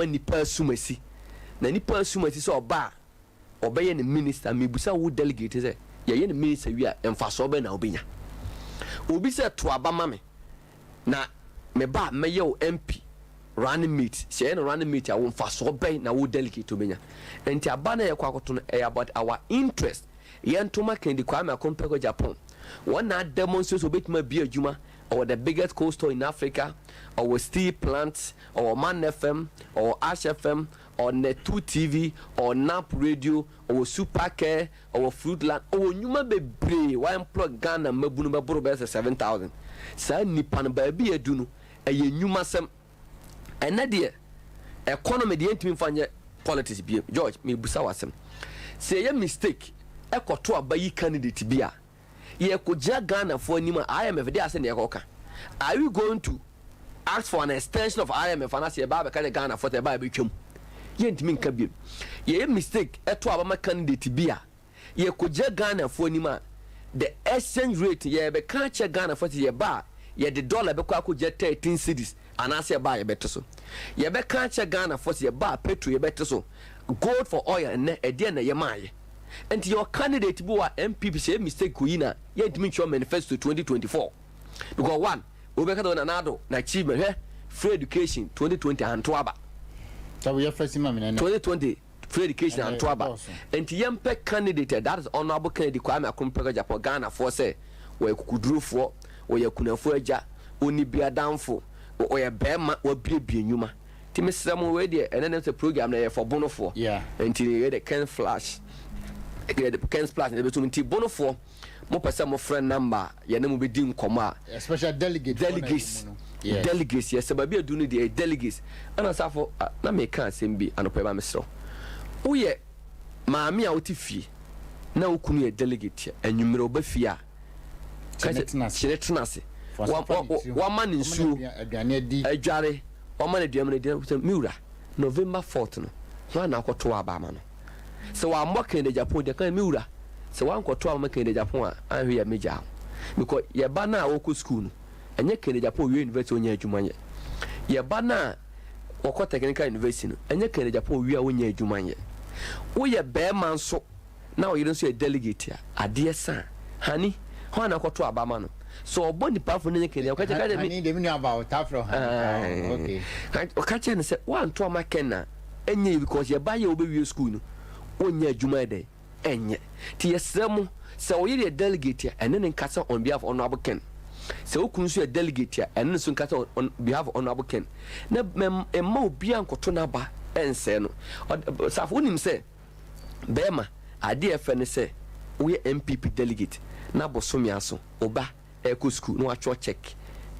Nipa asumasi na nipa asumasi sɛ ɔba a, ɔbɛyɛ ne minister. Mebusa wo delegate sɛ yɛyɛ ne minister wie a, mfasoɔ bɛ na wobɛnya? Obi sɛ to aba ma me na me ba mɛyɛ wo MP running mate. Sɛ yɛyɛ no running mate a, wo mfasoɔ bɛn na wo delegate wobɛnya? Nti aba na yɛkɔ akɔto no, ɛyɛ about our interest. Yɛntoma Kennedy Kwame Akompreko Agyapong. Wɔn na demonstrate sɛ obɛtumi abie adwuma. Ɔwɔ the biggest cold store in Africa, ɔwɔ steel plant, ɔwɔ Man FM, ɔwɔ Ash FM, ɔwɔ Net2 TV, ɔwɔ NAP Radio, ɔwɔ Super Care, ɔwɔ Fruitland, ɔwɔ nnwuma bebree. Wa employ Ghana mmabunu bɛboro bɛyɛ sɛ 7,000. Saa nipa no, baabi yɛ du no, ɛyɛ nnwumasɛm. Ɛnɛ deɛ, economy deɛ, ntumi nfa nyɛ politics biem. George, mebusa w'asɛm sɛ ɛyɛ mistake ɛkɔto aba yi candidate bi a, yɛkɔgyina Ghanafoɔ anim a, IMF de ase ne yɛkɔka, are we going to ask for an extension of IMF anaasɛ yɛbaa bɛka ne Ghanafoɔ sɛ yɛbaa bɛtwam? Yɛntumi nka biom. Yɛyɛ mistake ɛto aba ma candidate bi a, yɛkɔgyina Ghanafoɔ anim a, the exchange rate, yɛbɛka kyerɛ Ghanafoɔ sɛ yɛba a, yɛde dollar bɛkɔ akɔgyina 13 cedis anaasɛ yɛba a, yɛbɛte so? Yɛbɛka kyerɛ Ghanafoɔ sɛ yɛba a, petrol yɛbɛte so, gold for oil. Ɛnɛ ɛdeɛ na yɛmaayɛ nti yɛwɔ candidate bi wɔ NPP sɛ yɛ mistake kɔyi na yɛntumi ntwerɛ manifesto 2024 because one, wobɛka sɛ Nana Addo na achievement, hwɛ, free education 2020 anto aba. Sɛ woyɛ fɛ si ma mi nɛnɛ. 2020 free education Ɛnɛ anto aba. Ɛdɔɔso. Nti yɛmpɛ candidate, that is Honourable Kennedy Kwame Akompreko Agyapong. Ghanafoɔ sɛ wɔyɛ kukudurofoɔ, wɔyɛ kunafoɔ agya, ɔni bi adamfo, ɔyɛ bɛrima wabiebie nnwuma. Nti mesrɛ mo, wei deɛ, ɛnɛ ne sɛ program no yɛ for bonofoɔ. Nti yɛ de Ken Flash, yɛde Ken Splash na ɛbɛtum. Nti bonofoɔ, mopɛ sɛ mofrɛ number a yɛne mo bɛdi nkɔmmɔ a, especially delegate. Delegates, delegates, yɛ sɛ baabi adu no deɛ, delegates. Ɛna safo na meka asɛm bi anɔpɛ ba, mesrɛ wo, woyɛ maame a wote fie na wo kunu yɛ delegate a, anwummerɛ woba fie a, Kyene tena ase. Kyene tena ase. Wama ne nsuo aduane adi. Adware, wama no aduane no adi sɛ me wura, November 4th no, ho ana akɔto aba ama no. Sɛ wammɔ Kennedy Agyapong deɛ, kan me wura, sɛ wankɔto ama Kennedy Agyapong a, anhwɛ yɛ megyaa wo, because yɛba no a wɔkɔ school no, ɛnyɛ Kennedy Agyapong wie university ɔnya adwuma nyɛ. Yɛba no a wɔkɔ technical university no, ɛnyɛ Kennedy Agyapong wie a wɔnya adwuma nyɛ. Woyɛ bɛrima nso na ɔyere nso yɛ delegate a, adeɛ sa hani hɔn ana akɔto aba ma no sɛ ɔbɔ nipa afɔ no nyɛ Kennedy ɔka kyerɛ mi. Hani de, mi nua ba o ta frɛ hani. Okay. Ɔka kyerɛ no sɛ wanto ama Ken na ɛnyɛ yi, because yɛba yɛ wobɛwie school no, wonyɛ adwuma yɛ dɛ ɛnyɛ. Nti yɛsrɛ mo sɛ ɔyere yɛ delegate a, ɛne ne nkasa on behalf of Honourable Ken. Sɛ wo kunu nso yɛ delegate a, ɛne ne nso nkasa on behalf of Honourable Ken, na mma obiara nkɔto n'aba ɛnsɛe no. Safo, wonim sɛ bɛrima adeɛ ɛfɛ ne sɛ woyɛ NPP delegate na bosome aso, ɔba ɛkɔ school na watwerɛ check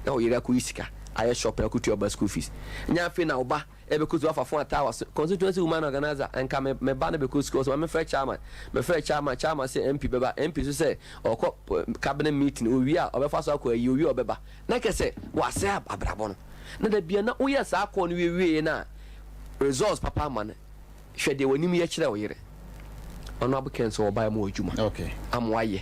na ɔyere akɔyi sika ayɛ shopping akɔtua ɔba school fees. Nyɛ afei na ɔba ɛbɛkɔ school afa phone ataa waso, "Constituency woman organizer, nka me ba no bɛkɔ school." Ɔsɛ ma mefrɛ chairman. Mefrɛ chairman, chairman sɛ MP bɛba. MP so sɛ ɔkɔ cabinet meeting, owie a ɔbɛfa so akɔ ayi, owie a ɔbɛba. Na kɛ sɛ wasɛ abrabɔ no na da bia na woyɛ saa kɔɔ no wiewie no a, results papa ama no. Hwɛ deɛ w'anim yɛ kyerɛ wo yere. Ɔno abɛkɛn sɛ ɔbaa mu adwuma ama wayɛ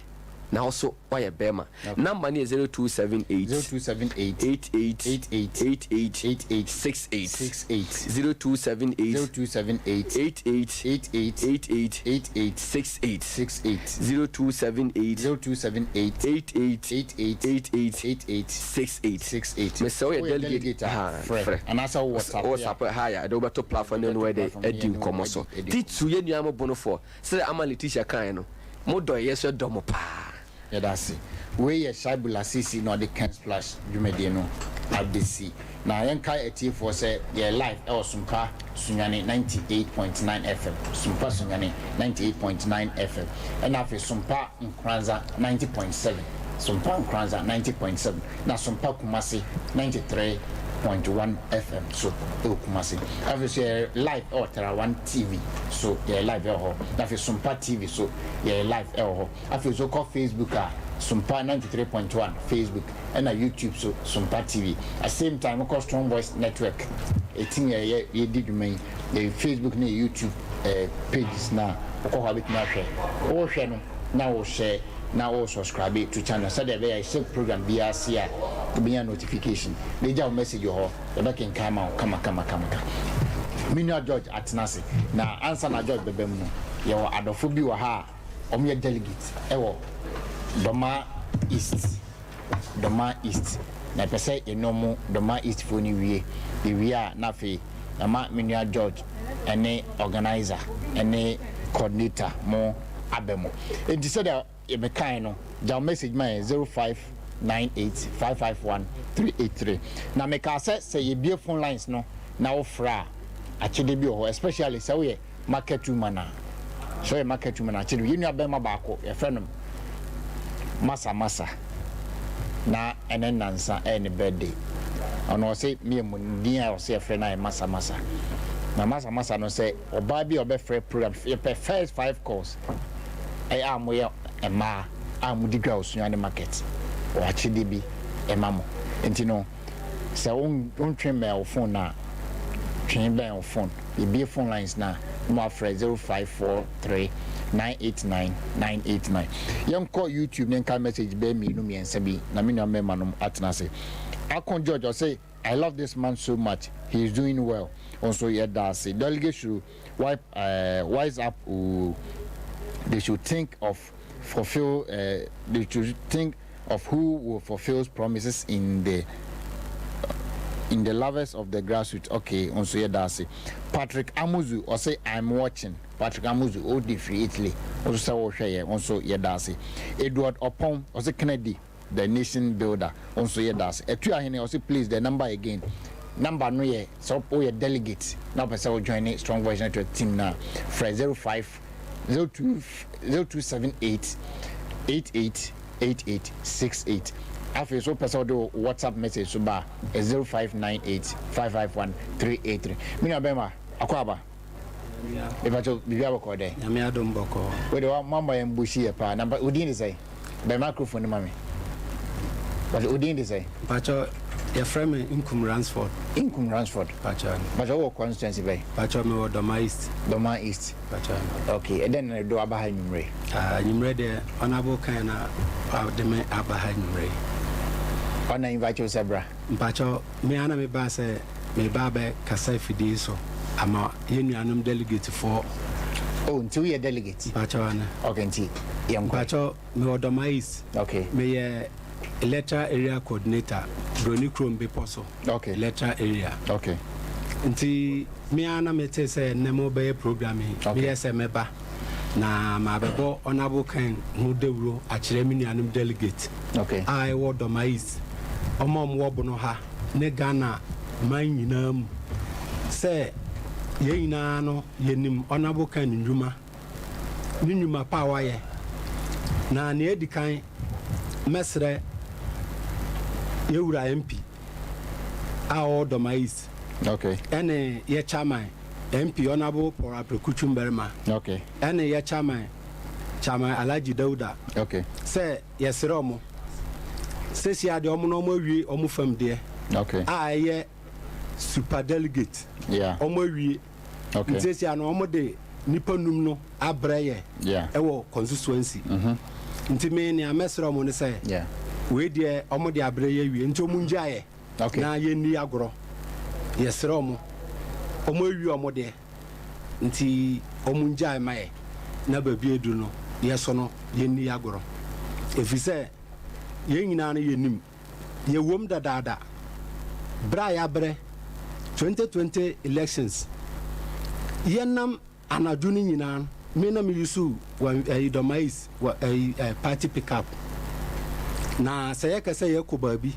na wo so wayɛ bɛrima. Number no yɛ 0278 0278 88 88 88 88 68 68 0278 0278 88 88 88 88 68 68 0278 0278 88 88 88 88 68. 68. Mesɛ woyɛ delegate a, ha, frɛ frɛ. Anaasɛ wo WhatsApp. WhatsApp ha yɛ de wobɛto platform no no wɔde platform no adi yɛne wo nkɔmmɔ so. adi Titu yɛ nua mo bonofoɔ sɛ ama Letitia kae no, modɔ yɛ so, dɔ mo paa. Yɛda ase. Wei yɛ Shaibu Lasisi na ɔde Ken Splash dwumadie no abɛsi. Na yɛnkae atiefoɔ sɛ yɛ live ɛwɔ Sompa Sunyane 98.9 FM, Sompa Sunyane 98.9 FM, ɛna afei Sompa Nkranza 90.7, Sompa Nkranza 90.7, na Sompa Kumase 93.1 FM so ɛwɔ Kumase. Afei so yɛ live ɛwɔ Tarawan TV so, yɛ live ɛwɔ hɔ, na afei Sompa TV so yɛ live ɛwɔ hɔ. Afei so kɔ Facebook a, Sompa 93.1 Facebook, ɛna YouTube so Sompa TV. At same time, kɔ Strong Voice Network ɛtim yɛ yɛ yɛdi dwuma yi, yɛ Facebook ne yɛ YouTube pages na wokɔ hɔ a, bɛtumi ahwɛ. Wohwɛ no na wohyɛ na wo subscribe to channel sɛdeɛ ɛbɛyɛ sɛ program biara se a, wobɛnya notification na ɛgya wo message wɔ hɔ, yɛbɛkenkan ma wo kama kama kama kama. Me nua George atena ase. Na ansa na George bɛba mu no, yɛwɔ adɔfo bi wɔ ha a wɔyɛ delegate wɔ Dormaa East. Dormaa East. Na yɛpɛ sɛ yɛne wɔn Dormaa East foɔ no wie. Yɛwie a na afei yɛama me nua George ne organiser ne coordinator mo aba mu. Enti sɛdeɛ mekaeɛ no, gya wo message ma yɛn 0598 551 383. Na mekaa sɛ sɛ yɛbue phone lines no na wofrɛ a, akyɛdeɛ bi wɔ hɔ especially sɛ woyɛ market woman a. Sɛ woyɛ market woman a, akyɛdeɛ bi. Yɛn nua barima baako, yɛfrɛ no Masa Masa, na ɛnɛ nnansa ɛyɛ ne birthday. Ɔno ɔse me yɛ mu din a ɔse yɛfrɛ no ayɛ Masa Masa. Na Masa Masa no sɛ ɔbaa bi a ɔbɛfrɛ program, yɛpɛ first five calls ɛyɛ a moyɛ mmaa a modi dwa wɔ Sunyani market, wɔ akyɛdeɛ bi ɛma mo. Nti no sɛ wontwe mmɛn wo phone no a, twe bɛn wo phone. Yɛbue phone lines no a, na moafrɛ 0543 989 989. Yɛnkɔ YouTube ne nka message bɛyɛ mmienu mmiɛnsa bi na me nua mmarima nom atena ase. Akon George ɔse, I love this man so much, he is doing well. Wo nso yɛda ase. Delegate should wipe, uh, wise up oo. They should think of fulfill, uh, they should think of who will fulfills promises in the in the lovers of the grassroots okay nso yɛ daase Patrick Amuzu ɔsɛ I'm watching Patrick Amuzu ɔdi firi Italy nso sɛ wɔhwɛ yɛ nso yɛ daase Edward Opon ɔsɛ Kennedy the nation builder nso yɛ daase Atu Ahene ɔsɛ please the number again number no yɛ sɛ woyɛ delegate na wopɛ sɛ wo join Strong Voice Network team na frɛ 05 02 0278 88 8868. Afei so wopɛ sɛ wode wo WhatsApp message so ba a, 0598 551 383. Me nua bɛrima, akɔ aba. Mepakyɛ biribi abɔkɔɔ dɛ? Nyame adom bɔkɔɔ. Wei de moama yɛn bo hyi yɛ paa. Na wo din de sɛn? Bɛn microphone no ma me. Pakyɛ wo din de sɛn? Pakyɛ yɛfrɛ me Nkum Ransford. Nkum Ransford. Pakyɛ. Pakyɛ wowɔ constituency bɛn? Pakyɛ mewɔ Dormaa East. Dormaa East. Pakyɛ. Okay, ɛdɛn na ɛde wo aba ha anwummere? Ah, anwummere deɛ Honourable Kan na ɔde me aba ha anwummere yi. Ɔna invite wo sɛ bra? Mpakyɛ me ara na mebaa sɛ meba abɛ kasa afidie so ama yɛn nuanom delegate foɔ. Oh, nti woyɛ delegate? Mpakyɛ ane. Okay, nti yɛnkɔ. Mpakyɛ mewɔ Dormaa East. Okay. Meyɛ Electoral Area Coordinator, Broni Kurom Bepɔ so. Okay. Electoral Area. Okay. Nti me ara na metee sɛ nnɛ mobɛyɛ program yi, Okay. meyɛ sɛ mɛba na mabɛbɔ Honourable Ken ho dawuro akyerɛ me nuanom delegate Okay. a ɛwɔ Dormaa East, wɔn a wɔwɔ Bono ha ne Ghana man nyinaa mu sɛ yɛn nyinaa no yɛnim Honourable Ken nnwuma. ne nnwuma pa a wayɛ. Na nea edi kan, mɛsrɛ yɛn wura MP a ɔwɔ Dormaa East okay. ɛne yɛ chairman MP Honourable Paul Apreku Twumbarima okay. ɛne yɛ chairman Chairman Alhaji Dauda okay. sɛ yɛsrɛ ɔmo sesia deɛ ɔmo na ɔmo awie ɔmo fam deɛ okay. a ɛyɛ super delegate yeah. ɔmo awie Okay. Nti sesia no wɔn de nipa num no abrɛ yɛ Yeah. ɛwɔ constituency. Nti me nea mɛsrɛ wɔn ne sɛ Yeah. wei deɛ wɔn de abrɛ yɛ awie nti wɔn ngya yɛ Okay. na yɛn ni agorɔ. Yɛsrɛ wɔn wɔn awie wɔn deɛ nti wɔn ngya ma yɛ na baabi edu no yɛ so no yɛn ni agorɔ. Efiri sɛ yɛn nyinaa no yɛ nim. Yɛwom dadaada berɛ a yɛabrɛ 2020 elections yɛnam anadwo no nyinaa no me na me use wɔ ɛyi Dormaa East wɔ ɛyi ɛ party pickup na sɛ yɛkɛ sɛ yɛkɔ baabi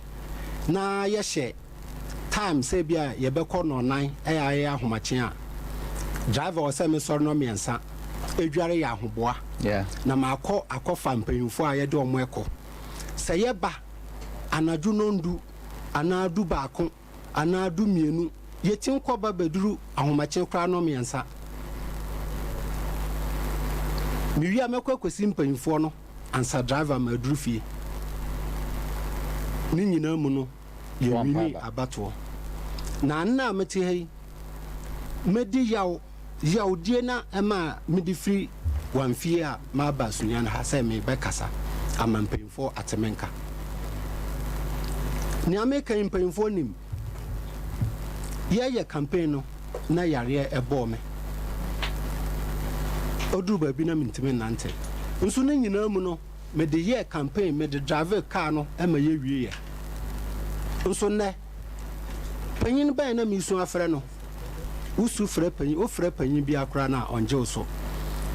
na yɛhyɛ time sɛ bi a yɛbɛkɔ nɔnan ɛyɛ ayɛ ahomakye a driver wɔ sɛ mesɔre no mmiɛnsa edware yɛ ahoboa na maakɔ akɔfa mpanyinfoɔ a yɛde wɔn ɛkɔ sɛ yɛba anadwo nɔndu anaa 11 anaa 12 yɛtim kɔba bɛduru ahomakye koraa no mmiɛnsa mewie a mɛkɔ akɔsi mpanyinfoɔ no ansa driver ma aduru fie ne nyinaa mu no yɛwini abatoɔ na nna a mete ha yi mɛdi yaw yawdie na ɛma mede firi wamfie a maba Sunyani ha sɛ mebɛkasa ama mpanyinfoɔ ate me nka. Nea meka yi mpanyinfoɔ nim. Yɛyɛ campaign no. na yareɛ bɔɔ me. Ɔduru baabi na mentumi nnante. Nso ne nyinaa mu no, mede yɛɛ campaign, mede drivee car no ma yɛwieɛ. Nso nnɛ, panyin bɛn na meresu afrɛ no? Wosu frɛ panyin, wofrɛ panyin biara koraa no a, ɔngye wo so.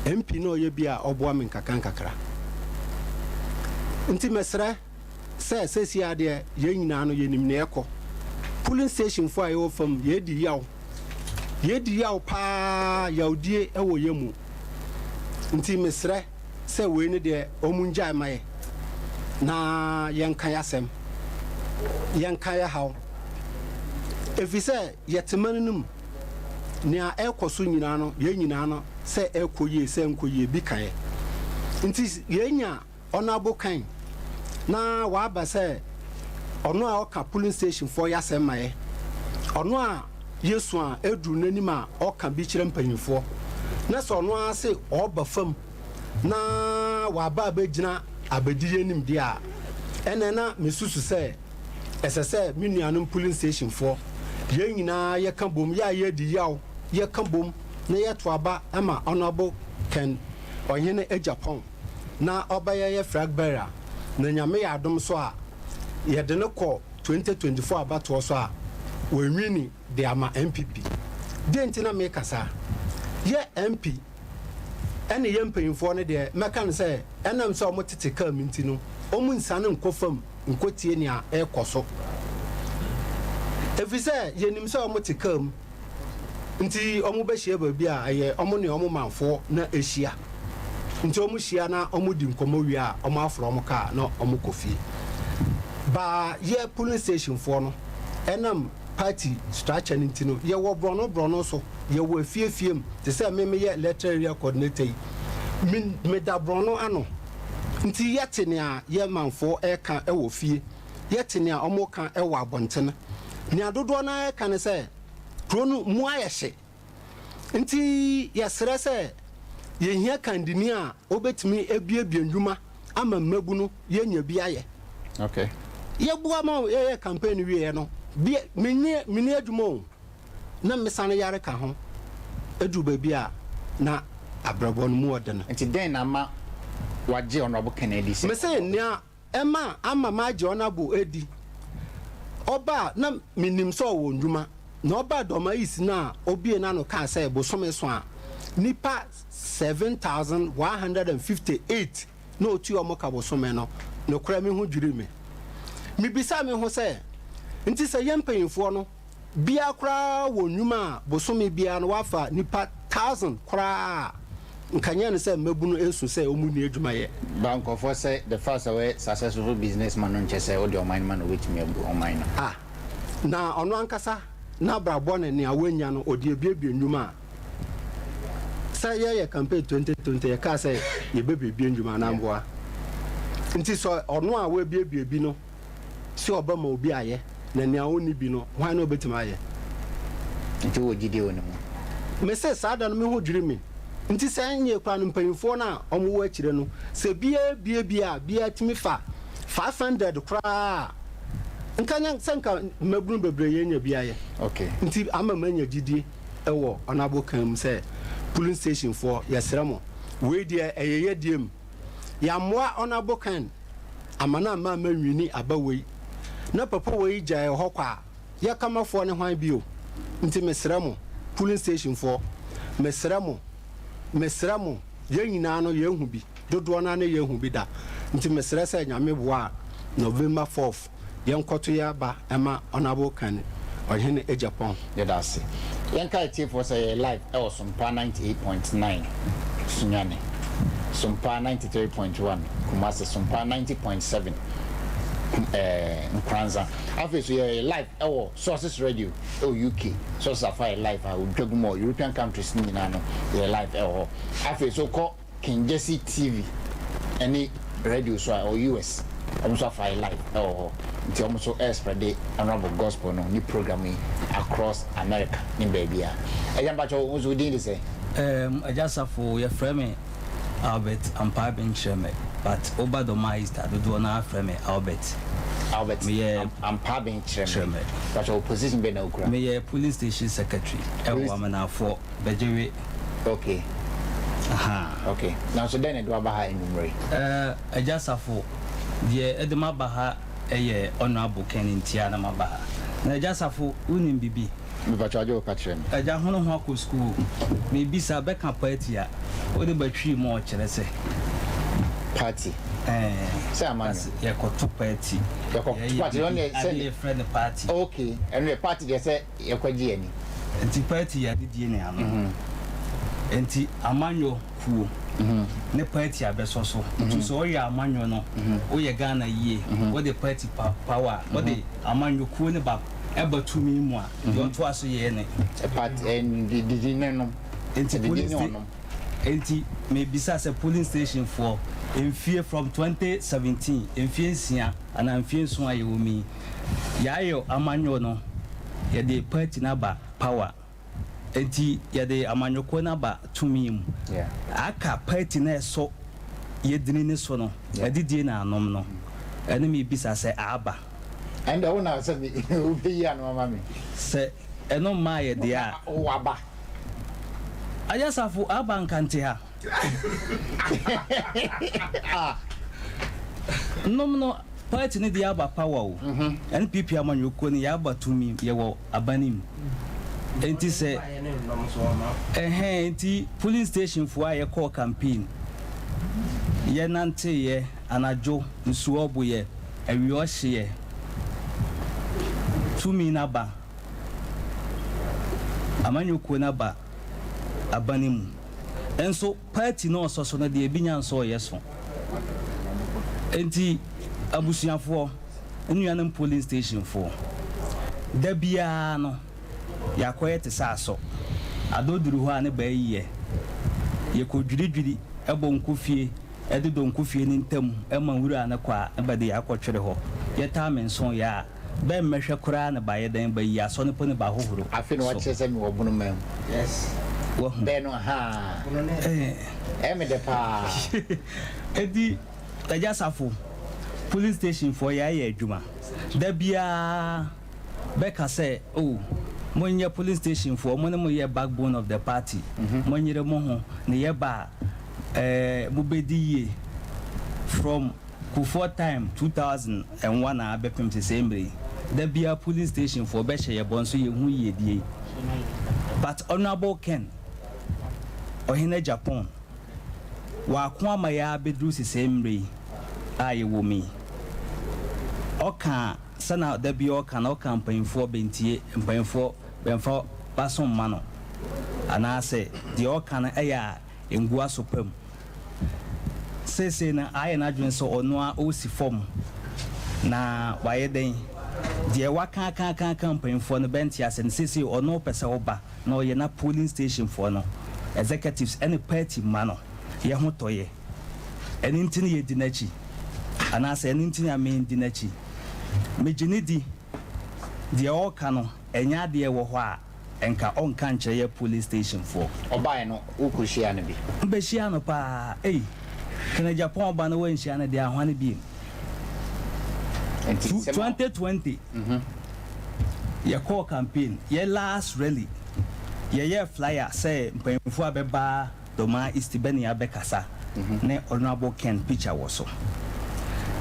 MP na ɔyɛ bi a ɔboa me nkakrankakra. Nti mesrɛ sɛ seesei ara deɛ yɛn nyinaa no yɛnim nea ɛkɔ. Polling station foɔ a yɛwɔ fam, yɛredi yaw. Yɛredi yaw paa, yawdie wɔ yɛn mu. Nti mesrɛ sɛ wei no deɛ wɔn ngyae ma yɛ na yɛnka y'asɛm, yɛnka yɛ haw. Ɛfiri sɛ yɛte man no mu, nea ɛrekɔ so nyinaa no yɛn nyinaa no sɛ ɛrekɔ yie sɛ ɛnkɔ yie bi ka yɛ. Nti yɛnya Honourable Kan na waba sɛ ɔno a ɔka polling station foɔ y'asɛm ma yɛ, ɔno a yɛsu a ɛduru n'anim a ɔka bi kyerɛ mpanyinfoɔ, na sɛ ɔno ara se ɔɔba fam na waba abɛgyina abɛdi y'anim deɛ a, ɛnɛ na mesusu sɛ ɛsɛ sɛ me nuanom polling station foɔ yɛn nyinaa yɛka bom, yɛ a yɛadi yaw yɛka bom na yɛto aba ma Honourable Ken Ɔhene Agyapong. na ɔbɛyɛ yɛ flag bearer na Nyame yɛ adom so a yɛde no kɔ 2024 abatoɔ so a wawini de ama NPP. Deɛ nti na meka saa? Yɛ MP ɛne yɛ mpanyinfoɔ no deɛ mɛka no sɛ ɛnam sɛ wɔn tete kaa mu nti no wɔn nsiane nkɔ fam nkɔtie nea ɛrekɔ so ɛfiri sɛ yɛnim sɛ wɔn te kaa mu. Nti ɔmo bɛhyia baabi a ɛyɛ ɔmo ne ɔmo manfoɔ na ɛhyia. Nti ɔmo hyia na ɔmo di nkɔmmɔ wie a, ɔmo afrɛ ɔmo kaa na ɔmo kɔ fie. Baa yɛ polling station foɔ no, ɛnam party structure no nti no, yɛwɔ borɔno borɔno so, yɛwɔ afie afie mu, te sɛ me meyɛ electoral area coordinator yi, me meda borɔno ano. Nti yɛte nea yɛ manfoɔ ɛreka wɔ fie, yɛte nea ɔmo reka wɔ abɔntene. Nea dodoɔ no ara reka ne sɛ, Kuro no mu ayɛ hye nti yɛsrɛ sɛ yɛhia kandini a ɔbɛtumi abuebue nnwuma ama mmabunu yɛanya bi ayɛ. Okay. Yɛboa ma yɛyɛ campaign no wieɛ no, bi menni menni adwuma o, na mesane yare ka ho. Ɛduru baabi a na abrabɔ no mu ɔdene. Nti dɛn na ama wagye Honourable Ken adi sɛ Mese nea Ɛma ama magye Ɔnabo adi. Ɔba a, na menim sɛ ɔwɔ nnwuma. Na ɔbaa Dɔma East no a, ɔbuee n'ano kaa sɛ bosome so a, nnipa 7,158 na ɔtua wɔn ka bosome no. Nokorɛ me ho dwirii me. Mebisaa me ho sɛ, Nti sɛ yɛn mpanyinfoɔ no biara koraa wɔ nnwuma a bosome biara no wafa nnipa thousand koraa a, nka nyɛ no sɛ mmabunu resu sɛ wɔn nni adwuma yɛ. Ba nkurɔfoɔ sɛ the fact sɛ woyɛ successful business man no nkyɛ sɛ wode ɔman no ma na wobɛtumi abu ɔman no. Ah, na ɔno ankasa n'abrabɔ ne nea wanya no ɔde abuebue nnwuma a, sɛ yɛyɛ campaign 2020 yɛkaa sɛ yɛbɛbuebue nnwuma anaa mboa? Nti sɛ ɔno a wabuebue bi no sɛ ɔbɛma obi ayɛ, na nea onni bi no, hwan na obetumi ayɛ? Nti wowɔ gyidie wɔ ne mu? Mese, saa da no me ho dwiri me. Nti sɛ ɛnyɛ koraa no, mpanyimfoɔ no a wɔwɔ akyire no, sɛ biara bue bi a, biara tumi fa 500 koraa a, nka nyɛ sɛ nka mmabunu bebree yɛnya bi ayɛ. Okay. Nti ama manya gyidie wɔ Honourable Kan mu sɛ, polling station foɔ, yɛsrɛ mo, wei deɛ ɛyɛ yɛdeɛ mu. Yɛammoa Honourable Kan ama no amma manwini aba wei na papa wei gyae hɔ kɔ a, yɛ kamafoɔ ne hwan bio? Nti mesrɛ mo, polling station foɔ, mesrɛ mo, mesrɛ mo, yɛn nyinaa no yɛahu bi, dodoɔ no ara ne yɛahu bi da, nti mesrɛ sɛ Nyame boa a, November 4th, Yɛnkɔto yɛn aba ma Honourable Kan Ɔhene Agyapong. Yɛda ase. Yɛnkae atiefoɔ sɛ yɛyɛ live ɛwɔ Sompa 98.9 Sunyani, Sompa 93.1 Kumasi, Sompa 90.7 Kum ɛɛ Nkoranza. Afei nso yɛyɛ live ɛwɔ Sources Radio ɛwɔ UK. Sources afa yɛ live a wɔtwa gu mu wɔ European countries no nyinaa no yɛyɛ live ɛwɔ hɔ. Afei nso kɔ King Jesse TV ne radio so a ɛwɔ US wɔn nso afa yɛ live ɛwɔ hɔ nti wɔn nso ɛrespreade honourable gospel no ne program yi across America ne baabia. Agya mpakyɛw wo nso wo din de sɛn? Erm Agya Safo yɛfrɛ me Albert Ampaa Benkyerɛmɛ but woba Dormaa East a dodoɔ no ara frɛ me Albert. Albert Meyɛ Ampaabeng Kyerɛmɛ. Kyerɛmɛ. Pakyɛ wo position bɛn na wokura? Meyɛ polling station secretary ɛwɔ Amenafoɔ Bɛgyewe. Okay. Ahaa. Okay. Nanso dɛn na ɛde waba ha anwummere yi? Ɛɛ Agya Safo, deɛ ɛde maba ha yɛ Honourable Ken ntia na maba ha. Na Agya Safo, wonim biribi? Mepakyɛw agye wo ka kyerɛ me. Agya hono ho akɔ sukuu o. Mebisa bɛka party a wode ba twi mu a ɔkyerɛ sɛ. Party. Ɛɛ. Sɛ amanyɔ. Yɛkɔto party. Yɛkɔto party ɛno deɛ sɛ. Ade yɛfrɛ no party. Okay ɛno deɛ party deɛ sɛ yɛkɔgye yɛn ani. Nti party yɛ adedie ne ano. Nti amanyɔ kuo ne party a bɛsɔ so. Nti sɛ ɔyɛ amanyɔ no woyɛ Ghana yie wode party power wode amanyɔ kuo no ba. Ɛba tumi mu a, deɛ ɔtoa so yɛ ne. Part didi ne nom. Nti Didi polling ne sta ɔnom. nti mebisa sɛ polling station foɔ mfie from 2017 mfie nsia anaa mfie nson a yɛwɔ mu yi yɛayɛ amanyɔ no yɛde party no aba power. Enti yɛde amanyɔkuo no aba tumi mu. Aka party no a ɛsɔ yɛdini no so no, adidie na anom no, ɛne mebisa sɛ aba? Ɛnde wo na sɛ wobɛyi ano ama me. Sɛ ɛno mmaa yɛ deɛ a. Waba. Ayasafo aba nka nte ha. Nom no party no deɛ aba power o. NPP amanyɔkuo no yɛaba tumi yɛwɔ aban mu. Enti sɛ ɛhɛn enti polling station foɔ a yɛkɔɔ campaign yɛnanteeɛ anadwo nsuo ɔboyɛ awia ɔhyeɛ tumi no aba amanyɔkuo no aba aban mu. Nso party no ɔsɔ so no deɛ ebi nya nso ɔyɛ so. Enti abusuafoɔ, nnuanom polling station foɔ, da biara no yɛakɔyɛ te sɛ asɔ. Adɔ duru hɔ a ne baa yiyɛ. Yɛkɔ dwiridwiri bɔ nkofie de dɔ nkofie no ntam ma nwura no kɔ a ne ba de yɛakɔtwere hɔ. Yɛtaa me nso yɛ a. Bɛ mmɛhwɛ koraa ne ba yɛ dɛn ba yi asɔ no po ne ba hohoro Afei na so. wakyerɛ sɛ mewɔ bono man mu. Yes wahu. Bɛɛ no ahaa. Ɛyɛ me dɛ paa. Enti Agya Safo, police station foɔ yɛayɛ adwuma. Da biara bɛka sɛ oh monyɛ police station foɔ mo ne mo yɛ backbone of the party, monyere mo ho ne yɛba a eh mobɛdi yie from Kufuor time 2001 aa bɛpem sesei mmerɛ yi, da biara polling station foɔ bɛhyɛ yɛ bɔ nso yɛnhu yiedie yi. But Honourable Ken Ɔhene Agyapong w'ako ama yɛ aa bɛduru sesei mmerɛ yi a yɛwɔ mu yi. Ɔka sɛna da biara ɔka no, ɔka mpanyinfoɔ bɛntie, mpanyinfoɔ bɛnfa b'aso mma no, anaasɛ deɛ ɔka no ɛyɛ a ngu aso pa mu. Seesei no ayɛ n'adwene sɛ ɔno ara ɔresi fam na wayɛ dɛn? Deɛ waka aka aka aka mpanyinfoɔ no bɛnte ase no seesei ɔno pɛ sɛ ɔba na ɔyɛ na polling station foɔ no executives ɛne party mma no yɛ ho tɔ yɛ. Ɛno nti no yɛdi n'akyi anaasɛ ɛno nti na mendi n'akyi. Megye no di deɛ ɔreka no ɛnyɛ adeɛ ɛwɔ hɔ a Nka ɔnka nkyerɛ yɛ police station foɔ. Ɔbaeɛ no wo kɔ hyia no bi. Bɛ hyia no paa ei. Kene Japan ɔba no wanhyia no deɛ ahwane biem. Nti nsɛm a. 2020 yɛ kɔɔ campaign yɛ last rally yɛ yɛɛ flyer sɛ mpanyinfoɔ a bɛba Dormaa East bɛ ne abɛ kasa ne Honourable Ken picture wɔ so.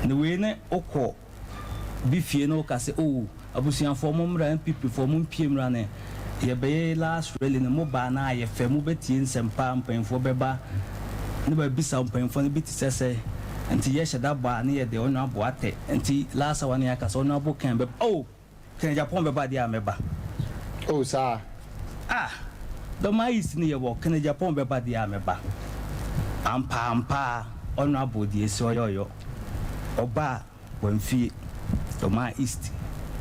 Ne wei ne wokɔ. bi fie na ɔka sɛ oh abusuafoɔ mo mmra NPP foɔ mo mpie mmra ne yɛbɛyɛ last rally no mo baa na ayɛ fɛ mo bɛtie nsɛm pa mpanyinfoɔ bɛba ne babisa mpanyinfoɔ no bi te sɛ sɛ nti yɛhyɛ da bɔ a ne yɛde ɔno abo atɛ nti last hour ne yɛaka sɛ ɔno abo kɛn bɛba oh kɛn Japan bɛba deɛ a mɛba. Oh saa. Ah dɔm East ne yɛwɔ kɛn Japan bɛba deɛ a mɛba ampa ampa ɔno abo deɛ si ɔyɔyɔ ɔba a. Wamfie, Dormaa East,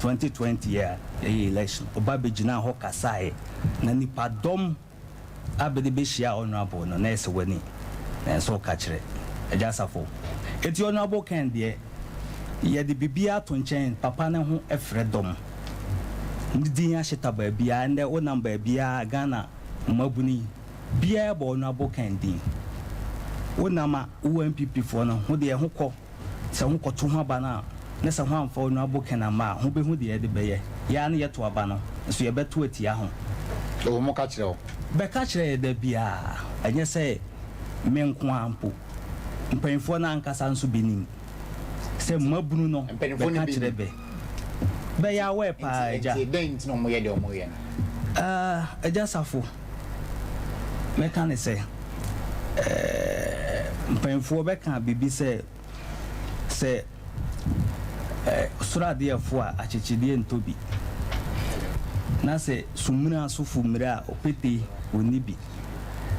2020 a yɛyɛ election, ɔba bɛgyinaa hɔ kasaeɛ na nipa dɔm a bɛde bɛhyiaa Honourable no na ɛsɛ w'ani na ɛsɛ ɔka kyerɛ Agya Asafo. Enti Honourable Ken deɛ yɛde biribiara to nkyɛn papa no ho frɛ dɔm. Ne din ahyeta baabiara, ɛnnɛ wonam baabiara Ghana mmabunu yi biara bɔ Honourable Ken din. Wonam a wowɔ NPP foɔ no ho deɛ ho kɔ. Sɛ ho kɔto ho aba no a, ne sɛ hoamfa Honourable Ken amma a, ho behu deɛ yɛde bɛyɛ. Yɛ ara ne yɛto aba no, nso yɛbɛto atia ho. Oh, moka kyerɛ wo? Bɛka kyerɛ yɛ da biara, ɛnyɛ sɛ me nko ara mpo, mpanyimfoɔ no ankasa nso benim sɛ mmabunu no Mpanyimfoɔ no bɛka bi kyerɛ nim. bɛ. Bɛyɛ aware paa, Nti, Agya. nti dɛn nti na wɔyɛ deɛ wɔyɛ no? Ah, Agya Safo, mɛka ne sɛ, eh, mpanyimfoɔ bɛka biribi sɛ, sɛ eh, soro adeɛfo a akyekyedeɛ ntɔ bi, na sɛ sumina so fo mmire a ɔpete ɔnni bi.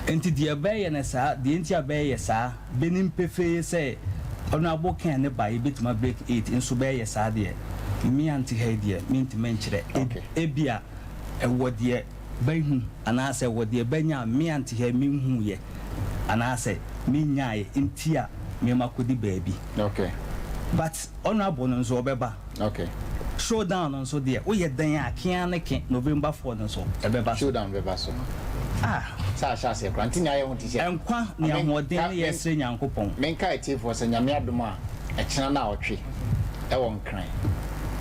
Enti deɛ bɛyɛ no saa, deɛ nti a bɛyɛ saa, bɛnim pefee sɛ Honourable Ken ne ba yɛbɛtumi a break eight nso bɛyɛ saa deɛ, me ante ha yi deɛ mentumi nkyerɛ. Okay. Ebia ɛwɔ deɛ bɛhu anaasɛ ɛwɔ deɛ bɛnya a me ante ha yi menhuuiɛ anaasɛ mennyaeɛ nti a me makɔdi baabi. Okay. But Honourable no nso ɔbɛba. Okay. Showdown no nso deɛ woyɛ dɛn a kea ne ke November 4 no nso ɛbɛba so. Showdown bɛba so. Ah. Sɛ ahyɛ aseɛ koraa nti nea ayɛ ho te sɛ. Nkwa ne ahoɔden ne yɛsrɛ Nyankopɔn. Menka atiefoɔ sɛ Nyame adom a ɛkyena na ɔtwe ɛwɔ Nkran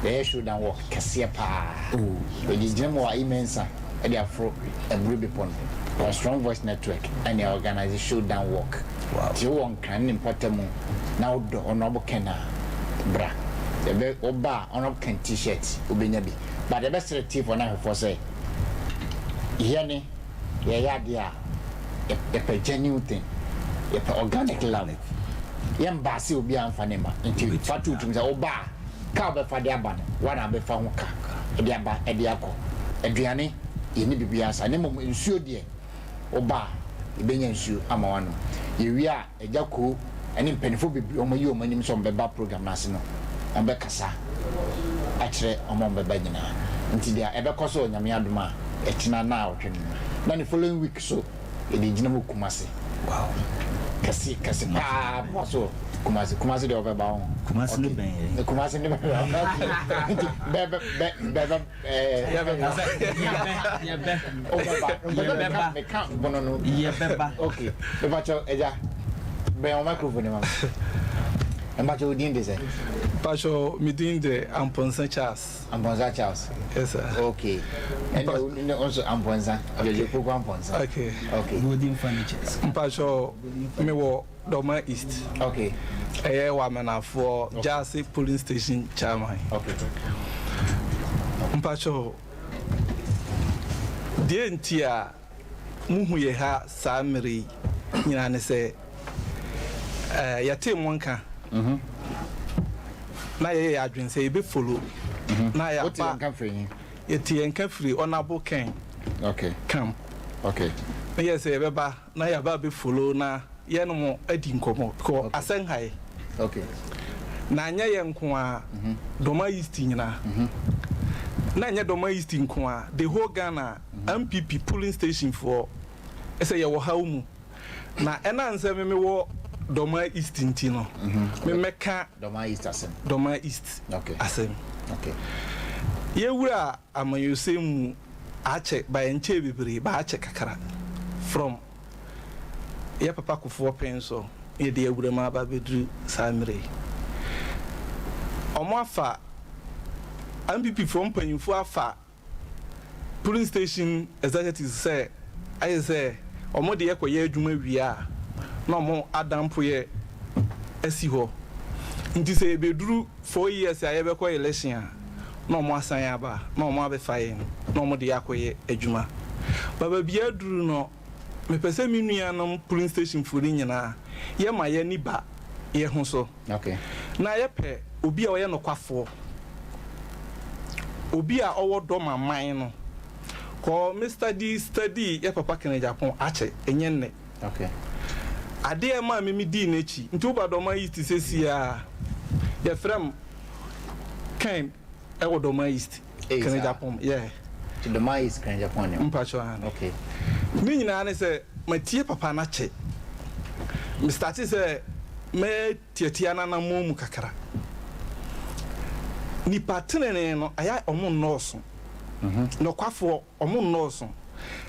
yɛyɛ showdown walk kɛseɛ paa. Oh. Yɛgyinagyina mu wɔ Ayi Mensah de aforo Aburi Bepɔ no. Wɔ Strong Voice Network ɛna organise showdown walk. Wow. Nti wowɔ Nkran ne mpɔtamu na wodɔ Honourable Ken a bra. Yɛbɛ woba a Honourable Ken t-shirt wobɛnya bi. But yɛbɛsrɛ tiefoɔ ne ahwɛfoɔ sɛ yɛne yɛyɛ adeɛ a yɛpɛ genuine thing, yɛpɛ organic love. Yɛmba sɛ obiara mfa ne ma. Nti fa to tirim sɛ woba a kaa wobɛfa de aba no woa na wobɛfa ho ka de aba de akɔ. Aduane yɛnni biribiara saa na mmom nsuo deɛ woba a yɛbɛnya nsuo ama woanom. Yɛwie a Agya Koo ne mpaninfoɔ bebree a wɔayi wɔn anim sɛ wɔbɛba program no ase no wɔbɛkasa akyerɛ wɔn a wɔbɛba nyinaa. Nti deɛ ɛbɛkɔ so wɔ Nyame adom a ɛkyena naawɔtwe no na ne following week so yɛde gyina mu Kumasi. Wow. Kɛse kɛse paa bɛba so wɔ Kumasi. Kumasi deɛ wɔbɛba ho. Kumasi ne bɛn yɛ. Kumasi ne bɛn yɛ. Nti bɛ bɛ bɛ bɛ bɛ Yɛbɛba. Yɛbɛba. Meka bono no. Yɛbɛba. Okay. Mepakyɛw agya bɛn wo microphone no ma me. Mepakyɛw wo din de sɛn? Mepakyɛw me din de Amponsah Charles. Amponsah Charles. Yes sir. Okay. Ɛnna wo nso Amponsah. Jojo Poku Amponsah. Okay. Okay. Golden Furnitures. Mepakyɛw mewɔ Dormaa East. Okay. Ɛyɛ Wamenafoɔ okay. Gyase polling station chairman. Okay. Mpakyɛw, deɛ nti a muhu yɛ ha saa mmerɛ yi nyinaa ne sɛ eh, yɛtee mo nka mm -hmm. na yɛyɛ yɛ adwene sɛ yɛbɛfolo mm -hmm. na yɛaba yɛte yɛn nka firi Honourable Ken okay. camp okay. na yɛ sɛ yɛbɛba na yɛaba abɛ follow na yɛne mo adi nkɔmmɔ because asɛm ha yɛ okay. Na anyɛ yɛ nko a mm -hmm. Dɔma East nyinaa mm -hmm. Na ɛnyɛ Dɔma East nko a, the whole Ghana mm -hmm. MPP polling station foɔ ɛsɛ yɛwɔ haw mu na ɛna nsɛ me mewɔ Dɔma East nti no mm -hmm. memɛka Dɔma East asɛm Dɔma East okay. asɛm okay. Yɛwura amanyɔsɛm mu Akyɛ ba ɛnkyɛɛ bebree ba akyɛ kakra from yɛ papa Kufuor pɛn so na yɛde awura mu aba abɛduru saa mmerɛ yi. Wɔn afa NPP foɔ mpanyinfoɔ afa polling station executives sɛ ayɛ sɛ wɔn de yɛ kɔyɛ adwuma wie a na wɔn adampo yɛ asi hɔ nti sɛ yɛbɛduru 4 years a yɛbɛkɔ election a na wɔn asan aba na wɔn abɛfa yɛn na wɔn de yɛ akɔyɛ adwuma. Ba baabi aduru no, mepɛ sɛ me nuanom polling station foɔ no nyinaa yɛma yɛni ba yɛ ho so na yɛpɛ obi a ɔyɛ nokwafoɔ, obi a ɔwɔ dɔ ma man no. Kɔ me study study yɛ papa Ken Agyapong akyɛ ɛnyɛ nnɛ. Adeɛ ɛmaa me me dii n'akyi nti woba Dɔma East sesie a yɛfrɛ m Ken ɛwɔ Dɔma East. Hey, Ken sir. Agyapong, yeah. To Dɔma East Ken Agyapong ne. Mpakyɛw ane. Ne nyinaa ne sɛ matie papa no akyɛ. Me starte sɛ mɛtiatia n'anammɔn mu kakra. Nipa tenenee no ɛyɛ a ɔmo nnɔɔso. Nɔkwafoɔ ɔmo nnɔɔso.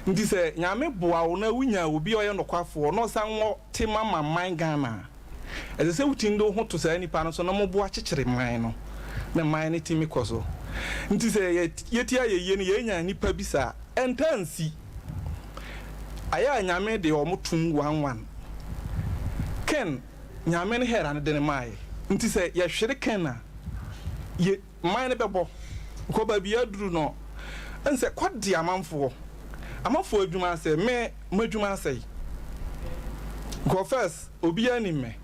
Nti sɛ Nyame boa wo na wonya obi a ɔyɛ nɔkwafoɔ na ɔsan wɔ tema ma man Ghana a, ɛsɛ sɛ wotumi de wo ho to saa nipa no so na moboa kyekyere man no. na man no tumi kɔ so. Nti sɛ yɛti ayɛyie no yɛnya nnipa bi saa, ɛntaa nsi. Ayɛ a Nyame de wɔn tom one one. Ken, Nyame ne Hera no de no maaeɛ. Nti sɛ yɛhwere Ken a, yɛ man no bɛbɔ. Kɔ baabi aduru no, ɛnsɛ kɔ de amanfoɔ. Amanfoɔ adwuma asɛe, me m'adwuma asɛe. Kɔ first, obiara nim me,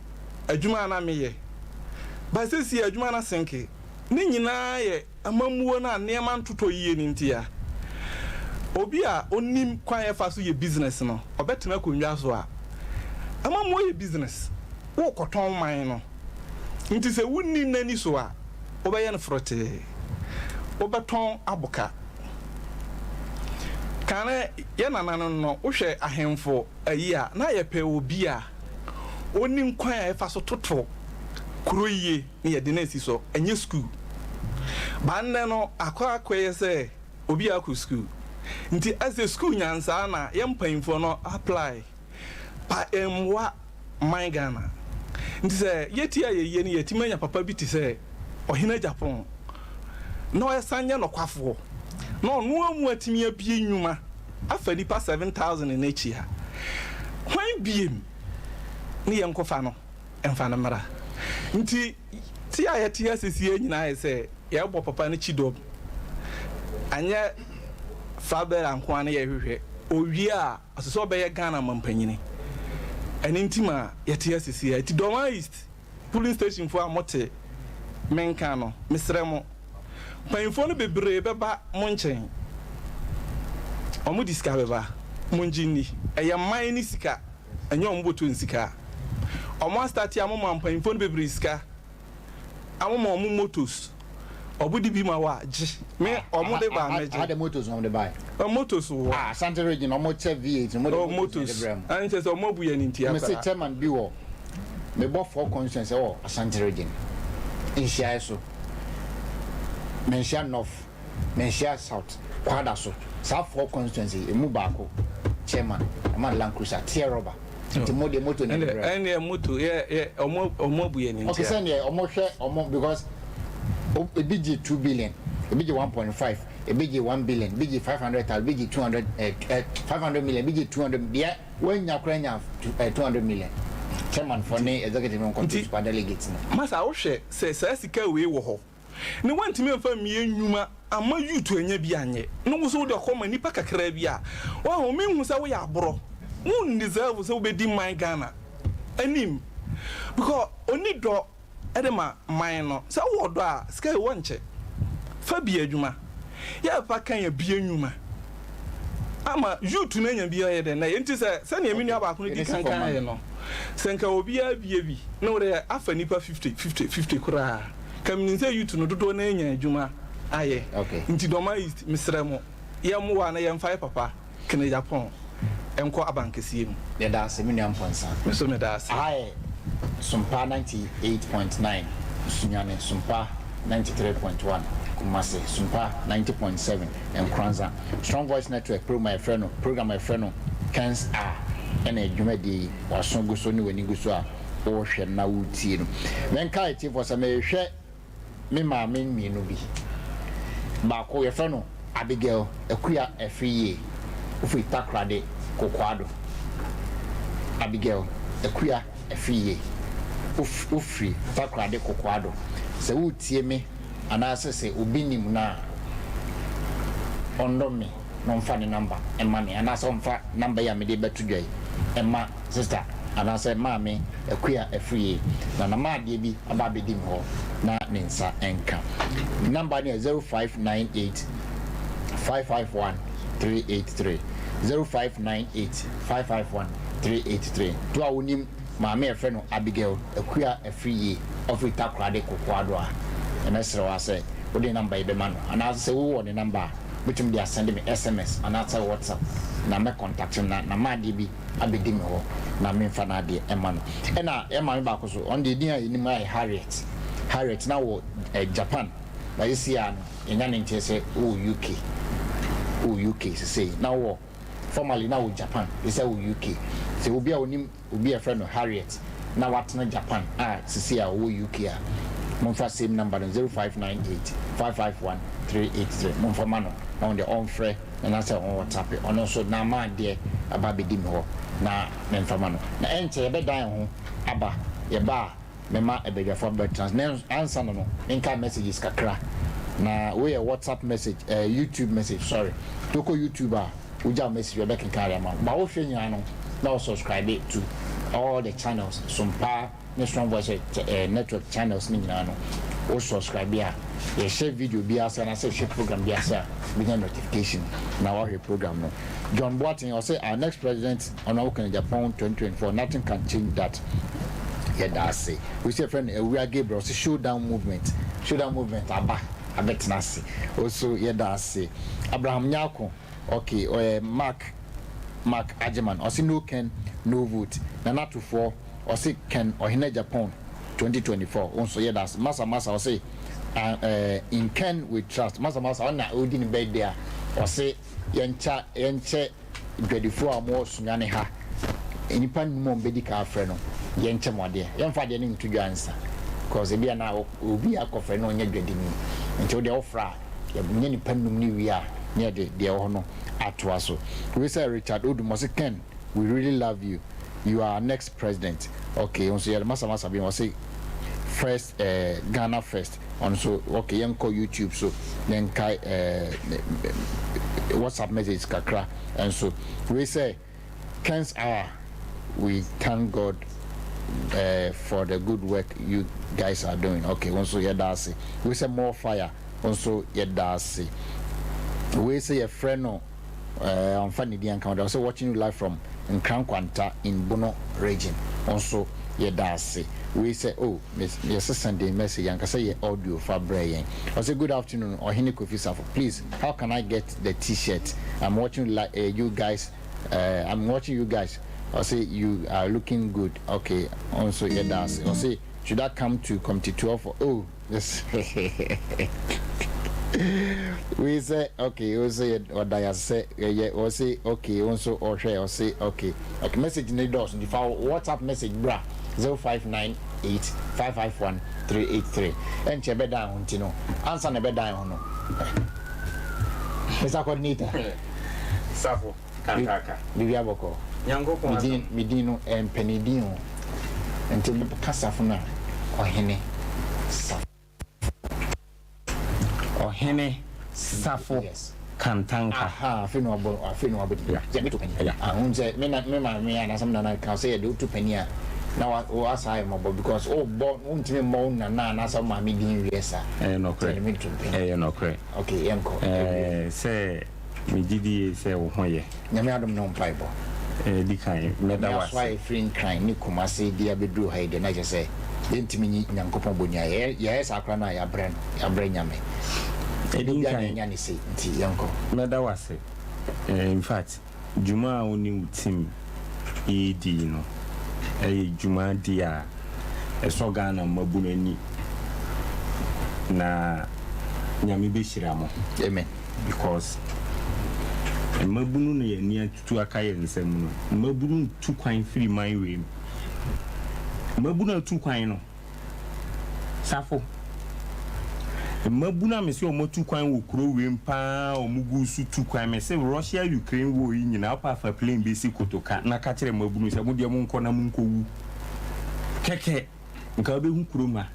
adwuma a na meyɛ. But seesei adwuma no asenke. Ne nyinaa yɛ amammuo no a nneɛma ntotɔ yie no nti a. Obi a ɔnim kwan a yɛfa so yɛ business no, ɔbɛtena akonnwa so a, amammuo yɛ business. Worekɔtɔn man no. Nti sɛ wonni n'ani so a, wobɛyɛ no forotee. Wobɛtɔn aboka. Kane yɛn nananom no, wohwɛ ahemfo ayi a, na yɛpɛ obi a ɔnim kwan a yɛfa so toto kuro yie na yɛde no asi so, ɛnyɛ sukuu. Ba nnɛ no, akɔ akɔyɛ sɛ obi a akɔ sukuu. Nti ɛsɛ sukuu nyansaa na yɛn mpanyinfoɔ no apply pa mmoa man Ghana. Nti sɛ yɛti a yɛyie no yɛtumi anya papa bi te sɛ Ɔhene Agyapong na ɔsan yɛ nɔkwafoɔ na ɔno amu atumi abie nnwuma afa nipa 7000 no akyi a, hwan biem ne yɛnkɔfa no mfa no mmra? Nti te a yɛte ha sesie nyinaa yɛ sɛ yɛbɔ papa no kyidɔm, anyɛ Flabera nko ara ne yɛhwehwɛ, owie a Ɔsɛ sɛ ɔbɛyɛ Ghana mampanyini. Ɛno nti ma yɛte ha sisi a. Nti Dormaa East polling station foɔ a mote me nka no, mesrɛ mo. Mpanyinfoɔ no bebree bɛba mo nkyɛn. Wɔn de sika bɛba. Mongye nni. Ɛyɛ man no sika, ɛnyɛ wɔn bɔtɔ nsika. Wɔn astate amoma mpanyinfoɔ no bebree sika. Amoma ɔmo motos ɔbo de bi ma wo a gye me ɔmo de ba mɛgye. Aha de motos na ɔmo de bae. Ɔ motos wɔ. Ah Asante region ɔmo kyɛ V8 no mo de oh, motos na ɛde brɛ mo. Ɛn kyɛ sɛ ɔmo abu yɛn ntia koraa. Mese chairman bi wɔ me bɔ four constituency ɛwɔ Asante region nhyiaɛ so Manhyia North Manhyia South Kwada so saa four constituency emu baako chairman ɛma no Land Cruiser teɛ rɔba. Nti mo deɛ moto na ɛde brɛ. Ɛndeɛ moto yɛ yɛ ɔmo ɔmo abu yɛn ntia. Okay sɛ deɛ ɔmo hwɛ ɔmo because ebi gye 2 billion, ebi gye 1.5, ebi gye 1 billion, ebi gye 500,000, ebi gye 200 500 million, ebi gye 200 deɛ wɔnya koraa nya 200 million. Chairman fo ne executive no nkɔto super delegate no. Masa, wohwɛ sɛ saa sika wei wɔ hɔ ne wantumi amfa mmie nnwuma ama youth anya bi anyɛ ne wo so wode ɔkɔ ma nipa kakra bi a wahu mehu sɛ woyɛ aborɔ won deserve sɛ wobɛdi man Ghana anim because ɔni dɔ ɛde ma man no. Sɛ wowɔ dɔ a, sika yi wɔnkyɛ fa bie adwuma yɛfa kan abie nnwuma ama youth no anya bi ɔyɛ dɛn na yɛnti sɛ sɛnea me nua baako no di kan kan yɛ no, sɛ nka obiara bie bi na wɔde afa nipa 50 50 50 koraa ka menim sɛ youth no dodoɔ no anya adwuma ayɛ. Nti Dormaa East, mesrɛ mo, yɛmmoa na yɛmfa yɛ papa Kene Agyapong nkɔ abankɛseɛ mu. Yɛda ase me nua Mpɔnsa. Me nso meda ase. Aha yɛ Sompa 98.9 Sunyani, Sompa 93.1 Kumasi, Sompa 90.7 Nkoranza. Strong Voice Network program a yɛfrɛ no program a yɛfrɛ no Kens A ɛna dwumadie yi w'aso gu so ne w'ani gu so a worehwɛ no na woretie no. Menkae atiefoɔ sɛ merehwɛ me maame mmienu bi. Baako yɛfrɛ no Abigail Akua Afriyie, ofiri Takoradi Kokoado. Abigail Akua Afriyie, ofiri Takoradi Kokoado. Sɛ woretie me anaasɛ sɛ obi nim no a, ɔnnɔ me na ɔmfa ne number mma me anaasɛ ɔmfa number yi a mede rebɛto dwa yi mma sister anaasɛ maame Akua Afriyie na n'amaadeɛ bi aba abɛdi me hɔ na ne nsa nka. Number no yɛ 0598 551 383, 0598 551 383. To a wonim maame a yɛfrɛ no Abigail Akua Afriyie ɔfiri Takoradi Kokoado a, ɛmɛsrɛ wo ara sɛ wode number yi bɛma no anaasɛ sɛ wowɔ ne number a wobɛtumi de asɛnde me SMS anaasɛ WhatsApp na mɛ contact no na n'amaadeɛ bi abɛdi me hɔ na memfa n'adeɛ mma no. Ɛna yɛn maame baako so, ɔno deɛ din a yɛnim ara yɛ Harriet. Harriet na wɔ eh, Japan, na seesei ara no yɛnya ne nteɛ sɛ wowɔ UK. Wowɔ UK sesei, na wowɔ formerly na wɔ Japan, seesei wɔ UK. Sɛ obi a onim obi a yɛfrɛ no Harriet na watena Japan a seesei a ɔwɔ UK a, Momfa same number no 0598 551 383 momfa ma no na ɔno deɛ ɔmfrɛ anaasɛ ɔn WhatsApp ɔno nso na ama adeɛ aba abɛdi me hɔ na memfa ma no. Na ɛnkyɛ yɛbɛdan yɛn ho aba, yɛba a mɛma abadwafoɔ abɛtena ase. Na ansa na no menkae messages kakra na wei yɛ WhatsApp message, eh, YouTube message, sorry. Nti wokɔ YouTube a wogyaw message wɔbɛkenkan de ama wo. Ba wohwɛ nyinaa no na wo subscribe to all the channels, Sompa ne Strong Voice eh, network channels ne nyinaa no wo subscribe a yɛhyɛ video bi ase anaasɛ yɛhyɛ program bi ase a wobɛnya notification na wahwɛ program no. John Boateng ɔsɛ our next president Honourable Kennedy Agyapong 2024 nothing can change that yɛda ase. Wei sɛ yɛfrɛ no Awura Gabriel ɔsɛ showdown movement showdown movement aba abɛtena ase oso yɛda ase. Abraham Nyarko okay ɔyɛ Mark Mark Agyeman ɔse no Ken no vote. Nana Atufoɔ ɔse Ken Ɔhene Agyapong 2024 wo nso yɛda ase. Masa Masa ɔse ah eh, in Ken we trust. Masa Masa ɔna ɔredi ne birthday a ɔse yɛnkyɛ yɛnkyɛ dwadifoɔ a wɔwɔ Sunyani ha nnipa nnum a wɔbɛdi kan afrɛ no yɛnkyɛ mo adeɛ. Yɛmfa adeɛ no nto dwa ansa cause ebia na obi akɔfrɛ na ɔnyɛ dwadini nti wo deɛ wofrɛ a yɛnyɛ nnipa nnum no wie a na yɛde deɛ ɛwɔ hɔ no atoa so. Wei sɛ Richard Odum ɔse Ken we really love you you are our next president okay wo nso yɛde masa masa bi ɔse first eh, Ghana first ɔno nso okay yɛnkɔ YouTube so yɛnkae eh, WhatsApp message kakra nso wei sɛ Ken's hour we thank God eh, for the good work you guys are doing okay wo nso yɛda ase wei sɛ more fire wo nso yɛda ase wei sɛ yɛfrɛ no eh, ɔmfa ne din anka ho da ɔsɛ watching you live from Nkrankwanta in Bono region wo nso yɛda ase wei sɛ oh yɛsesa den message ankasa yɛ audio fa brɛ yɛn ɔsɛ good afternoon Ɔhene Kofi Safo please how can I get the t-shirt I'm watching li eh, you guys eh, I'm watching you guys ɔsɛ you are looking good okay wo nso yɛda ase ɔsɛ should I come to committee 12 for oh yes wei sɛ okay wo nso yɛ ɔda yɛ ase sɛ yɛyɛ ɔse okay wo nso ɔhwɛ ɔse okay okay message ne dɔɔso nti fa whatsapp message bra 0598 551 383 ɛnkyɛ ɛbɛdan ho nti no ansa na ɛbɛdan ho no Mr. Coordinator Safo kakraka. Biribi abɔkɔ. Nyankopɔn adom. Me din no ɛmpɛ ne din o nti meka Safo no a ɔhene Safo. Ɔhene Safo Kantanka. Aha afei na wabɔ afei na wabɔ din. Yɛ me to panin. Ah wonim sɛ me na me maame anaasɛ me nana ka sɛ yɛde wo to panin a na wa wasa ayɛ mmɔbɔ because wobɔ wontumi mmɔ wo nana anaasɛ wo maame din wie saa. Ɛyɛ nɔkorɛ. Nti yɛde me to panin. Ɛyɛ nɔkorɛ. Okay yɛnkɔ. Ɛɛ sɛ Megye die sɛ wo ho yɛ. Nyame adom ne wo mpaebɔ. Di kan, mɛda wo Nyame asoa ase. yɛ firi Nkran ne Kumase de abɛduru ha yi deɛ na kyerɛ sɛ yɛntumi nyi Nyankopɔn boniayɛ. Yɛyɛ saa koraa no a yɛabrɛ no, yɛabrɛ Nyame. Ɛnyɛ Ɛdi obiara na nkan. anya ne sei nti yɛnkɔ. Mɛda wo ase. In fact, dwuma a wo ne wo team redi no yɛ dwumadi a ɛsɔ Ghana mmabunu ani na Nyame bɛhyira mo. Amen. Because mmabunu na yɛn ani atutu aka yɛn nsam no. Mmabunu tu kwan firi man wei mu. Mmabunu atu kwan no. Safo. Mmabunu a mese wɔn atu kwan wɔ kuro wei mu paa wɔn gu so tu kwan. Mese Russia Ukraine war yi nyinaa wopɛ afa plane bɛsi Kotoka na ka kyerɛ mmabunu sɛ mo deɛ monkɔ na monkɔwu. Kɛkɛ. Nka wobɛhu kurom ha.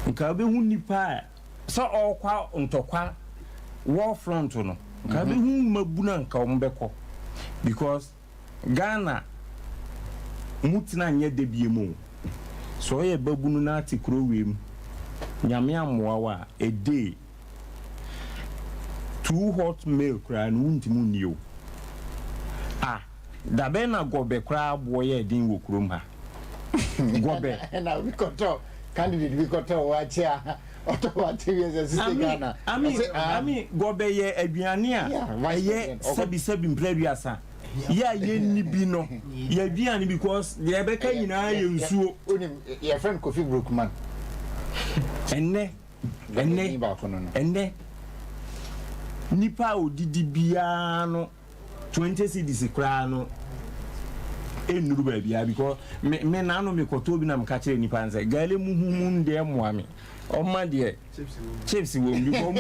Nka wobɛhu nnipa a sɛ ɔrekɔ ntɔkwa war front no nka wobɛhu mmabunu a nka wɔn bɛkɔ because Ghana mu tena nyɛ dɛ biem o. Sɛ ɔyɛ babunu na ate kuro wei mu Nyame ammoa wo a a day two hot meal koraa no wontumi nni o. Ah dabɛn na gɔbɛ koraa boɔ yɛɛ den wɔ kurom ha? Gɔbɛ. Ɛna obi kɔtɔ candidate bi kɔtɔ wakye a ɔtɔ wakye wie sɛ sisi Ghana. I mean, I mean, gɔbɛ yɛ aduane a ɛyɛ sɛbi sɛbi mpere aduasa. Yɛ a yɛnni bi no yɛ aduane because deɛ ɛbɛka nyinaa yɛ nsuo. Wonim yɛfrɛ no Kofi Brookman. Ɛnnɛ ɛnnɛ ɛnnɛ nipa a odidi biara no 20 cedis koraa no. Ɛnnuru baabiara because me me naano mekɔtɔɔ bi na meka kyerɛɛ nipa no sɛ gale muhumu no deɛ mmoa me. Ɔmma deɛ chips wɔ mu because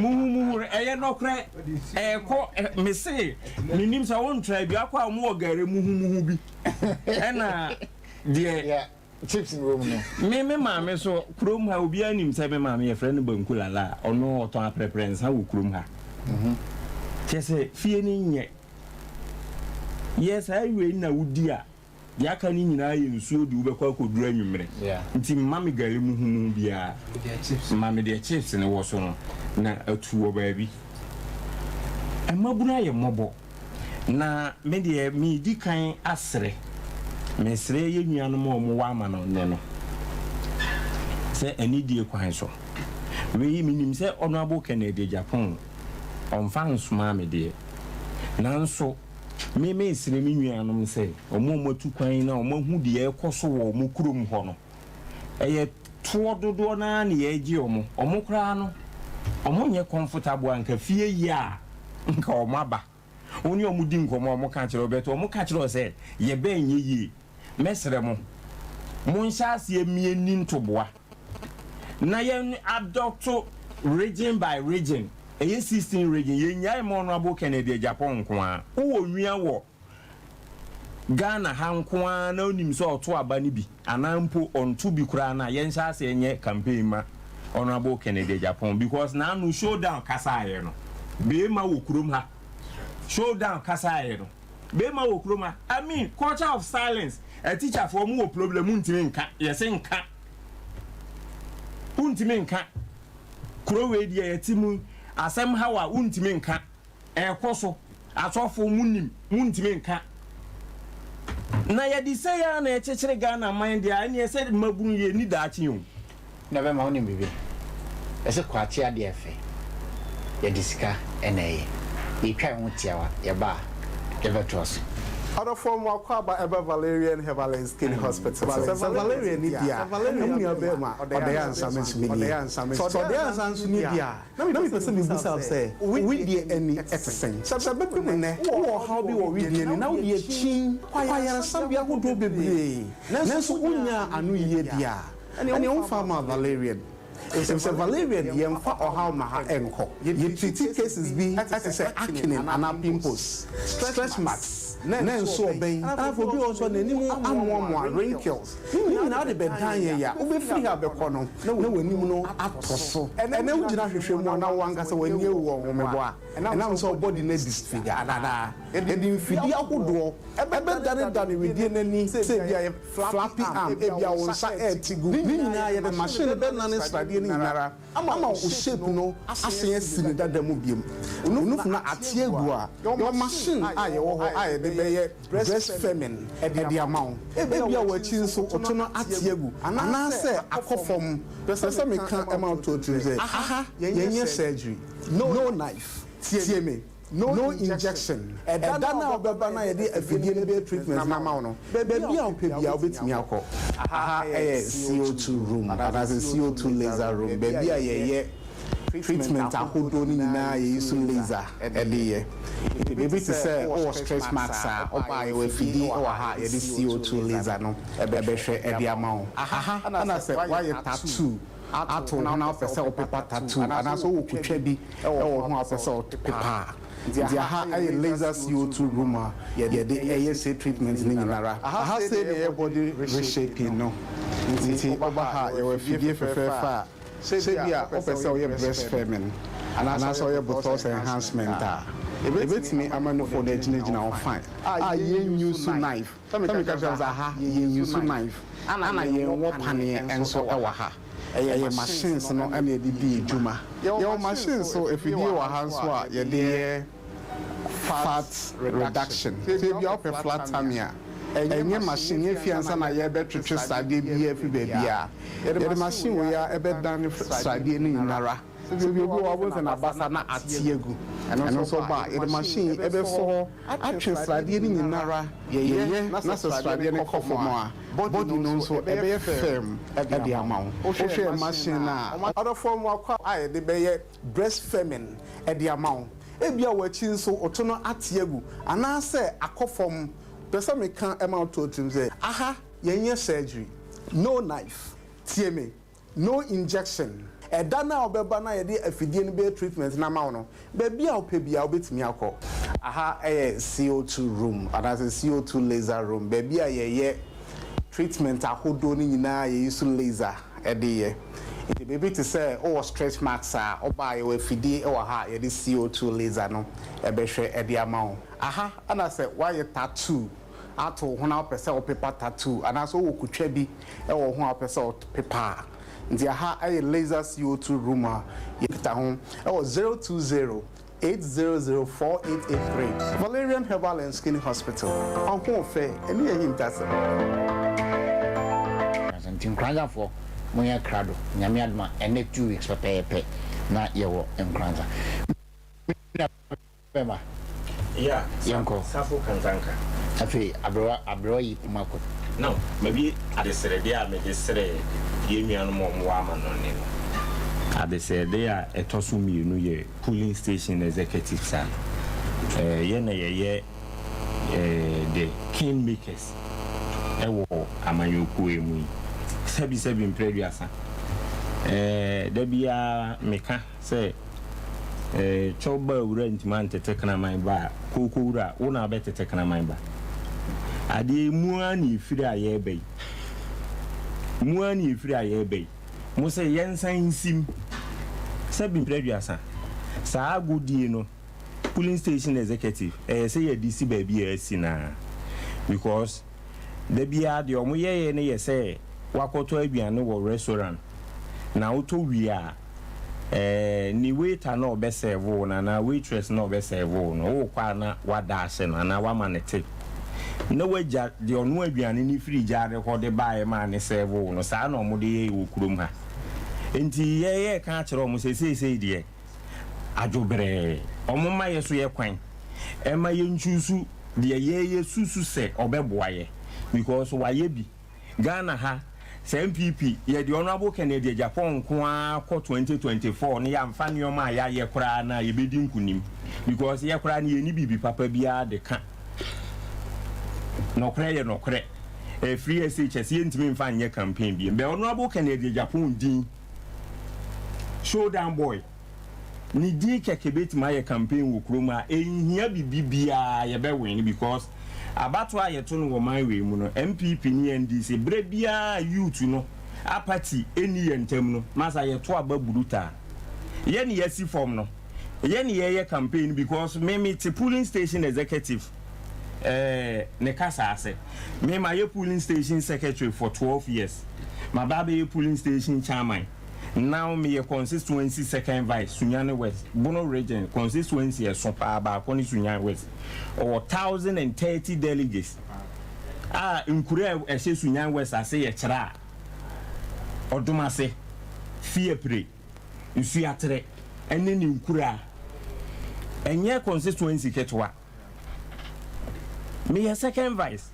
muhu muhu no ɛyɛ nɔkorɛ ɛkɔ mese menim sɛ wontra bi akɔ a wɔn wɔ gare muhumuhu bi ɛna deɛ chips wɔ mu no. Me me maame so kurom ha obiara nim sɛ me maame yɛfrɛ no Banku Lala a ɔno ɔtɔn aprɛprɛ nsa wɔ kurom ha kyɛ sɛ fie no nyɛ yɛ saa wei na wodi a Deɛ aka no nyinaa yɛ nsuo de wobɛkɔ akɔduru anwummerɛ. Nti mma me gari muhumuhu biara. Ma me deɛ chips no wɔ so no na atu wɔ baabi. Mmabunu ayɛ mmɔbɔ. Na me deɛ meredi kan asrɛ, mesrɛ yɛn nuanom a wɔwɔ amanɔnne no sɛ anidie kwan so. Wei menim sɛ Honourable Kennedy Agyapong ɔmfa nsomaa me deɛ, nanso Me mesrɛ me nuanom sɛ, wɔn a wɔatu kwan na wɔahu deɛ ɛrekɔ so wɔ wɔn kurom hɔ no, ɛyɛ toɔ dodoɔ no ara na yɛregye wɔn. Wɔn koraa no, wɔnyɛ comfortable a nka fie yie a nka wɔn aba. Wo ne wɔn di nkɔmmɔ a, wɔka kyerɛ wo, but wɔka kyerɛ wo sɛ, yɛbɛn nyɛ yie. Mɛsrɛ mo, monhyɛ aseɛ mmie nni ntoboa. Na yɛn adopt region by region, ɛyɛ 16 region, yɛnnyae mma Honourable Kennedy Agyapong nko ara. Wowɔ nwia wɔ Ghana ha nko ara na wonim sɛ ɔto aba no bi anaa mpo ɔnto bi koraa no a, yɛnhyɛ aseɛ nyɛ campaign mma Honourable Kennedy Agyapong because n'ano showdown kasaeɛ no, beema wɔ kurom ha. Showdown kasaeɛ no, beema wɔ kurom ha. I mean, culture of silence, atikyafoɔ mo wɔ problem montumi nka, yɛse nka. Wontumi nka. Kuro wei deɛ yɛte mu yi, asɛm haw a wontumi nka. Ɛrekɔ so. Asɔfo monim, montumi nka. Na yɛde sei ara na ɛkyekyere Ghana man deɛ a, ɛneɛ sɛ mmabunu yɛnni daakye o. Na bɛma wonim biribi? Yɛse kwakye adeɛ ɛfɛ, yɛde sika na ɛyɛ. Yɛtwa yɛn ho tiawa, yɛba a, yɛbɛtoa so. Ɔdɔfoɔ mo akwaaba ɛba Valerian Herbal and Skin Hospital. Sɛ Valerian ni bi a, na mo nua bɛɛma ɔdɛɛ ansa me nso me nie. Sɛ ɔdɛɛ ansa nso ni bi a, na mepɛ sɛ mebusa wo sɛ, wo wedeɛ ani te sɛn? Sɛ bɛpem nnɛ, wowɔ ɔhaw bi wɔ wedeɛ ani na wode akyin kɔ ayaresabea ahodoɔ bebree nanso wonnyaa ano yie deɛ a, Ɛnneɛ womfa mma Valerian. Efisɛ Valerian yɛmfa ɔhaw ma ha nkɔ. Yɛ treati cases bi te sɛ acne anaa pimples, stretch marks, na nso ɔbɛn. Na afei obi wɔ hɔ nso a n'anim amoamoa, wrinkles. Ne nyinaa wode bɛdan yɛn a, wobɛfiri ha bɛkɔ no na w'anim no atɔ so. Ɛnnɛ wogyina hwehwɛ mu a na wo ankasa w'ani awu wɔ nhomebɔ a ɛnam sɛ wo body no adisfigure anaa yɛde mfidie ahodoɔ bɛdanedane wedeɛ no ani sɛ ebia yɛ flappy arm, ebia wo nsa rete gu, ne nyinaa yɛde machine no bɛnane sradeɛ no nyinara ama wo shape no asan asi ne dada mu biom. Wo nufu no ate agu a, yɛwɔ machine a yɛwɔ hɔ a yɛde bɛyɛ breast firming de ama wo. Ebia w'akyi nso wo to no ate agu anaasɛ akɔ fam. Pɛ sɛ meka ma wo to tirim sɛ aha yɛnyɛ surgery, no knife, tie me. No injection, ɛda no a wobɛba na yɛde afidie no bɛyɛ treatment no ama wo no, baabi a wopɛ biara wobɛtumi akɔ. Aha yɛ CO2 room anaasɛ CO2 laser room, baabi a yɛyɛ treatment ahodoɔ no nyinaa yɛyi so laser de yɛ. Nti biribi te sɛ wowɔ stretch marks a, woba a yɛwɔ afidie wɔ ha a yɛde CO2 laser no bɛhwɛ de ama wo. Aha na sɛ woayɛ tattoo ato wo ho na wopɛ sɛ wopepa tattoo anaasɛ wowɔ kotwa bi wɔ wo ho a wopɛ sɛ wopepa a, nti aha yɛ laser CO2 room a yɛde yɛ sei treatment no nyinara. Aha sei na yɛyɛ body reshaping no, nti woba ha a yɛwɔ afidie fɛfɛɛfɛ a sɛ bi a wopɛ sɛ woyɛ breast firming anaasɛ woyɛ buttocks enhancement a, yɛbɛtumi ama nufoɔ no agyinagyina wo fine a yɛn use knife. Sɛ meka kyerɛ wo sɛ aha yɛn use knife ɛna yɛn wɔ paneɛ nso wɔ ha. Ɛyɛ machines no na yɛde di adwuma. Yɛwɔ machines nso, afidie wɔ ha nso a yɛde yɛ fat reduction. Sɛ ebia wopɛ flat tummy a, ɛnyɛ machine, nyɛ fie ansa na yɛrebɛtwetwe sradeɛ biara afiri baabiara. Yɛde machine wei ara bɛdane sradeɛ no nyinara. Sɛ obi wɔ hɔ a, wobɛhu sɛ n'abasa na ate agu. Ɛno nso ba a, yɛde machine bɛsɔ hɔ atwe sradeɛ no nyinara. Yɛyɛ na sɛ sradeɛ no kɔ fam a, body no nso ɛbɛyɛ firm de ama wo. Wohwɛ machine no a. Ɔdɔfoɔ mmoa a yɛde bɛyɛ breast firming de ama wo. Ebia w'akyi nso wo to no ate agu anaasɛ akɔ fam. Pɛ sɛ meka ma wo to tirim sɛ aha yɛnyɛ surgery, no knife, tie me, no injection. Ɛda no a wobɛba na yɛde afidie no bɛyɛ treatment no ama wo no, baabi a wopɛ biara wobɛtumi akɔ. Aha yɛ CO2 room anaasɛ CO2 laser room, baabi a yɛyɛ treatment ahodoɔ no nyinaa yɛ use laser de yɛ. Nti biribi te sɛ wowɔ stretch marks a, woba a yɛwɔ afidie wɔ ha a yɛde CO2 laser no bɛhwɛ de ama wo. Aha na sɛ woayɛ tattoo ato wo ho na wopɛ sɛ wopepa tattoo anaasɛ wowɔ kutwa bi wɔ wo ho a wopɛ sɛ wopepa a, nti aha yɛ laser CO2 room a yɛkita ho wɔ 020 800 4883 Valerian Herbal and Skin Hospital. Ɔhoɔfɛ ne ahintasɛm. Nti Nkoranzafoɔ monyɛ krado, Nyame adom a ɛnɛ 2 weeks pɛpɛɛpɛ na yɛwɔ Nkoranza. Me nua bɛma Yeah, yɛnkɔ. Safo Kantanka. Afei aberewa aberewa yi poma kɔ. Now, mawie adesrɛdeɛ a mede srɛɛ yɛn nuanom a wɔwɔ amanɔne no. Adesrɛdeɛ a ɛtɔ so mmienu yɛ polling station executives a yɛn na yɛyɛ the king makers wɔ amanyɔkuo yi mu yi. Sɛbi sɛbi mprɛ aduasa, da biara meka sɛ kyɛw ba wura ntumi antete kraman ba a, kooko wura, wo na wobɛtete kraman ba. Adeɛ yi mu ara na ɛfiri a yɛreba yi. Mu ara na ɛfiri a yɛreba yi. Mo sɛ yɛnsan nsim sɛbi mprɛ aduasa. Saa agodie no, polling station executive, ɛyɛ sɛ yɛde si baabi a asi no ara. Because da biara deɛ wɔyɛeɛ no yɛ sɛ wakɔtɔ aduane wɔ restaurant na wotɔ wie a, eh, ne waiter no a ɔbɛ serve wo no anaa waitress no a ɔbɛ serve wo no, wokɔ a na wada ahyɛ no anaa wama no tip na wagya deɛ ɔnoa aduane no firi gyaade hɔ de baeɛ maa ne serve wo no. Saa na wɔde yɛ wɔ kurom ha. Nti yɛyɛ ka akyerɛ wɔn sɛ seesei deɛ adwobrɛɛ wɔn mma yɛ so yɛ kwan ɛma yɛnchuusu deɛ yɛyɛ susu sɛ ɔbɛboa yɛ because wayɛ bi. Ghana ha, sɛ NPP yɛde Honourable Kennedy Agyapong nko ara kɔ 2024 na yɛamfa nneɛma a yɛayɛ koraa no a, yɛbɛdi nkunim because yɛ koraa no yɛnni biribi papa biara de ka. Nɔkorɛ yɛ nɔkorɛ. Ɛyɛ free SHS, yɛntumi mfa nyɛ campaign biom. But Honourable Kennedy Agyapong din, Showdown boy, ne din kɛkɛ bɛtumi ayɛ campaign wɔ kurom a ɛnhia biribi biara, yɛbɛ win because abatoɔ a yɛto no wɔ man wei mu no, NPP ne NDC, berɛ biara youth no apathy ɛnni yɛn ntam no, masa yɛto aba brutal. Yɛ ne yɛasi fam no, yɛ ne yɛyɛ campaign because me mete polling station executive eh, ne kasa ase. Me mayɛ polling station secretary for 12 years, maba abɛyɛ polling station chairman. Now meyɛ constituency second vice, Sunyani West, Bono Region constituency ɛso paa baako ne Sunyani West. Ɔwɔ 1,030 delegates a nkura a ɛhyɛ Sunyani West ase yɛ kyerɛ a Ɔdomase, Fiapre, Nsuaterɛ ɛne ne nkura. Ɛnyɛ constituency ketewa. Meyɛ second vice.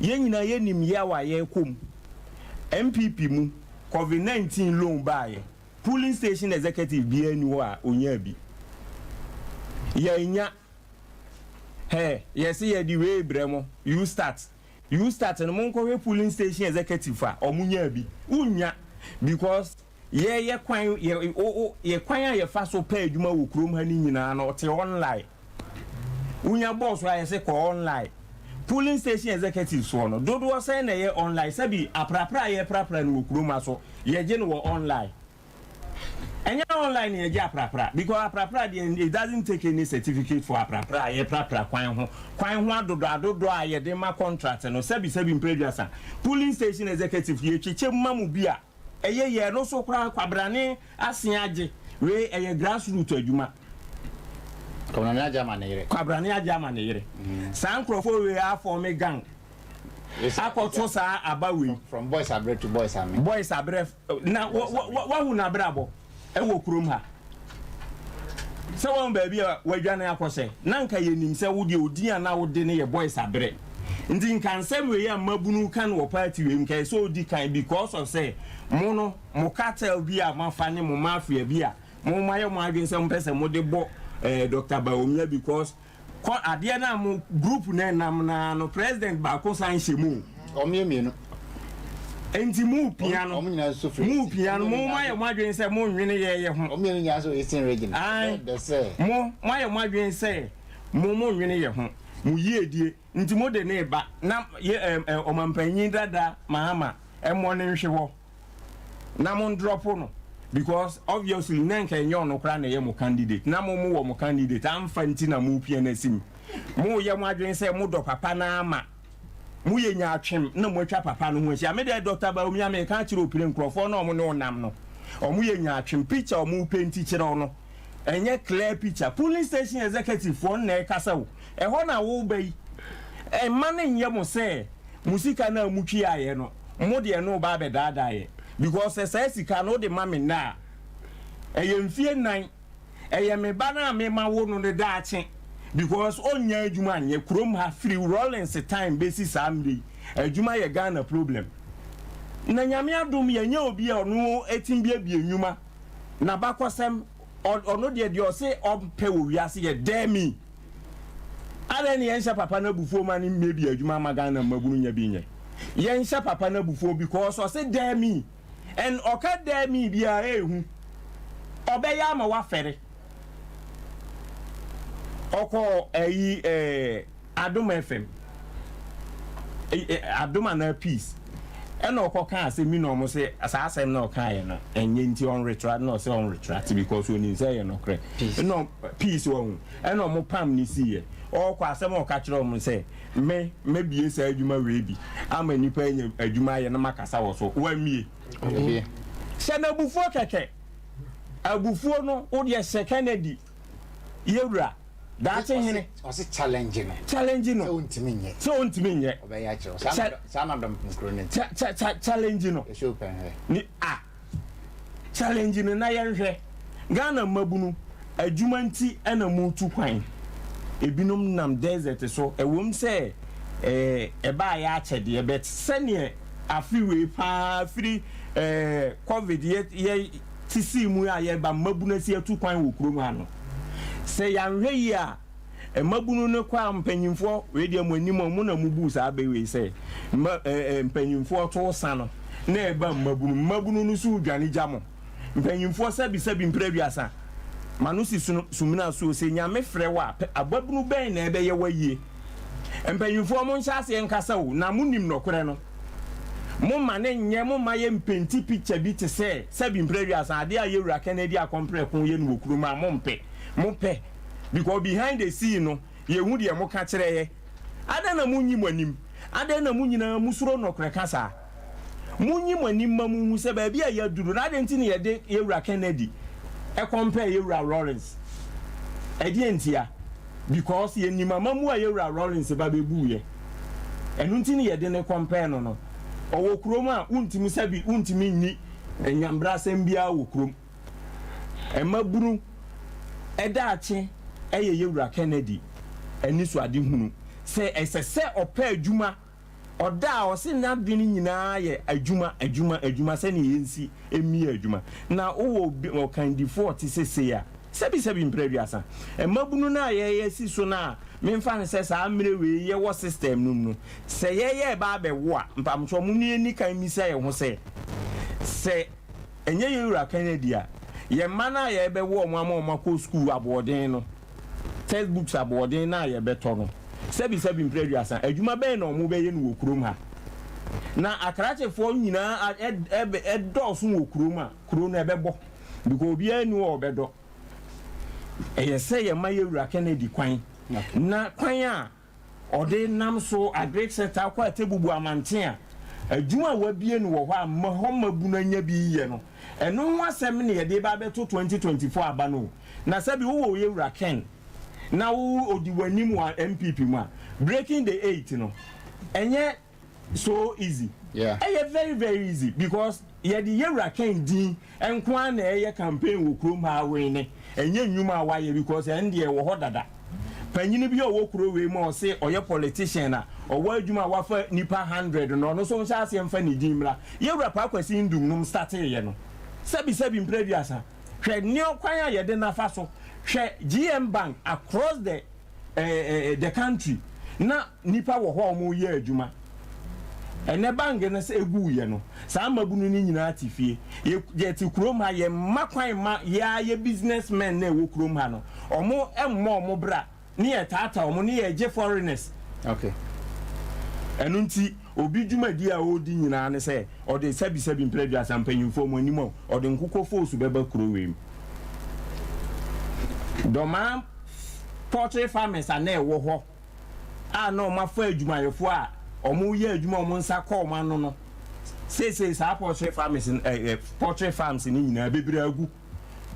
Yɛn nyinaa yɛnim yaw a yɛrekɔ mu. NPP mu COVID-19 loan baayɛ. Polling station executive biara ni hɔ a onyaa bi. Yɛnya. Hɛ, yɛse yɛde wei brɛ mo. YouStart. YouStart no monkɔhwɛ polling station executive a ɔmo nyaa bi. Wonnya because yɛyɛ kwan yɛ o o yɛ kwan a yɛfa so pɛ adwuma wɔ kurom ha ne nyinaa no ɔte online. Wonya bɔɔso a yɛse kɔ online. Polling station executive soɔ no dodoɔ sɛn na ɛyɛ online? Sɛbi aprapra a yɛprapra no wɔ kurom ha so yɛgye no wɔ online. Ɛnyɛ online na yɛgye aprapra because aprapra deɛ, it doesn't take any certificate for aprapra a yɛprapra kwan ho kwan ho adodɔ adodɔ a yɛde ma contract no. Sɛbi sɛbi mpere aduasa, polling station executive yɛkyekyɛ mu ma mo bi a ɛyɛ yɛ no so koraa kwabrane ase agye wei ɛyɛ grassroot adwuma. Kwabrane agye ama ne yere. Kwabrane agye ama ne yere. Saa nkurɔfoɔ wei aform gang akɔto saa aba wei. From boys abrɛ to boys ame. Boys abrɛ na wahu n'abrabɔ ɛwɔ kurom ha sɛ wɔn baabi a wadwane akɔhyɛ na nka yɛnim sɛ wo deɛ odin a na wode ne yɛ boys abrɛ nti nka nsɛm wei a mmabunu ka no wɔ party wei nka ɛsɛ odi kan because of sɛ mo no mo cartel bi a moafa ne mo mafia bi a mo mo ayɛ mo adwene sɛ mo pɛ sɛ mo de bɔ Dr. Bawumia because Kɔ adeɛ no a mo group no ɛnam no ara no president baako san hyɛ mu o. Wɔn yɛ mienu. Nti mo pia no. Wɔn nyinaa nso firi. Mo pia no mo mo ayɛ mo adwene sɛ mo nwene yɛ yɛ ho. Wɔn mmienu nyinaa nso Eastern region. Ae mo mo ayɛ mo adwene sɛ mo mo nwene yɛ ho mo yiedie nti mo de ne ba na yɛ ɛ ɛ ɔmampanyin dada Mahama ɛmɔ ne nhwe hɔ. na mo ndrɔpo no because obviously na nka ɛnyɛ ɔno koraa na ɛyɛ mo candidate na mo mo wɔ mo candidate amfa nti na mo pia no asim mo yɛ mo adwene sɛ mo dɔ papa no ama mo yɛ nyaatwem na mo atwa papa no ho ahyia me deɛ Doctor Bawumia me ka akyerɛ opire nkurɔfoɔ na ɔmo ne wo nam no ɔmo yɛ nyaatwem picture ɔmo penti kyerɛ wo no ɛnyɛ clear picture polling station executive foɔ no na ɛkasa o ɛhɔ na wo ba yi ɛma no nyɛ mo sɛ mo sika no a mo twiaeɛ no Mo deɛ no reba abɛdaadaa yɛ because sɛ saa sika no wode ma me nnɛ a, ɛyɛ mfie nnan, ɛyɛ me ba no a me ma wo no ne daakye because ɔnnya adwuma nyɛ kurom ha firi Rawlings time bɛsi saa mmerɛ yi adwuma yɛ Ghana problem na Nyame adom yɛnyɛ obi a ɔno ɛtim biabie nnwuma nabakɔsɛm ɔno deɛ deɛ ɔse ɔmpɛ wɔ wiase yɛ dare me. Adɛn ne yɛnhyɛ papa no abufuo ma no mmiebie adwuma ma Ghana mmabunu nya bi nyɛ? Yɛnhyɛ papa no abufuo because ɔse dare me and ɔka dare me biara ɛɛhu. Ɔbɛyɛ ama wafɛre. Ɔkɔ ɛyi ɛɛ Adom FM, Adom anaa Peace ɛna ɔkɔ kaa asɛm bi na ɔmo se saa asɛm na ɔkaeɛ no ɛnyɛ nti ɔnretra na ɔsɛ ɔnretract because onim sɛ ɛyɛ nɔkorɛ ɛna Peace wahu ɛna ɔmo pam ne siiɛ ɔɔkɔ asɛm a ɔka kyerɛ ɔmo sɛ me mɛbie saa adwuma wei bi ama nipa anya adwuma ayɛ na makasa wɔ so wammie hyɛ no abufuo kɛkɛ abufuo no wodeɛ hyɛ Kennedy yɛwura Daakye hene. Ɔse challenge no. Challenge no. Sɛ ontumi nyɛ. Sɛ ontumi nyɛ. Ɔbɛyɛ akyerɛ wo. Saa saa na dɔm kuro no ti. Cha cha challenge no. Ɛhyɛ open hwɛ. Ni a challenge no na yɛnhwɛ. Ghana mmabunu, adwuma nti na motu kwan. Ebinom nam desert so. Ɛwom sɛ ɛɛ ɛbaeɛ akyɛ deɛ but sɛdeɛ afe wei paa firi ɛɛ covid yɛ yɛ te sii mu a yɛreba mmabunu asi atu kwan wɔ kurom ha no, sɛ yɛanhwɛ yie a, mmabunu no kɔ a mpanyinfoɔ, wei deɛ mo anim a mo na mo buu saa bɛ wei sɛ mma ɛɛ mpanyinfoɔ to sa no na ɛba mmabunu, mmabunu no so redwane gya mo. Mpanyinfoɔ sɛbi sɛbi mpere aduasa, ma no si sumina so sɛ Nyame frɛ wo a, pɛ ababunu bɛn na ɛbɛyɛ w'ayie? Mpanyinfoɔ mo nhyɛ aseɛ nkasa o, na mo nim nɔkorɛ no. Mo ma no nyɛ mo ma yɛ mpenti picture bi te sɛ sɛbi mprɛ aduasa adeɛ a yɛwura Kennedy Akɔmprɛko yɛ no wɔ kurom a mo mpɛ mo pɛ because behind the scene no yɛ hu deɛ mo ka kyerɛ yɛ adɛn na mo nyi mo anim adɛn na mo nyinaa mo suro nɔkorɛ ka saa mo nyi mo anim ma mo hu sɛ baabi a yɛaduru no adɛn nti na yɛde yɛwura Kennedy ɛkɔmpɛɛ yɛwura Lawrence ɛdeɛn ntia. Because yɛnim amamuo a yɛwura Rawlings ba bɛbuuiɛ. Ɛno nti ne yɛde no compare no no. Ɔwɔ kurom a wontumi sɛbi wontumi nni nyambrasɛm biara wɔ kurom. Mmabunu daakye yɛ yɛwura Kennedy anisoadehunu sɛ ɛsɛ sɛ ɔpɛ adwuma. Ɔda a ɔse n'adwene nyinaa yɛ adwuma, adwuma, adwuma sɛnea yɛnsi mmie adwuma. Na wowɔ obi, ɔkandifoɔ a ɔte sɛ sei a, sɛbisɛbi mprɛ aduasa, mmabunu no a yɛyɛ si so no a, memfa no sɛ saa mmerɛ wei yɛwɔ system no mu no, sɛ yɛyɛ reba abɛwo a, mpamokyɛw mom yɛnni kan mmisa yɛn ho sɛ, sɛ ɛnyɛ yɛn wura Kennedy a, yɛn mma no a yɛrebɛwo wɔn ama wɔn akɔ sukuu aboɔden no, Text books aboɔden no a yɛbɛtɔ no, sɛbisɛbi mprɛ aduasa, adwuma bɛn na wɔbɛyɛ no wɔ kurom ha? Na akrakyefoɔ nyinaa dɔɔso wɔ kurom a, kuro no ɛbɛbɔ because obiara nni hɔ a ɔbɛdɔ. Ɛyɛ sɛ yɛma yɛwura Kennedy kwan na kwan a Ɔde nam so agric sector akɔ Atebubu amanten a adwuma a wɔabue no wɔ hɔ a hɔ mmabunu anya bi yɛ no, ɛno ho asɛm na yɛde reba abɛto 2024 aba no o. Na sɛbi wowɔ wo yɛwura Ken na wo ɔdi w'anim wɔ NPP mu a, breaking the eight no, ɛnyɛ so easy. Yeah. Ɛyɛ very very easy because yɛde yɛwura Ken din nko ara na ɛyɛ campaign wɔ kurom ha awene ɛnyɛ nnwuma a wayɛ because ɛn deɛ ɛwɔ hɔ dada. Panyini bi a ɔwɔ kuro wei mu a ɔse ɔyɛ politician a ɔwɔ adwuma a wafa nipa hundred no ɔno nso nhyɛ aseɛ mfa ne din mmra. Yɛwura Paa Kwasi Ndum nom starteeɛ no sɛbi sɛbi mprɛ aduasa hwɛ nea kwan a yɛde no afa so hwɛ GM Bank across the. eh, eh, the country na nipa wɔ hɔ a wɔreyɛ adwuma. Ɛnɛ bank no sɛ ɛguiɛ no, saa mmabunu no nyinaa te fie. Yɛ, yɛte kurom ha, yɛmma kwan mma yɛa yɛ business men na ɛwɔ kurom ha no, wɔn mmɔ wɔn bra ne yɛtaataa wɔn ne yɛgye foreigners. Okay. Ɛno nti, obi dwumadi a ɔredi nyinaa ne sɛ ɔde sɛbisɛbi mprɛ aduasa mpanyimfoɔ mo anim a ɔde nkokɔ foosu bɛba kuro wei mu. Dɔmaa poultry farmers a na ɛwɔ hɔ a na wɔafa adwumayɛfoɔ a wɔyɛ adwuma a wɔn nsa kɔ wɔn ano no, seesei saa poultry farmers no ɛ ɛ poultry farms no nyinaa bebree agu.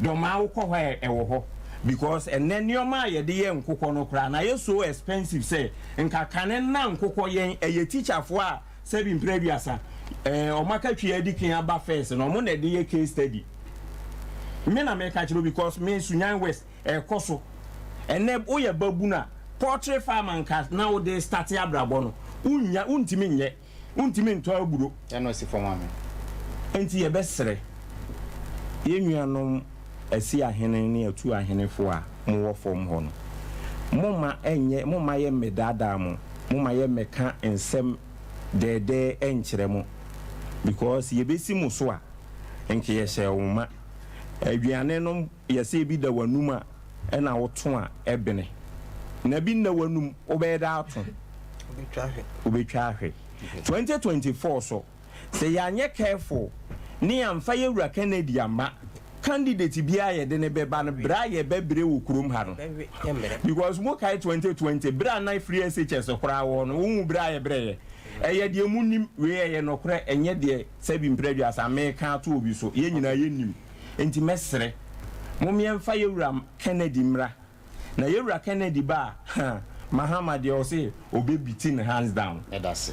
Dɔmaa wokɔ hɔ a ɛwɔ hɔ because ɛnnɛ nneɛma a yɛde yɛ nkokɔ no koraa no ayɛ so expensive sɛ nka kane na nkokɔ yɛn ɛyɛ teacherfoɔ a sɛbi mprɛ aduasa ɛɛ wɔn akatwi adi kan aba first no wɔn na ɛde yɛ case study. Me na meka kyerɛ wo because me Sunyani West ɛkɔ so. Ɛnnɛ woyɛ babunu a poultry farm anka na wode starte abrabɔ no wonnya wontumi nyɛ. Wontumi ntɔ aburo. Ɛna ɔsi fam ame. Enti yɛbɛsrɛ yɛn nuanom Asi ahene ne Atu ahenefoɔ a mowɔ fam hɔ no, momma ɛnyɛ, momma yɛmmɛdaadaa mo, momma yɛmmɛka nsɛm dɛɛdɛɛ nkyerɛ mo, because yɛbɛsi mo so a, nka yɛhyɛɛ wo ma. Aduane no, yɛsɛ ebi da w'anum a, ɛna woto a, ɛbene. Na bi nna w'anum, wobɛyɛ dɛ ato? Wobɛtwa ahwe. 2024 so, sɛ yɛanyɛ careful ne yɛamfa yɛwura Kennedy amma, candidate biara a yɛde no bɛba no, berɛ a yɛbɛbrɛ wɔ kurom ha no. Because mokae 2020, berɛ a na free SHS koraa wɔ hɔ no, wohu berɛ a yɛbrɛeɛ? Ɛyɛ deɛ monim, wei ɛyɛ nɔkorɛ, ɛnyɛ deɛ sɛbi mprɛ aduasa meka ato obi so, yɛn nyinaa yɛnim. Enti mɛsrɛ, mom yɛmfa yɛwura Kennedy mmra. Na yɛwura Kennedy ba a, huh, Mahama deɛ ɔse ɔbɛ beati no hands down. Yɛdase.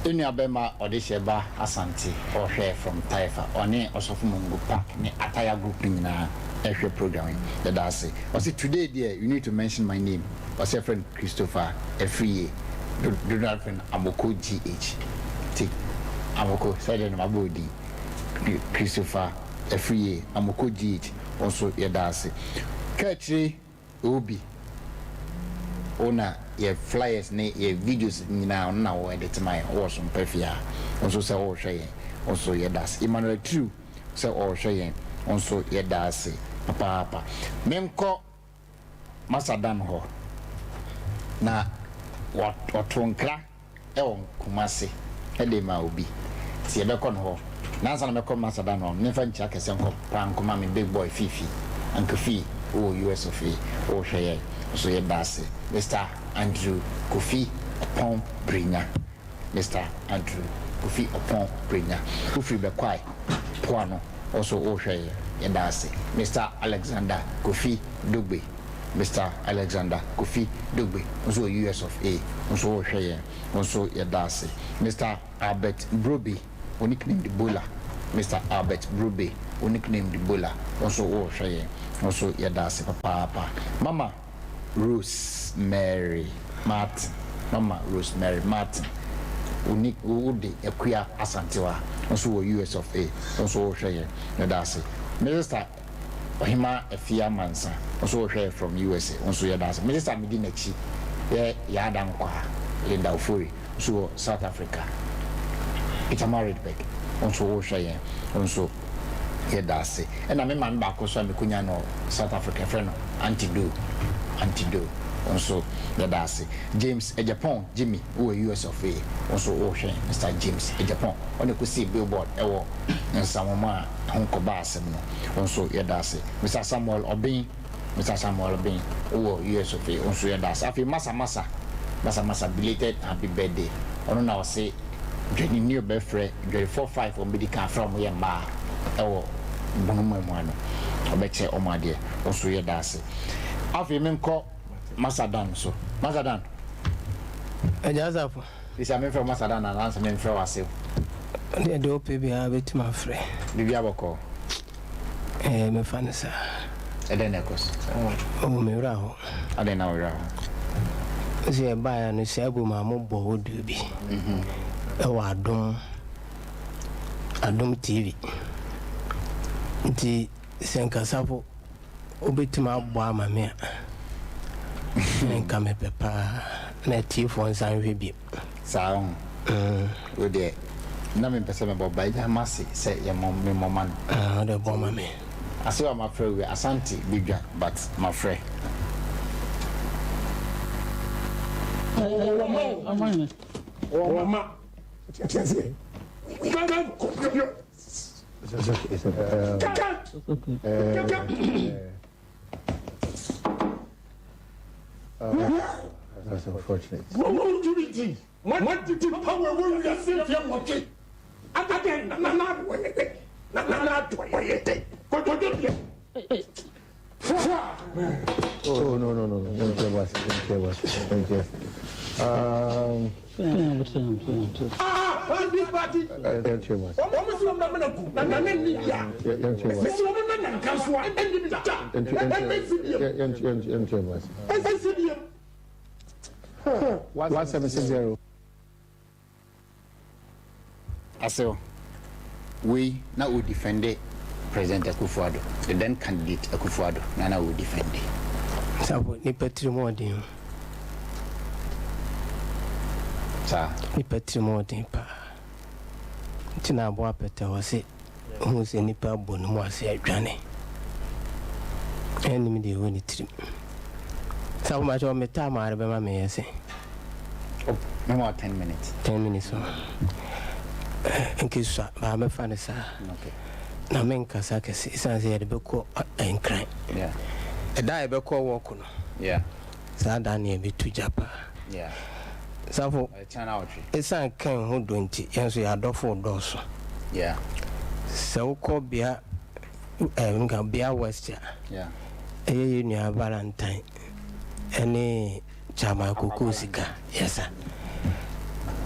Enua bɛma ɔdehyɛ ba Asante ɔhwɛ from Taifa ɔne Ɔsɔfo Mungu Park ne Ataya group no nyinaa ɛhwɛ program yi yɛdase. Ɔse today deɛ you need to mention my name ɔse yɛfrɛ no Christopher Afriyie dodoɔ no ara frɛ no Amoko GH nti Amoko sɛdeɛ na mabɔ wo din Christopher Afriyie Amoko GH wo nso yɛda ase. Kaakyire Obi wo na yɛ flyers ne yɛ videos nyinaa ɔno na wo edit ma yɛn wowɔ Sompa fie ha wo nso sɛ worehwɛ yɛn wo nso yɛda ase Emmanuel Tiriw sɛ ɔrehwɛ yɛn wo nso yɛda ase papaapa menkɔ Masa Dan hɔ na wɔto nkra wɔ Kumasi de ma obi nti yɛbɛkɔ no hɔ na ansa na mɛkɔ Masa Dan hɔ no memfa nkyia kɛseɛ nkɔ paa nkɔma me big boy Fifi Uncle Fi wowɔ US of A wohwɛ yɛn nso yɛda ase Mister Andrew Kofi Ɔpɔn Brenya. Mister Andrew Kofi Oppong Brenya, wo firi Bɛkwae poano, wo nso wo hwɛ yɛn, yɛda ase. Mister Alexander Kofi Dogbe, Mister Alexander Kofi Dogbe, wo nso wɔ US of A, wo nso wo hwɛ yɛn, wo nso yɛda ase. Mister Albert Brobe, wo nickname de Bola, Mister Albert Brobe, wo nickname de Bola, wo nso wo hwɛ yɛn, wo nso yɛda ase papaapa. Mama. Rose Mary Martin Mama Rose Mary Martin wo ni wo de Akua Asantewa wo nso wɔ US of A wo nso wo hwɛ yɛn yɛda ase Me sister Ɔhemaa Afia Mansa wo nso wo hwɛ yɛn from USA wo nso yɛda ase Me sister medi nakyi yɛ Yaa Dankwaa Linda Ofori nso wɔ South Africa Pietermaritzburg wo nso wo hwɛ yɛn wo nso yɛda ase ɛna me maame baako nso a mekonya no South Africa yɛfrɛ no Auntie Doe Auntie Doe wo nso yɛda ase James Agyapong Jimmy wowɔ US of A wo nso wo hwɛ yɛn Mister James Agyapong ɔna ɛkɔsii billboard ɛwɔ Nsawam a ɛho kɔbaa asɛm no wo nso yɛda ase Mister Samuel Obeng Mister Samuel Ben wowɔ US of A wo nso yɛda ase. Afei Masa Masa Masa Masa belated happy birthday ɔno na ɔse dwani ni ɔbɛfrɛ dwarifoɔ 5 wɔn bɛdi kan afrɛ wɔn yɛ mmaa ɛwɔ bono mu mu ano ɔbɛkyɛ wɔn adeɛ wo nso yɛda ase. Afei menkɔ Masa Dan so Masa Dan. Agya Asafo. Sisi a memfrɛ wo Masa Dan anaasɛ memfrɛ wo Asew? Deɛ deɛ wopɛ biara bɛtumi afrɛ. Biribi abɔkɔɔ. Ɛɛ, mɛfa no saa. Ɛdɛn na ɛkɔ so? Oh, me werɛ ahow. Adɛn na wo werɛ ahow? Sɛ yɛbaeɛ no, sɛ abu maa mobɔ audio bi ɛwɔ Adom, Adom TV. Nti sɛ nkasafo wobɛtumi abɔ ama me a. Nka mepɛ paa na atiefoɔ nsan nhwɛ bio. Saa ho. Wo deɛ na mempɛ sɛ mebɔ ba agya mase sɛ yɛmmɔ memmɔ ma no. Ah, wode bɔ ma me. Ase wa mafrɛ wie Asante bedwa but mafrɛ. Ɔwɔ ma o. That's unfortunate. Oh, no, no, no, no. Don't care about it. Don't care about it. Don't care. Don't care about it. Don't care about it. 1760. Asew, wei na o defende President Akufo-Addo, the then candidate Akufo-Addo, na na o defende. Safo, nipa tiri mu ɔden o. Saa. Nipa tiri mu ɔden paa. Nti na aboa pɛtɛ hɔ se hu sɛ nipa abɔ ne mu ase adwane. Ɛnnim deɛ ɛwɔ ne tirim. Safo makyɛ me time a bɛma me yɛ sɛ. Oh, mɛma wo 10 minutes. 10 minutes o. Nkesua baa mɛfa no saa. Okay. Na menkasa kɛse ɛsiane sɛ yɛde bɛkɔ Nkran. Yeah. Ɛda a yɛbɛkɔ wɔko no. Yeah. Saa da no yɛbɛtu gya paa. Yeah. Safo, Ɛkyɛn na ɔtwe. ɛsiane kan ho dɔ nti yɛn nso yɛadɔfo dɔɔso. Yeah. Sɛ wokɔ bea nka bea west a Yeah. ɛyɛ yɛ nua Valentine ɛne Chairman Koko Sika yɛsa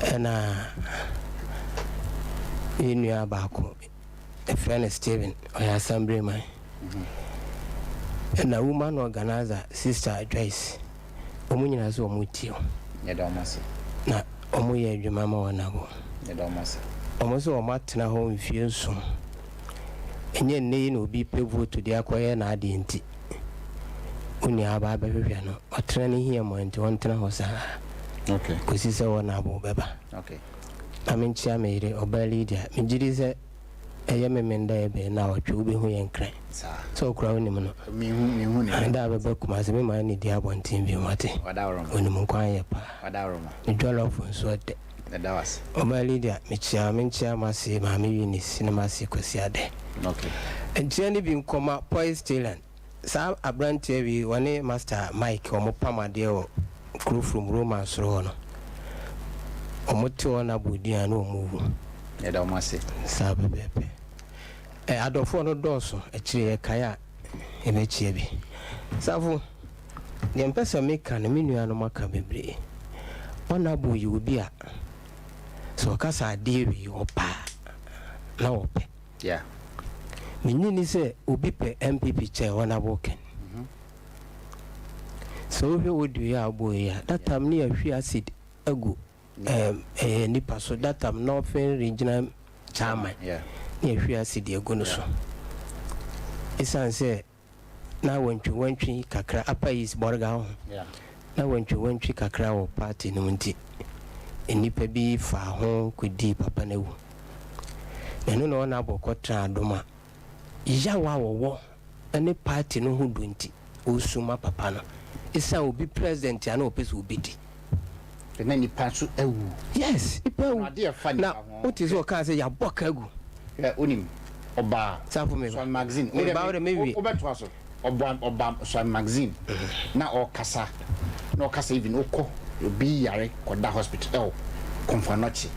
ɛna yɛ nua baako ɛfrɛ no Steven ɔyɛ assemblyman ɛna woman organizer Sister Joyce ɔmo nyinaa sɛ ɔmo tie wo Yɛda ɔmo ase. na ɔmo yɛ adwuma ma wɔn abo. Yɛda ɔmo ase. Ɔmo sɛ ɔmo atena hɔ mfie 7 ɛnyɛ nnɛ yi na obi pɛ vote de akɔyɛ n'adeɛ nti wo nua aba abɛhwehwɛ no ɔtena ne hia mu nti ɔntena hɔ saa Okay. kɔsi sɛ wɔn abo bɛba. Okay. Na menkyia me yere ɔbaa Lydia megye di sɛ ɛyɛ me menda ɛbɛn na ɔtwe wobɛhu yɛn nkran Saa. sɛ ɔkora wonim no Mihu mihu ne. da a bɛba Kumase mema ne di abɔnten bio mate Ɔda onim nkwan yɛ paa Ɔda ne jollof nso ɛdɛ. Yɛda wo ase. Ɔbaa Lydia mekyia menkyia mase maame Eunice ne mase Kwasi Ade. Okay. Nkyia no bi nkɔma Poise Thailand saa aberanteɛ bi wɔne Master Mike wɔn pam adeɛ wɔ kuro from Roman soro hɔ no wɔn te hɔ na abɔ din a na wɔn wu. Yɛda wɔn ase. Saa pɛpɛɛpɛ. Ɛ adɔfoɔ no dɔɔso akyire yɛ kae a yɛbɛkyia bi. Safo deɛ mpɛ sɛ meka no me nuanom aka bebree. Ɔnabo yɛ obi a sɛ ɔka sɛ adeɛ wei ɔpɛ a na ɔpɛ. Yeah. Menyi ni sɛ obi pɛ NPP kyɛn Honourable Ken. Sɛ wohwɛ audio yi a wobɔ yi a, that time ne yɛahwie acid agu ɛyɛ nipa so. That time Northern Regional Chairman ne yɛahwie acid agu no so. Ɛsiane sɛ na wantwi wantwi kakra Upper East Bɔrga ho na wantwi wantwi kakra wɔ party no mu nti nnipa bi faa ho kɔdii papa no awu. Na ɛno na ɔna kɔtena adom a yaw a wɔwɔ ne party no ho do nti ɔresu ma papa no. Ɛsiane obi president a na ɔpɛ sɛ obɛdi. Na nipa nso awu. Yes, nipa awu. Na wote sɛ ɔkaa sɛ yɛabɔ ka agu. Wonim ɔbaa Safo me Swan magazine. Meba wo de mewie. Wobɛtoa so. Ɔba ɔba Swan magazine na ɔkasa na ɔkasa even wokɔ obi yare kɔda hospital ɛwɔ Komfo Anokye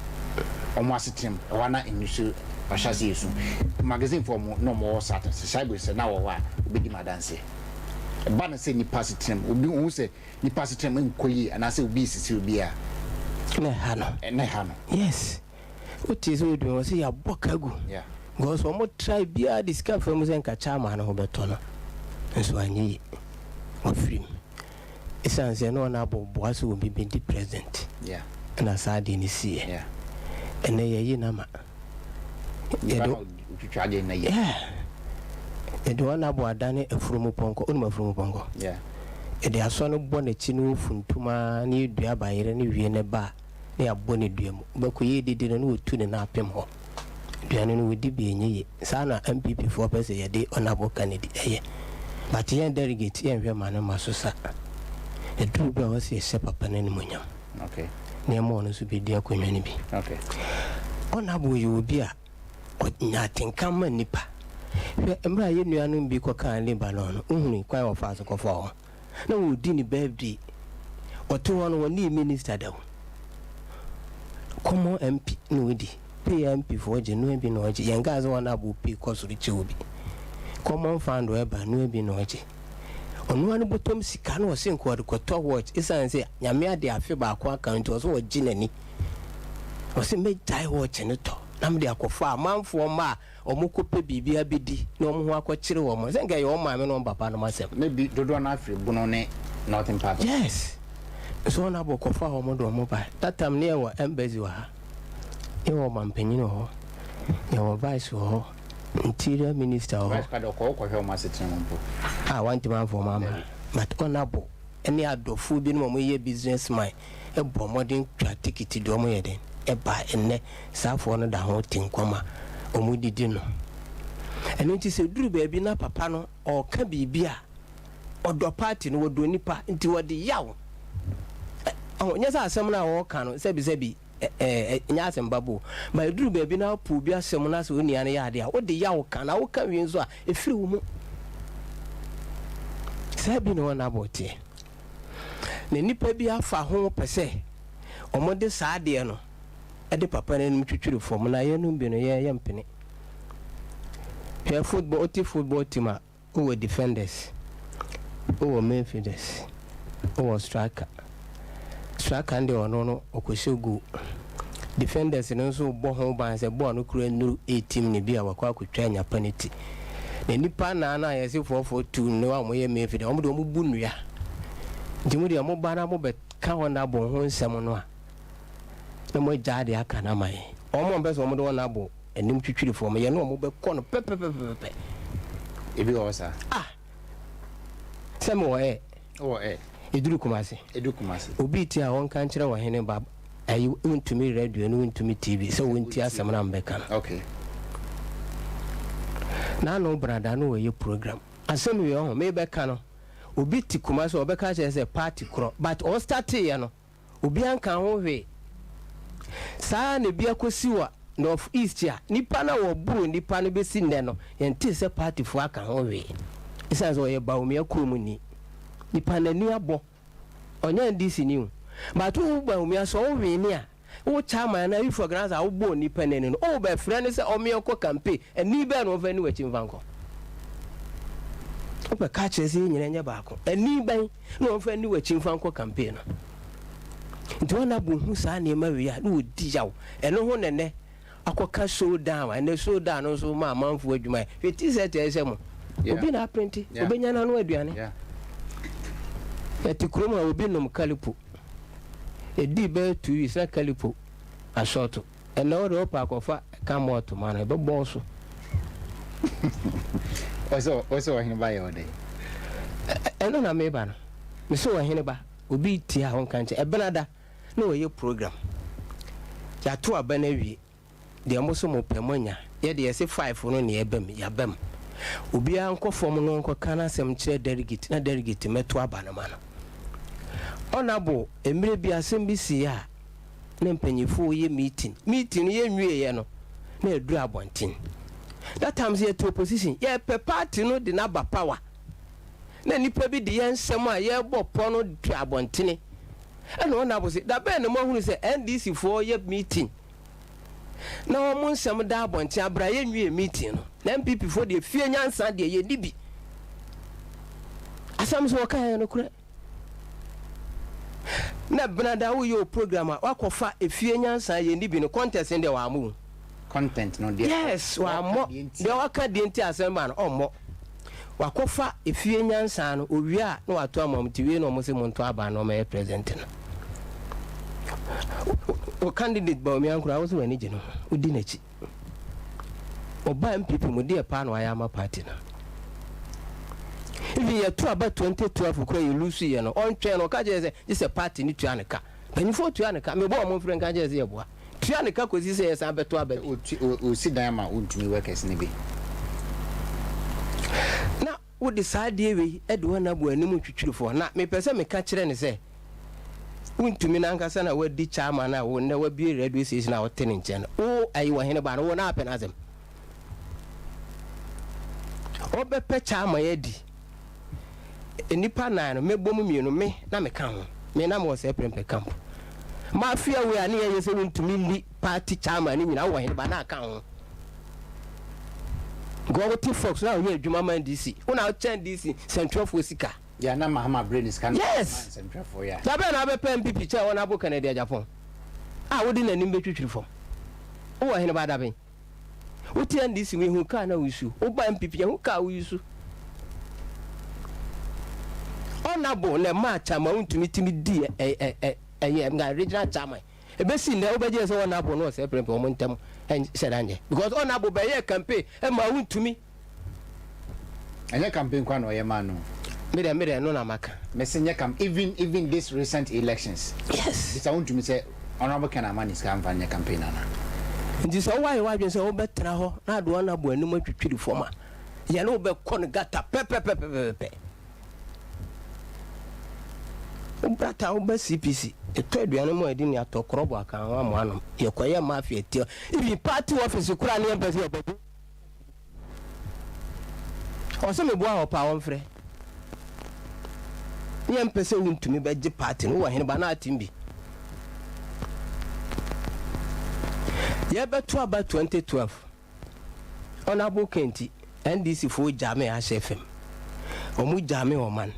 ɔmo asetena mu ɛhɔ ana nnusu ɔhyɛ ase yɛ su magazine fo ɔmo na ɔmo wɔ saa sɛ Shaibu sɛ na wɔ hɔ a obɛdi ma adanseɛ ɛba no sɛ nipa asetena mu obi ohun sɛ nipa asetena mu nkɔ yie anaasɛ obi sisi obi a na ɛha no na ɛha no. Yes, wote sɛ odun wɔ sɛ yɛabɔ ka gu because ɔmo try biara de sika fa mu sɛ nka chairman no ho bɛtɔ no nso anyɛ yie wafiri mu ɛsiane sɛ na ɔno abɔ boa sɛ obi bɛdi president ɛna saa deɛ no siiɛ ɛnɛ yɛyi no ama nipa na otwitwa adeɛ na yɛ. Yɛde wɔn abɔ adane afurumu pɔnkɔ. Wonim afurumu pɔnkɔ? Yɛde asɔ no bɔ n'akyi na ɔfuntum ara na yɛdua bayerɛ no wie no ba a, na yɛabɔ no dua mu. Wobɛkɔ yɛredidi no na wɔtu ne nan apem hɔ. Aduane no wɔdi bi ɛnyɛ yie. Saa na NPP foɔ pɛ sɛ yɛde Honourable Kennedy ɛyɛ. But yɛn delegate yɛnhwɛ ma no mma so sa. Ɛduru berɛ a ɛwɔ sɛ yɛhyɛ papa no animuonyam. Okay. Na yɛma ɔno nso bɛdi akonnwa no bi. Okay. Honourable yɛ obi a ɔnya atenka ma nnipa. Hwɛ mmerɛ a yɛn nuanom bi kɔkaa Lebanon no, wohunui kwan a wɔfaa so kɔfaa wɔn. Na wɔredi ne birthday. Ɔte hɔ no, wɔnii minister da o. Common MP na ɔdi. Pay a MP foɔ gye, noa bi na ɔgye. Yɛn kaa sɛ wɔn abɔ pay kɔ soro kyɛ obi. Common fund ɛba, noa bi na ɔgye. Ɔno ara ne bɔtɔm sika na ɔse nka ɔde kɔtɔ watch. Esiane sɛ Nyame ade afe baako aka no nti, ɔse ɔgye n'ani. Ɔse mɛgyae watch no tɔ na mede akɔfa amanfoɔ mma a wɔkɔpɛ biribi abɛdi na wɔn ho akɔkyere wɔn. Sɛ nka ɛyɛ wɔn maame ne wɔn papa nom asɛm. Maybe dodoɔ no ara firi Bono ne Northern part of. Yes. Nso wɔn abɔ kɔfa wɔn de wɔn bae. That time ne yɛwɔ embassy wɔ ha. Yɛwɔ ɔmanpanyin wɔ hɔ. Yɛwɔ vice wɔ hɔ. Interior minister wɔ hɔ. Vice koraa deɛ ɔkɔ wokɔhwɛ wɔn asetena mu mpo. Ah wantumi amfa wɔn amma. But Honourable ne adɔfoɔ binom a wɔyɛ business man bɔ mmɔden twa tikiti de wɔn yɛ dɛn ba. Ɛnnɛ saa foɔ no da ho te nkwa ma wɔn didi no. Ɛno nti sɛ ɛduru baabi na papa no ɔreka biribi a, ɔdɔ party no, ɔdɔ nipa nti ɔde yaw. Ɛ, nyɛ sɛ asɛm no a ɔreka no sɛbisɛbi ɛ, ɛnyɛ asɛm pa po. But ɛduru baabi na wopo obi asɛm na sɛ onua no yɛ adeɛ a, wode yaw ka na woka wie nso a, ɛfiri wo mu. Saa bi na wɔn abɔ teɛ. Na nnipa bi afa ho pɛ sɛ wɔde saa adeɛ no de papa no anim twitwiri fam, na yɛnom bi no yɛn yɛmpene. Hwɛ football, wote football team a, wowɔ defenders, wowɔ midfielders, wowɔ striker. Striker no deɛ ɔno no ɔkɔhyɛ goal. Defenders no nso bɔ ho ban sɛ bɔɔl no kura nnuru team no bi a wakɔ akɔtwa anya penalty. Na nnipa nnan no a yɛse 4-4-2 no a wɔyɛ midfielder, wɔn deɛ wɔbu nnua. Nti mo deɛ moba na mobɛka wɔn abɔ ho nsɛm no a, na moagyaa deɛ aka no ama yɛn. Wɔn a wɔpɛ sɛ wɔde wɔn abɔ anim twitwiri fam, yɛne wɔn bɛkɔ no pɛpɛpɛpɛpɛ. Ebi wɔ hɔ saa? Ah! Sɛ mewɔ ɛ. Wowɔ ɛ. Ɛduru Kumasi. Ɛduru Kumasi. Obi te a ɔnka nkyerɛ ɔhene ba ayi wontumi radio ne wontumi TV sɛ wontie asɛm no a mobɛka no. Okay. N'ano brada no wɔyɛ program. Asɛm wei ɔho mebɛka no obi te Kumasi ɔbɛka akyerɛ sɛ party korɔ but ɔstarteeɛ no Obiara nkaa ho hwee. Saa ara na ebi akosi wɔ North East a nnipa no a wɔboro nnipa no besi nnɛ no, yɛntee sɛ partyfoɔ aka ho hwee. Esiane sɛ ɔyɛ Bawumia kurom ni. Nipa no ani abɔ. Ɔnyɛ NDC ni o. But wo Bawumia sɛ wo wene a, wo chairman anaa youth organizer a wobɔɔ nnipa no ani no, wobɛfrɛ no sɛ ɔmeɛ nkɔ campaign, ani bɛn na ɔmfa nni w'akyi mfa nkɔ? Wobɛka akyerɛ sɛ yɛn nyinaa nyɛ baako. Ani bɛn? na wɔmfa nni w'akyi mfa nkɔ campaign no. Nti wɔn abo hu saa nneɛma wei a na wɔdi yaw. Ɛno ho na ɛnɛ akɔka showdown a ɛnɛ showdown no nso ma amanfoɔ adwuma yɛ. Hwɛ t-shirt a ɛhyɛ mo. Obi na aprinte, obɛnya n'ano aduane. Yɛte kurom a obi nom kalipo. Ɛdii bɛyɛ 2 weeks na kalipo asɔɔto. Ɛnɛ wo deɛ wopɛ akɔfa ka malt ma no ɛbɛbɔ wo so. Ɔsɛ ɔsɛ ɔhene ba yɛ ɔdɛ. Ɛno na meba no. Mese ɔhene ba obi tie a ɔnka nkyɛ ɛbenada na wɔyɛ program. Yɛato aba no awie deɛ mo so mopɛ moanya yɛ deɛ yɛse five no na yɛba mu yɛaba mu. Obiara nkɔ fam no nkɔka n'asɛm nkyerɛ delegate na delegate mmɛto aba no ma no. Honourable mmerɛ bi asɛm bi siiɛ a na mpanyinfoɔ yɛ meeting, meeting no yɛ nwieɛ no na yɛduru abɔnten. That time sɛ yɛte opposition, yɛpɛ party no de no aba power. Na nnipa bi de yɛn nsɛm a yɛrebɔ pɔ no to abɔntene. Ɛna wɔn abo se, da bɛn na moahunu sɛ NDC foɔ yɛ meeting na wɔn nsɛm da abɔnten abere a yɛnwie meeting no. Na NPP foɔ deɛ fie nyansa deɛ yɛnni bi. Asɛm so wɔka yɛ nokorɛ. Na benada wo yɛ o program a wakɔ fa efie nyansa yɛ ni bi no contest no deɛ wamɔ o. Content no deɛ. Yes wamɔ deɛ waka deɛ nti asɛm ba no ɔmmɔ wakɔ fa efie nyansa no owie a na wato ama ɔmo ti wie na ɔmo se mo nto aba na ɔmo yɛ president no o candidate Bawumia nkora wo se w'ani gye no ho wodi n'akyi. Ɔbaa NPP mu deɛ paa na wayɛ ama party no. Even yɛto aba 2012 koraa yɛ lose yɛ no, ɔntwɛn no, ɔka kyerɛ sɛ gye sɛ party no tua ne ka. Mpanyinfoɔ tua ne ka, mebɔ wɔn mfrɛ nka kyerɛ sɛ yɛboa. Tua ne ka kɔsi sɛ yɛsan bɛto aba bi. Ɔsi dan ma wontumi workers no bi. Na wode saa adeɛ wei de wɔn abɔ anim twitwirifoɔ. Na mepɛ sɛ meka kyerɛ no sɛ, wontumi no ankasa na wadi chairman a wo nnɛ wabue radio station a wote ne nkyɛn no, wo ayi wɔ hene ba no, wo na apɛ n'asɛm. Ɔbɛpɛ chairman adi. Nnipa nan no, mɛbɔ mu mmienu, me na meka ho. Me na mewɔ sɛ prempeh camp. Mafia wei a ne yɛyɛ sɛ wontumi nni party chairman no nyinaa, wowɔ hene ba na aka ho. Nka wote Fox na woyɛ adwuma ma NDC. Wo na wokyɛn DC sɛntwerɛfoɔ sika. Yeah, na Mahama brɛ ne sika no Yes! ma nsɛntwerɛfoɔ yeah. Da bɛn na wobɛpɛ NPP kyɛn Honourable Kennedy Agyapong a wode n'anim bɛtwitwiri fam? Wowɔ hene ba da bɛn? Wote NDC mu yɛhu kaa na wosu. Woba NPP yɛhu kaa woyi su. Honourable na ɛmaa chairman wontumi tumi di ɛyɛ nga regional chairman. Ebesi nnɛ wobɛgye sɛ Honourable no ɔsɛ prɛmpɛ wɔn ntam nhyɛ da nyɛ because Honourable bɛyɛɛ campaign ɛma wontumi. Ɛnyɛ campaign kwa na ɔyɛ maa no. Me deɛ me deɛ ɛno na maka. Mese nyɛ camp even even this recent elections. Yes. Bisa wontumi sɛ Honourable Ken ama ne sika amfa nyɛ campaign ana. Nti sɛ woayɛ w'adwene sɛ wobɛtena hɔ na ade Honourable anim atwitwiri fam a, yɛne wo bɛkɔ no gata pɛpɛpɛpɛpɛ. Wo brata wo ba CPC yɛtɔ aduane ma ɔde ni atɔ krɔbo aka ho ama anom yɛkɔyɛ mafia tia even party office koraa ne yɛmpɛ sɛ yɛbɛgye ɔsɛ meboa hɔ paa wɔmfrɛ ne yɛmpɛ sɛ wontumi bɛgye party no wɔ hene ba na atem bi yɛbɛto aba 2012 Honourable Kenti, NDC foɔ gyaa me ahyɛ fam. Wɔn gyaa me ɔman.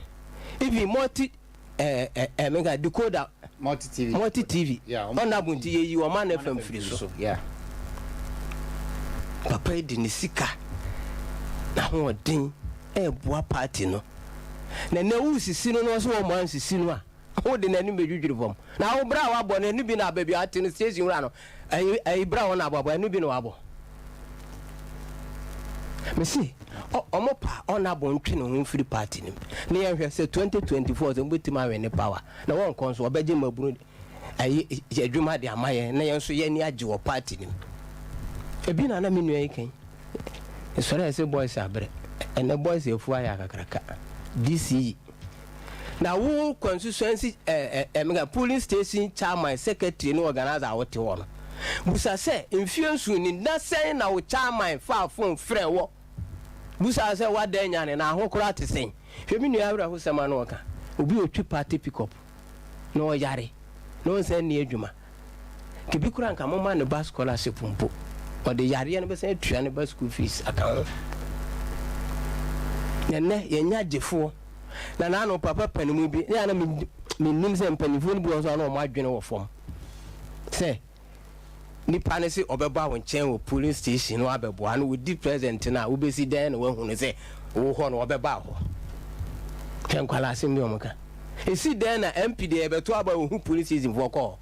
Even multi eh, eh, eh, menka decoder. Multi TV. Multi TV. Yeah, Honourable nti yɛyi ɔman FM firi so. Yeah. Papa yi de ne sika n'ahoɔden ɛreboa party no. Na nɛ wosisi no na ɔsɛ wɔn ansisi no a. Wode n'anim bɛdwidwiri fam. Na wo bra a wabɔ no, ɛno bi na baabi a ɔte no, station wura no, ɛyi, ɛyi bra hɔ na aboaboa, ɛno bi na wabɔ. Mese, ɔ, ɔmo pa ɔnabo ntwe ne ho mfiri party no mu. Ne yɛnhwɛ sɛ 2024 sɛ mobɛtumi awe ne power. Na wɔnkɔ nso, ɔbɛgye mmabunu ɛyi, adwuma de ama yɛn, na yɛn nso yɛn ani agye wɔ party no mu. Ebi na na me nua yi kan. Nsɔre a ɛsɛ boys abrɛ. Ɛnɛ boys afu ayɛ akakraka. DCE. Na wo constituency eh, eh, eh, polling station chairman, secretary ne organizer a wote hɔ no, busa sɛ mfie nson ni na sɛn na wo chairman faa phone frɛ wɔ busa sɛ wada anya ne na aho koraa te sɛn. Hwɛ me nua awerɛhosɛm ano ɔka, obi otwi party pickup na ɔyare na ɔnsan nni adwuma. Kebi koraa nka momma ne ba scholarship mpo. Ɔde yareɛ no bɛsan atua ne ba school fees aka ho. Na nnɛ yɛnya gyefoɔ. Na naano papa panimu bi, ne ana mennim sɛ mpanimfoɔ no bi wɔ nso a na wɔn adwene wɔ fam sɛ nipa no se ɔbɛba wo nkyɛn wɔ polling station no abɛboa no, wodi president no a wobɛsi dɛn na wahu no sɛ wo hɔ no ɔbɛba hɔ. Hwɛ nkwadaa asɛm bi a wɔka. Esi dɛn na MP deɛ yɛbɛto aba ohu polling station foɔ kɔ hɔ?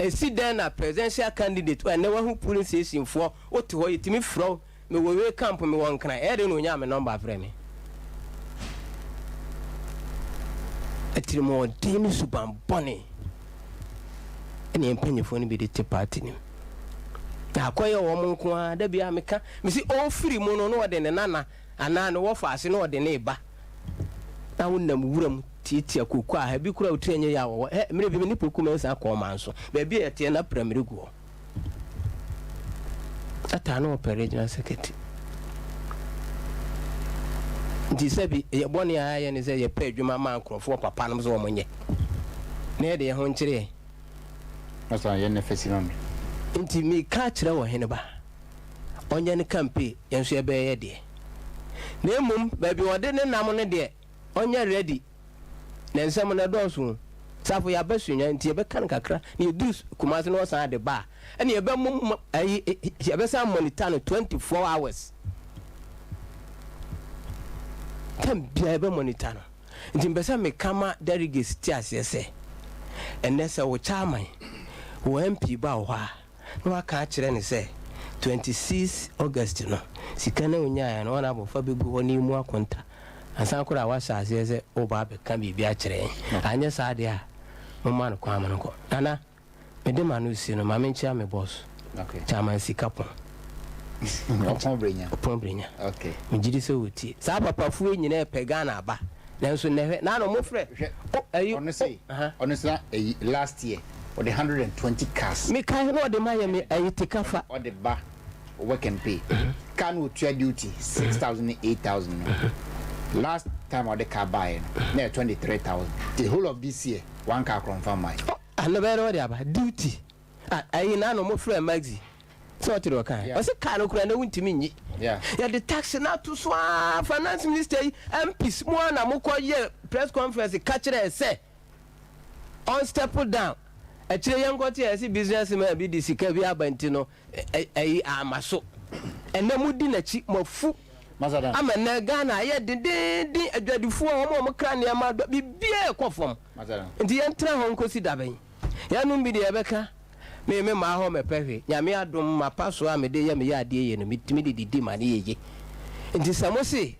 Esi dɛn na presidential candidate ɛnɛ wahu polling station foɔ wote hɔ yɛtumi frɛ wo mewɔ wei camp mewɔ Nkran ɛyɛ dɛn na onyaa me number frɛ me? Atirimuɔden ne suban bɔne ɛne yɛn mpanyinfoɔ no bi de te party no mu. Na akɔyɛ wɔn nko ara da biara meka mesi ɔfiri mu no na ɔde ne nana anaa ne wɔfa ase na ɔde ne reba na wonam wuram tiatia koko a ebi koraa otiri anyɛ yie a wɔwɔ hɛ mmerɛ bi me ne Poku Mensah kɔɔ Manso baabi a yɛteɛ na pramire gu hɔ ataa na ɔpɛ regional secretary nti sɛbi yɛ bɔne a yɛyɛ ne sɛ yɛpɛ adwuma ma nkurɔfoɔ papa nom sɛ wɔn nyɛ na yɛde yɛn ho nkyerɛ yɛn. Ɔsɛ yɛn na fɛsi ma me. Nti meka kyerɛ ɔhene ba. Ɔnyɛ ne campaign yɛn nso yɛbɛyɛ yɛ deɛ. Na mmom baabi a ɔde ne nam no deɛ ɔnyɛ ready. Na nsɛm no ɛdɔɔso o. Safo yɛaba Sunya nti yɛbɛka no kakra na yɛduru Kumasi na ɔsan de ba a ɛne yɛbɛmom ayi yɛbɛsan monitor no 24 hours. Time biara yɛbɛ monitor no. Nti mpɛ sɛ meka ma delegates te aseɛ sɛ ɛnɛ sɛ wo chairman, wo MP ba wo hɔ a, na waka akyerɛ no sɛ 26 August no sika no a onyaeɛ no ɔna abɔfra bɛgu hɔ na ɛmu akonta. Ansa koraa woahyɛ aseɛ sɛ woreba abɛka biribi akyerɛ yɛn. Anyɛ saa deɛ a, momma no kwan ma no nkɔ. Nana, mede m'ano resi no, ma menkyea me boss, Chairman Sikapɔn. Ɔpɔn Brenya. Ɔpɔn Brenya. Megye di sɛ ɔtie. Saa papafoɔ yi nyinaa pɛ Ghana aba. Nanso nnɛ hwɛ, na ano mofrɛ. Hwɛ, O, ayi, ɔno o, se, aha. ɔno se na ayi, last year, ɔde 120 cars. Mekae na ɔde ma yɛ me ayi tikafa. Ɔde ba work and pay. Car no otua duty 6,000 ne 8,000 no. Last time a ɔde car baeɛ no, na ɛyɛ 23,000. The whole of this year, one car korɔ mfa mmae. O, ah, na bɛyɛ dɛ ɔde aba. Duty. Ah, ayi, na ano mofrɛ Maxi. Sɛ ɔte deɛ ɔkae. Yeah. Ɔse car no koraa na wontumi nyi. Yeah. Yɛde tax no ato so aa, finance minister yi, MPs, mo ara na mokɔ yɛ press conference ka kyerɛɛ sɛ ɔn step down. Akyire yɛnkɔte a yɛse business man bi de sika bi aba nti no, ayi amma so. Ɛnɛ modi n'akyi, moafu Master Dan. ama nnɛ Ghana ayɛ dendeenden, adwadifoɔ, wɔn a wɔkra nneɛma, biribiara ɛkɔ fam. Master Dan. Nti yɛntena hɔ nkɔsi da bɛn? Yɛnom bi deɛ yɛbɛka, me me maa hɔ mɛpɛ hwee, Nyame adom mapa so a mede yɛ meyɛ adeɛ yie no metumi de didi ma no yɛ ye. Nti sɛ mo se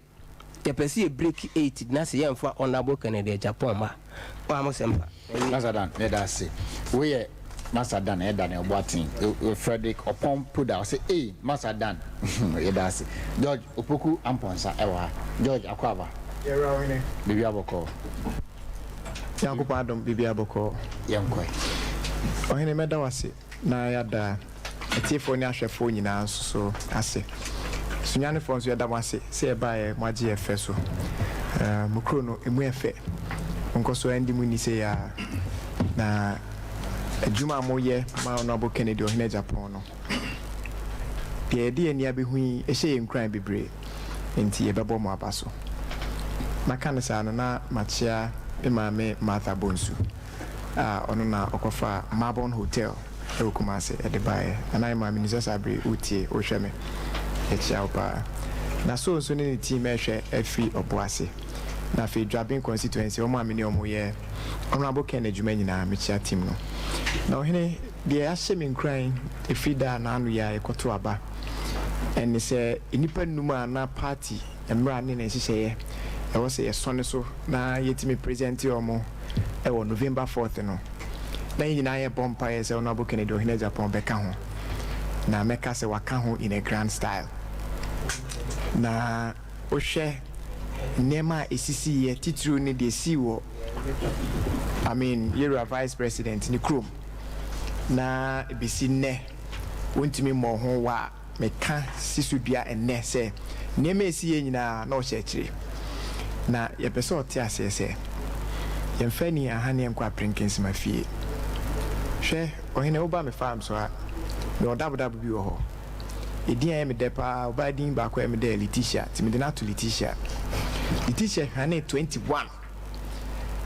yɛpɛ sɛ yɛ break eight na se yɛnfa Honourable Kennedy Agyapong mma a, mo a mo se mpa. Mawie. Master Dan, yɛda ase. Wei yɛ Master Dan, ɛyɛ Daniel Boateng. Frederick Oppong Poda, ɔse ei Master Dan, yɛda ase. George Opoku Amponsah ɛwɔ ha. George Akwaaba. Yɛwura Ɔhene. Biribiara bɔkɔɔ. Nyankopɔn adom biribiara bɔkɔɔ. Yɛnkɔe. Ɔhene mɛda wo ase na yɛada atiefoɔ ne ahwɛfoɔ nyinaa nso so ase. Sunyanefoɔ nso yɛda mo ase sɛ yɛbaeɛ moagye yɛ fɛ so. Mo kuro no ɛmu yɛ fɛ. Monkɔ so ara ndi mo ni sei ara. Na adwuma a moyɛ ma Honourable Kennedy Ɔhene Agyapong no, Deɛ yɛde yɛn ani abɛhu yi hyɛ yɛn nkuran bebree, enti yɛbɛbɔ mo aba so. Maka no saa no, na makyea me maame Martha Bonsu a ɔno na ɔkɔfaa Mabon Hotel wɔ Kumasi de baeɛ. Nana Ayemaa, menim sɛ saa berɛ yi woretie, worehwɛ me. Yɛkyea wo paa. Na Soul nso ne ne team rehwɛ afiri Ɔboase. Na afei Dwaben constituency, wɔn a me ne wɔn yɛ Honourable Ken adwuma nyinaa, mekyea team no. Na ɔhene. Deɛ ahyɛ me nkuran ɛfiri da a n'ano yi a yɛkɔto aba ɛne sɛ nnipa nnum a na party mmra ne ne nhyehyɛeɛ ɛwɔ sɛ yɛsɔne so na yɛtumi presente wɔn wɔ November fourth no, na yɛn nyinaa yɛbɔ mpaeɛ sɛ Honourable Kennedy Ohene Agyapong bɛka ho, na mɛka sɛ waka ho in a grand style. Na wohwɛ nneɛma a ɛsisiiɛ, titiriw ne deɛ ɛsii wɔ I mean yɛwura Vice President ne kurom, na besi nnɛ wontumi mmɔɔ ho wa a, meka si so dua nnɛ sɛ nneɛma a esi yɛ nyinaa na ɔhyɛ akyire. Na yɛpɛ sɛ ɔte aseɛ sɛ yɛmfa ani ahaneɛ nkɔ aperenkensema fie. Hwɛ, ɔhene, woba me farm so a, mewɔ dabodabo bi wɔ hɔ. Edin a ɛyɛ me dɛ paa, ɔbaa din baako a ɛyɛ me dɛ yɛ Letitia, nti mede no ato Letitia. Letitia hwanee 21.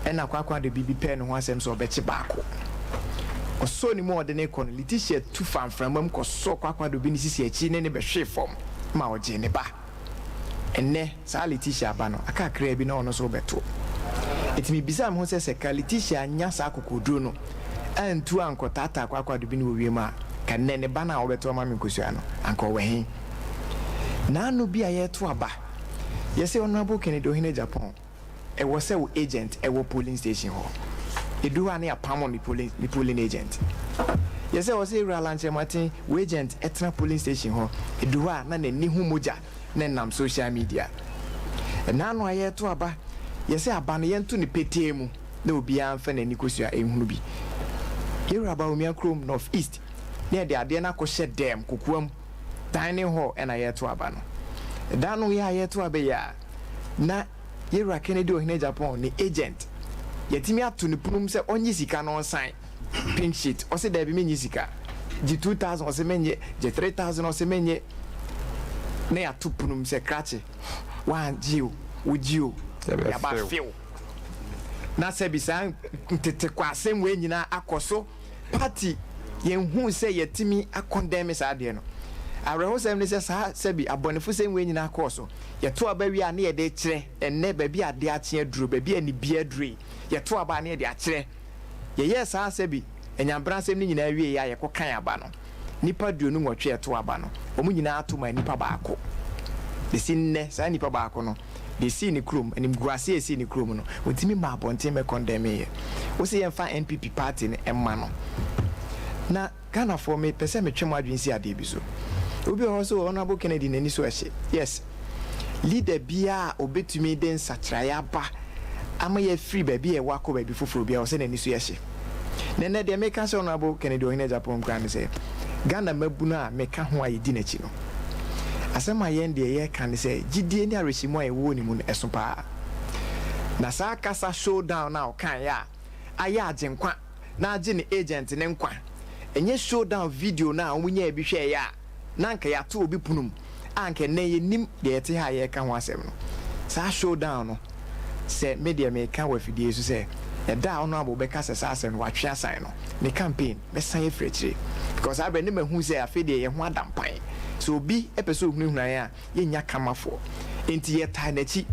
Ɛnna Kwaakwaadabi bi pɛɛ ne ho asɛm sɛ ɔbɛkye baako. Ɔsɔɔ ne mu a ɔde no rekɔ no, Letitia tu faa mframa mu kɔsɔɔ Kwaakwaadabi no sisi akyi ne no bɛhwee fam ma ɔgyee ne ba. Ɛnnɛ, saa Letitia ba no, aka kakraa bi na ɔno nso rebɛto. Enti mibisaa me ho sɛ, sɛ ka Letitia annya saa akokoduru no antu ankɔtaataa Kwaakwaadabi no wɔ wiem a, ka nnɛ ne ba no a ɔrebɛto ama me nkosua no, anka ɔwɔ he? Nnaano bi a yɛreto aba, yɛse Honourable Kennedy Ohene Agyapong, Ɛwɔ sɛ wo agent wɔ polling station hɔ. Ɛduru hɔ a na yɛapamo ne polling ne polling agent. Yɛ sɛ ɛwɔ sɛ Ewura Lankyerɛmaten wo agent tena polling station hɔ. Ɛduru hɔ a na n'ani ho mogya na ɛnam social media. Ɛna ano a yɛreto aba, yɛ sɛ aba no yɛnto no petee mu na obiara mfa n'ani kosua nhunu bi. Yɛwura Bawumia kurom North East na yɛde adeɛ no akɔhyɛ dɛm kokoam dining hall ɛna yɛreto aba no. Da no yɛ a yɛreto aba yi a na Yɛwura Kennedy Ohene Agyapong ne agent yɛtumi ato ne pono mu sɛ ɔnye sika na ɔnsan pink sheet ɔse daabi menye sika gye 2000 ɔse menye gye 3000 ɔse menye na yɛato pono mu sɛ krakye wangye o wogye o yɛaba few na sɛbi saa ntetekwa asɛm wei nyinaa akɔ so party yɛnhuu sɛ yɛatumi akɔndɛme saa adeɛ no. Awerɛhosɛm ne sɛ saa sɛbi abɔnefosɛm wei nyinaa kɔɔ so. Yɛto aba wie a ne yɛde rekyerɛ ɛnnɛ baabi a adeɛ akye aduro, baabi a anibue aduro yi, yɛto aba a ne yɛde akyerɛ. Yɛyɛɛ saa sɛbi anyanbrasɛm no nyinaa wieeɛ a yɛkɔkan aba no, nnipa 28 a ɛtoo aba no, wɔn nyinaa to maa nipa baako. Bɛsi nnɛ saa nipa baako no, Deɛ ɛsii ne kurom, animguaseɛ a ɛsii ne kurom no, ɔntumi mmaa abɔnten mmɛ condemn yɛ. Wo se yɛmfa NPP party no mma no. Na Ghanafoɔ me pɛ sɛ metwe mo adwene si adeɛ bi so. Obi wɔ hɔ sɛ Honourable Kennedy n'ani so ɛhye. Yes. Leader biara a ɔbɛtumi de nsakyeraeɛ aba ama yɛafiri baabi a yɛwɔ akɔ baabi foforɔ biara, ɛwɔ sɛ n'ani so yɛ hye. Na ɛnnɛ deɛ meka sɛ Honourable Kennedy Ohene Agyapong koraa ne sɛ, Ghana mmabunu a meka ho a yɛdi n'akyi no, asɛm a yɛn deɛ yɛreka ne sɛ gyidie ne awerɛhyɛmu a yɛwɔ wɔ ne mu no, ɛso paa. Na saa kasa showdown no a ɔkaeɛ a ayɛ agyenkwa na agye ne agent no nkwa, ɛnyɛ showdown video no a wɔnyaa bi hwɛeɛ a na anka yɛato obi pono mu a anka ɛnnɛ yɛnnim deɛ yɛte ha a yɛreka ho asɛm no. Saa showdown no, sɛ me deɛ meka wɔ afidie yi so sɛ ɛda a Honourable bɛka sɛ saa asɛm no watwe asan no, me campaign mɛsan afiri akyire because saa berɛ no na mahu sɛ afei deɛ yɛn ho ada mpan. Sɛ obi pɛ sɛ ɔhunahuna yɛn a, yɛnnya kamafoɔ. Enti yɛtaa n'akyi.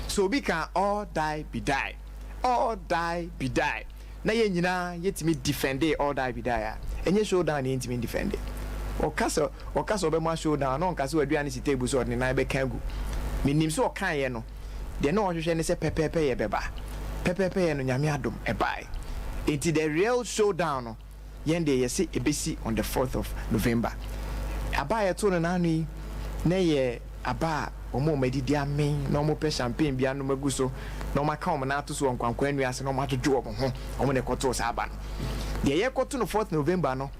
Sɛ obi ka all die be die, all die be die, na yɛn nyinaa yɛtumi defendee all die be die a, ɛnyɛ showdown na yɛntumi ndefende. Ɔka sɛ ɔka sɛ ɔbɛma showdown a, na ɔnka sɛ w'aduane si table so a ɔde ne nan bɛka agu. Menim sɛ ɔkaeɛ no, deɛ na ɔhwehwɛ ne sɛ pɛpɛɛpɛyɛ bɛba. Pɛpɛɛpɛyɛ no, Nyame adom, ɛbae. Enti the real showdown no, Yɛn deɛ yɛse ɛbɛsi on the fourth of November. Aba a yɛtoo no n'ano yi na ɛyɛ aba a wɔn a wɔadidi amee na wɔpɛ champagne bi anom agu so na wɔaka wɔn nan ato so wɔ nkwankwa nnua ase na wɔadwodwo wɔn ho, wɔn na ɛkɔtoo saa aba no. Deɛ yɛrekɔto no fourth November no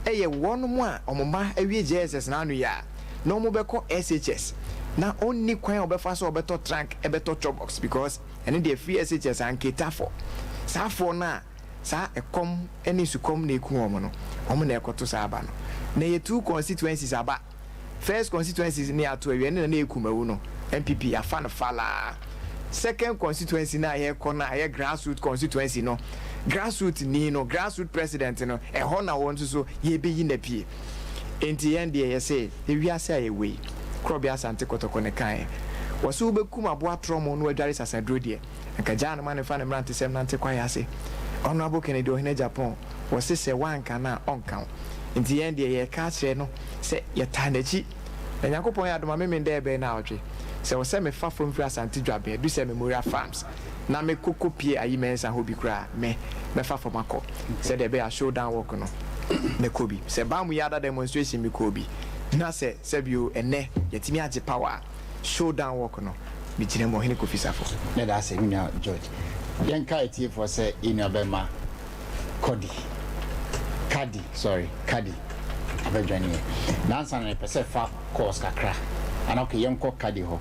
yɛ wɔn a wɔn mma awie JSS n'ano yi a na wɔbɛkɔ SHS na ɔnni kwan a ɔbɛfa so a ɔbɛtɔ trunk bɛtɔ chɔbɔks because ɛno deɛ free SHS anketa for saa foɔ no a saa ɛkɔm ne nsukɔm na ɛku wɔn no, wɔn na ɛkɔto saa aba no. Na ɛyɛ two constituencies aba. First constituencies ne ato awie, ɛno na na ɛyɛ Kumawu no, NPP afa no falaa. Second constituency no a yɛrekɔ no a ɛyɛ grassroot constituency no, grassroot ni no, grassroot president no, ɛhɔ na wɔn nso so yɛrebɛyi no apue. Enti yɛn deɛ yɛse, ewiase a yɛwɔ yi, Korɔbea Asante Kɔtɔkɔ na ɛkaeɛ, wɔse wobɛkum aboa torɔmo na wadware sasaduro deɛ, Anka gyaa no ma no mfa ne mmerantesɛm nante kwaeɛ ase. Honourable Kennedy Ohene Agyapong, wɔse sɛ woanka no a ɔnka wo. Nti yɛn deɛ yɛreka akyerɛ no sɛ yɛtaa n'akyi. Na Nyankopɔn yɛ adom a memen dɛ ɛbɛyɛ naawɔtwe. Sɛ wɔ sɛ mefa fam firi Asante Dwaben adu sɛ Memorial Farms na me kɔ kɔ pie Ayi Mensah hɔ bi koraa a, me mɛfa fam akɔ. Sɛdeɛ ɛbɛyɛ a showdown walk no mɛkɔ bi. Sɛ Baamu Yada demonstration mekɔɔ bi. Na sɛ sɛbio ɛnnɛ yɛatumi agye power a, Showdown walk no me gyina mu Ɔhene Kofi Safo. Meda ase me nua George. Yɛnkae atiefoɔ sɛ yɛn nua bɛma Kɔdi, Kadi, sorry, Kadi abɛjoin yɛn. Na ansa na yɛpɛ sɛ fa calls kakra, ana okay yɛnkɔ Kadi hɔ,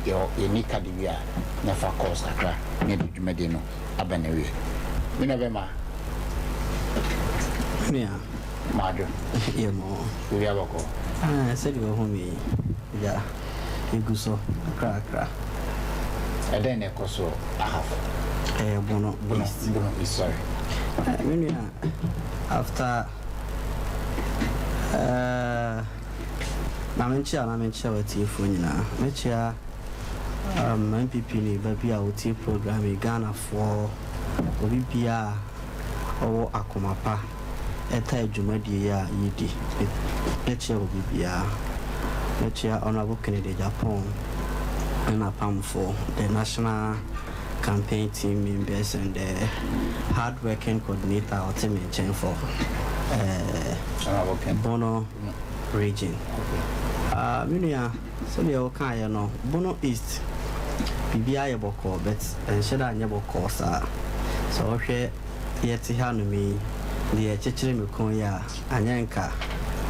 yɛ yɛni Kadi wie a na fa calls kakra na yɛde dwumadie no aba n'awie. Me nua bɛma. Me nua. Madwo. Yɛ mo. Biribi abɔkɔ. Ɛɛ sɛdeɛ wahu me yi. Agya, yɛgu so kakrakra. Ɛdɛn na ɛkɔ so Ahafo? Ɛyɛ Bono Bono, East. Bono East, sorry. Eh, me nua, after eh, ma menkyea na menkyea w'atiefoɔ nyinaa. Mɛkyea um, NPP ni ba bi a ɔtie program yi, Ghanafoɔ, obi biara a ɔwɔ akoma pa. ɛtae dwumadie yi a yɛdi. Mɛkyea obi biara. Mɛkyea Honourable Kennedy Agyapong ne n'apamfoɔ, the national campaign team members and the hard working coordinator a ɔte me nkyɛn for eh, Bono region. Ah, me nua, sɛdeɛ wokaeɛ no, Bono East, biribiara yɛ bɔkɔɔ but ɛnhyɛ da nyɛ bɔkɔɔ saa. Sɛ wohwɛ yɛte hanom yi, deɛ ɛkyekyere me kɔn yi a, anyɛ nka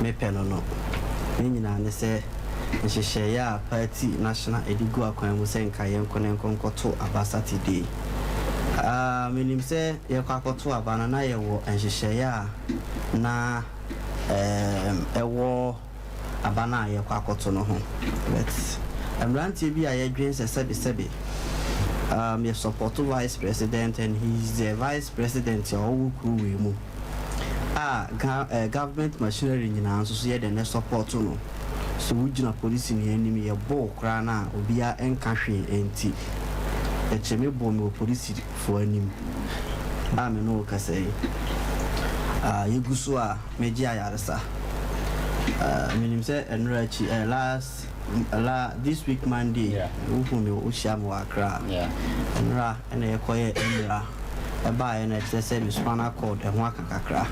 mepɛ no no. Ne nyinaa ne sɛ, nhyehyɛeɛ a party national de gu akwan mu sɛ nka yɛnkɔ na yɛnkɔ nkɔto aba Saturday. Ah, menim sɛ yɛkɔ akɔto aba no, na yɛwɔ nhyehyɛeɛ a na ɛɛm, ɛwɔ. aba no a yɛkɔ akɔto no ho but mmeranteɛ bi a yɛdwen sɛ sɛbe sɛbe um, yɛ support vice president and he is the vice president a ɔwɔ kuro wei mu a ga, eh, government machinery nyinaa nso so yɛ dɛn support no so wogyina polisi ni anim yɛbɔ wo koraa no a obiara nka hwee nti yɛkyerɛ me bɔ me wɔ polisifoɔ anim a me ne wo kasa yi uh, yɛgu so a Megye ayaresa. Menim sɛ ɛnora akyi, eh, last. La this week Monday wohu me wohyia me wɔ Accra. Nnora na yɛkɔyɛɛ Mmra ɛbaeɛ no ɛkyerɛ sɛ me spinal cord ɛho aka kakra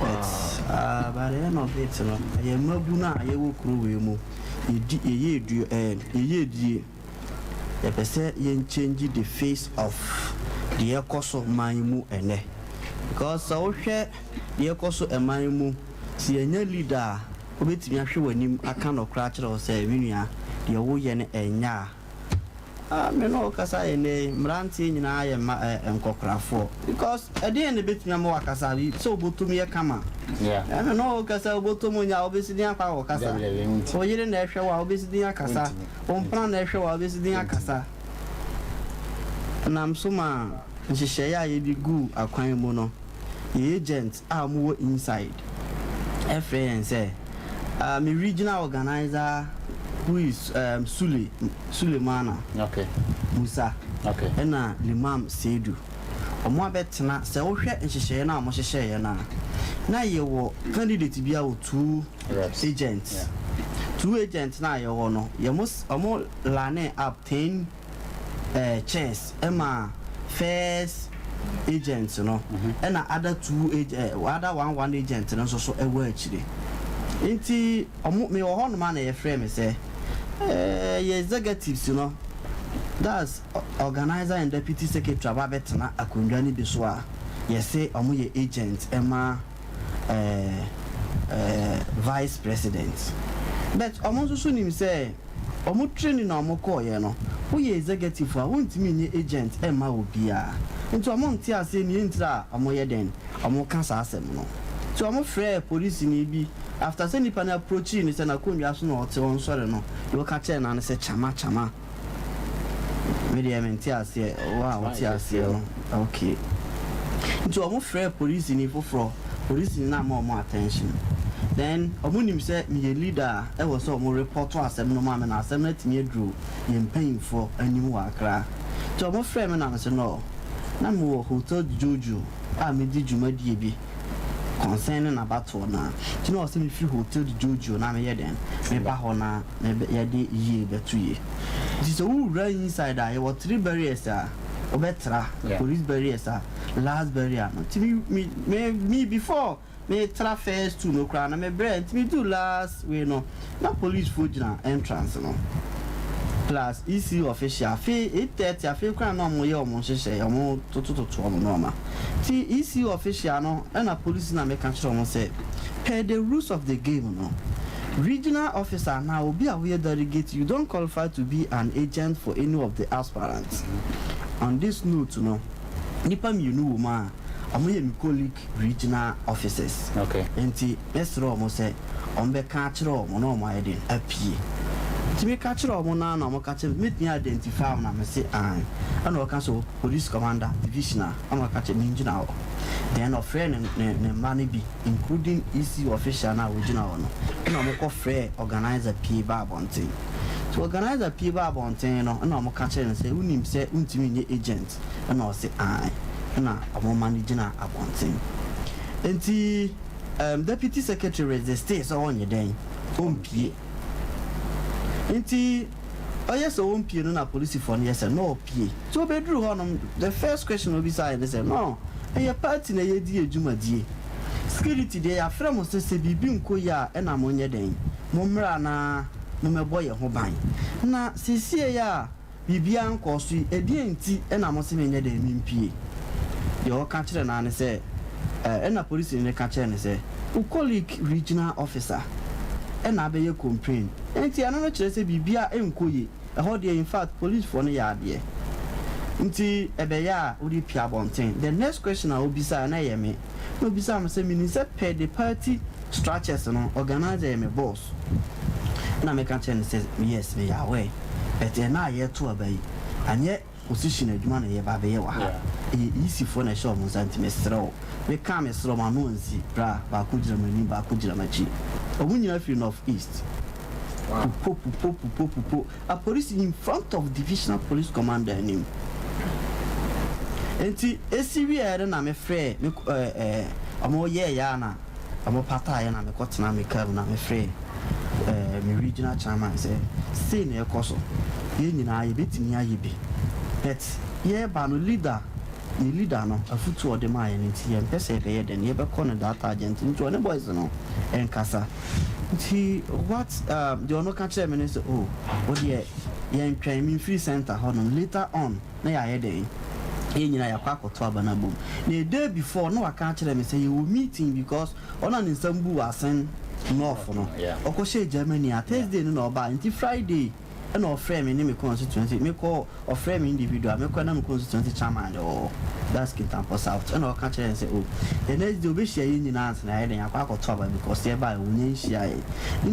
but uh, by the end of it no ɛyɛ mmabunu a yɛwɔ kuro wei mu yɛdi yɛyɛ edu ɛɛ yɛyɛ die yɛpɛ sɛ yɛn change the face of deɛ ɛkɔ so man mu ɛnɛ because sɛ wohwɛ deɛ ɛkɔ so ɛman mu sɛ yɛnya leader a Wobɛtumi ahwɛ w'anim aka nɔkorɛ akyerɛ wo sɛ, Me nua, deɛ woreyɛ no ɛnyɛ a. Ah, me ne wo kasa yɛ nnɛ yi, mmeranteɛ nyinaa yɛ mma eh, nkɔkorafoɔ. Because ɛdeɛn na ɛbɛtumi ama woakasa sɛ wobɔtɔm yɛ kama? Yeah. Eh, me ne wo kasa wobɔtɔm nyɛ a, wobɛsi den akɔ akɔkasa. Dabi, dabi, wontumi. Wo yere na ɛhwɛ wo a, wobɛsi den akasa. Wontumi. Wo mpena na ɛhwɛ wo a, wobɛsi den akasa. Ɛnam so maa nhyehyɛeɛ a yɛde guu akwan mu no, yɛn agent a wɔwɔ inside frɛ yɛn sɛ uh, me regional organizer who is um, Sule Sulemana okay. Musa okay. ɛna Limam Seidu wɔn abɛtena sɛ wohwɛ nhyehyɛeɛ no a wɔhyehyɛeɛ no a na yɛwɔ candidate bi a wɔ two Reps. agents Yeah. two agents na yɛwɔ no yɛn wɔn line up ten eh, chairs ɛma first agent no ɛna other two ag eh, other one one agent no nso so ɛwɔ akyire nti ɔmo mewɔ hɔ nom a na yɛfrɛ me sɛ eh, yɛ executives no that's organizer and deputy secretary aba abɛtena akonnwa no bi so a yɛse ɔmo yɛ agent ɛma eh, eh, vice president but ɔmo nso so nim sɛ Ɔmo training a ɔmo kɔɔyɛ no, woyɛ executive a wontumi nyɛ agent mma obiaa. Nti ɔmo nte aseɛ nea ntira a ɔmo yɛ dɛn ɔmo ka saa asɛm no. Nti ɔmo frɛɛ polisini bi after sɛ nipa no approachii no sɛ n'akonnwa so na ɔte ɔnsɔre no, deɛ ɔka kyerɛɛ no ara ne sɛ kyama kyama. Me deɛ mente aseɛ, wo a wote aseɛ no ok. Nti ɔmo frɛɛ polisini foforɔ, polisini no amma ɔmo attention. Then ɔmo nim sɛ meyɛ leader a ɛwɔ sɛ ɔmo report asɛm no ma me na asɛm no atumi aduru yɛn mpanyinfoɔ anim wɔ Accra. Nti ɔmo frɛɛ me na mese no na mewɔ Hotel Jojo a medi dwumadie bi concerning abatoɔ no a, nti na ɔwɔ sɛ mefiri Hotel Jojo na meyɛ dɛn meba hɔ na mebɛ yɛde yie bɛto yie. Nti sɛ wo wura inside a yɛwɔ three barriers a wobɛtra, police barriers a last barrier no. Nti me me me me before me tra first two no koraa no me brɛ nti me duu last wei no na police foɔ gyina entrance no plus ECU official afei 8:30 afei koraa na wɔn yɛ wɔn nhyehyɛe wɔn totototo wɔn nneɛma nti ECU official no ɛna police na meka kyerɛ wɔn sɛ per the rules of the game no Regional officer anaa obi a woyɛ delegate you don't qualify to be an agent for any of the aspirants. On this note no, nnipa mmienu wɔ mu a wɔyɛ me colleague regional officers. Okay. Nti mɛsrɛ wɔn sɛ wɔbɛka akyerɛ wɔn na wɔn ayɛ den apue. Nti meka kyerɛ wɔn no ara na wɔka kyerɛ me mɛtumi identify wɔn na mese ae. Ɛna ɔka sɛ police commander divisional ɛna ɔka kyerɛ mengyina hɔ. Then ɔfrɛɛ ne ne ne mma no bi. including EC official no a ogyina hɔ no, nna wɔkɔ frɛɛ organiser pie baa abɔnten. Ntsi organiser pie baa abɔnten no nna wɔka kyerɛɛ no sɛ wonim sɛ wontumi nyɛ agent? Nna ɔse ae. Nna wɔma no gyina abɔnten. Ntsi um deputy secretary resistee sɛ ɔnyɛ dɛn, ompie. Ntsi ɔyɛ sɛ ompie no na polisifoɔ no yɛ sɛ no ɔpie. Nti obeduru hɔ nom the first question a obisaeɛ ne sɛ no ɛyɛ party na yɛdi yɛ dwumadie, security deɛ yɛafrɛ mo sɛ sɛ biribi nkɔ yie a ɛna monyɛ dɛn, mommra na mommɛbɔ yɛn ho ban. Na seesei a biribiara nkɔɔ so yi ɛdeɛn nti na mose menyɛ dɛn mempue? Deɛ ɔka kyerɛɛ no ara ne sɛ ɛna polisini no ka kyerɛɛ no sɛ wo colleague regional officer ɛna abɛyɛ complain nti ɛno no kyerɛ sɛ biribiara nkɔ yie. Ɛhɔ deɛ infact police foɔ no yɛ adeɛ nti ɛbɛyɛ a wode pue abɔnten. The next question a obisaeɛ na ɛyɛ me na obisaa me sɛ menim sɛ per the party structures no organiser yɛ me boss na meka kyerɛɛ no sɛ yes meyɛ aware but ɛnnɛ a yɛreto aba yi anyɛ position adwuma na yɛreba abɛyɛ wɔ ha ɛyɛ EC foɔ na ɛhyɛ wɔn nsa nti mesrɛ wo. Mekaa mesrɛ wo m'ano ansi bra baako gyina m'anim baako gyina m'akyi wɔn nyinaa firi North East. Pupo pupo pupo pupo apolisi in front of divisional police commander anim. Nti esi wieɛ no na me frɛɛ me ɛɛ ɛɛ ɔmo yɛɛ yɛ a na ɔmo pataeɛ na me kɔ tena me car mu na me frɛɛ eh, me regional chairman sɛ sei na ɛkɔ so, yɛn nyinaa yɛbɛtumi ayɛ bi but yɛreba no leader yɛ leader no afutuo a ɔde maa yɛn no nti yɛmpɛ sɛ yɛbɛyɛ dɛn yɛbɛkɔ no that agent nti ɔne boys no nkasa nti what um, deɛ ɔno ka kyerɛ me ne sɛ oh wo deɛ yɛntwɛn memfiri center hɔnom later on na yɛayɛ dɛn yɛn nyinaa yɛakɔ akɔto aba no abom na a day before na waka akyerɛ me sɛ yɛwɔ meeting because ɔno a ne nsam bu wɔ asen north no ɔkɔhyɛɛ Germany a Thursday no na ɔbaa nti Friday ɛna ɔfrɛɛ me ne me constituency mekɔ ɔfrɛɛ me individual mekɔ na me constituency chairman de ɔwɔ hɔ that's Kintampo South ɛna ɔka kyerɛɛ yɛn sɛ oh the next day ɔbɛhyia yɛn nyinaa ansa na yɛayɛ dɛn yɛakɔ akɔto aba because yɛbaeɛ ɔnya nhyia yɛn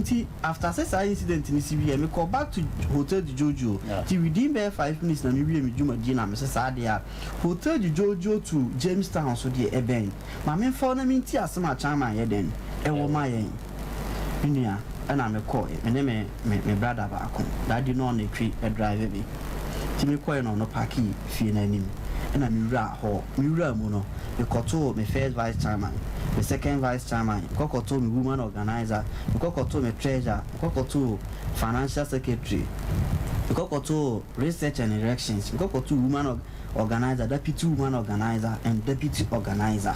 nti after sɛ saa incident no si wieɛ mekɔɔ back to Hotel de Jojo nti within bɛyɛ 5 minutes na mewie me dwumadie na mese saa deɛ a Hotel de Jojo to Jamestown so deɛ ɛbɛn Ma memfa wo na menti asɛm a Chairman yɛ dɛn wɔ ma yɛn. Me nua, ɛna me kɔɔɛ, me ne me me me brada baako, daddy no ɔna twi drive me. Nti me kɔɔɛ na ɔno parkii fie no anim, ɛna me wuraa hɔ. Me wuraa mu no, me kɔtoo me first vice chairman, me second vice chairman, me kɔ kɔtoo me woman organiser, me kɔ kɔtoo me treasurer, me kɔ kɔtoo financial secretary, me kɔ kɔtoo research and erections, me kɔ kɔtoo woman org. Organiser, deputy woman organiser and deputy organiser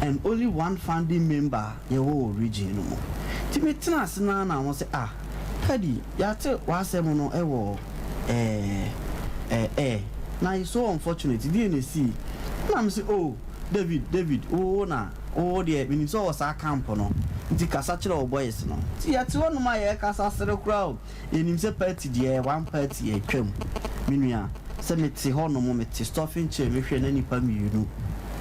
and only one founding member a yɛwɔ wɔ region no mu. Nti me tena ase no ara na wɔn sɛ ah Paddy yɛate w'asɛm no wɔ eh eh air na it's so unfortunate deɛn na esii? Ɛna me sɛ oh David David wo na wo deɛ menim sɛ ɔwɔ saa camp no nti kasa kyerɛ wo boys no. Nti yɛte hɔ nom a yɛrekasa sere koraa o. Yɛnim sɛ party deɛ ɛyɛ one party atwam me nua sɛ mete hɔ nom mete stuffing chair mehwɛ na nipa mienu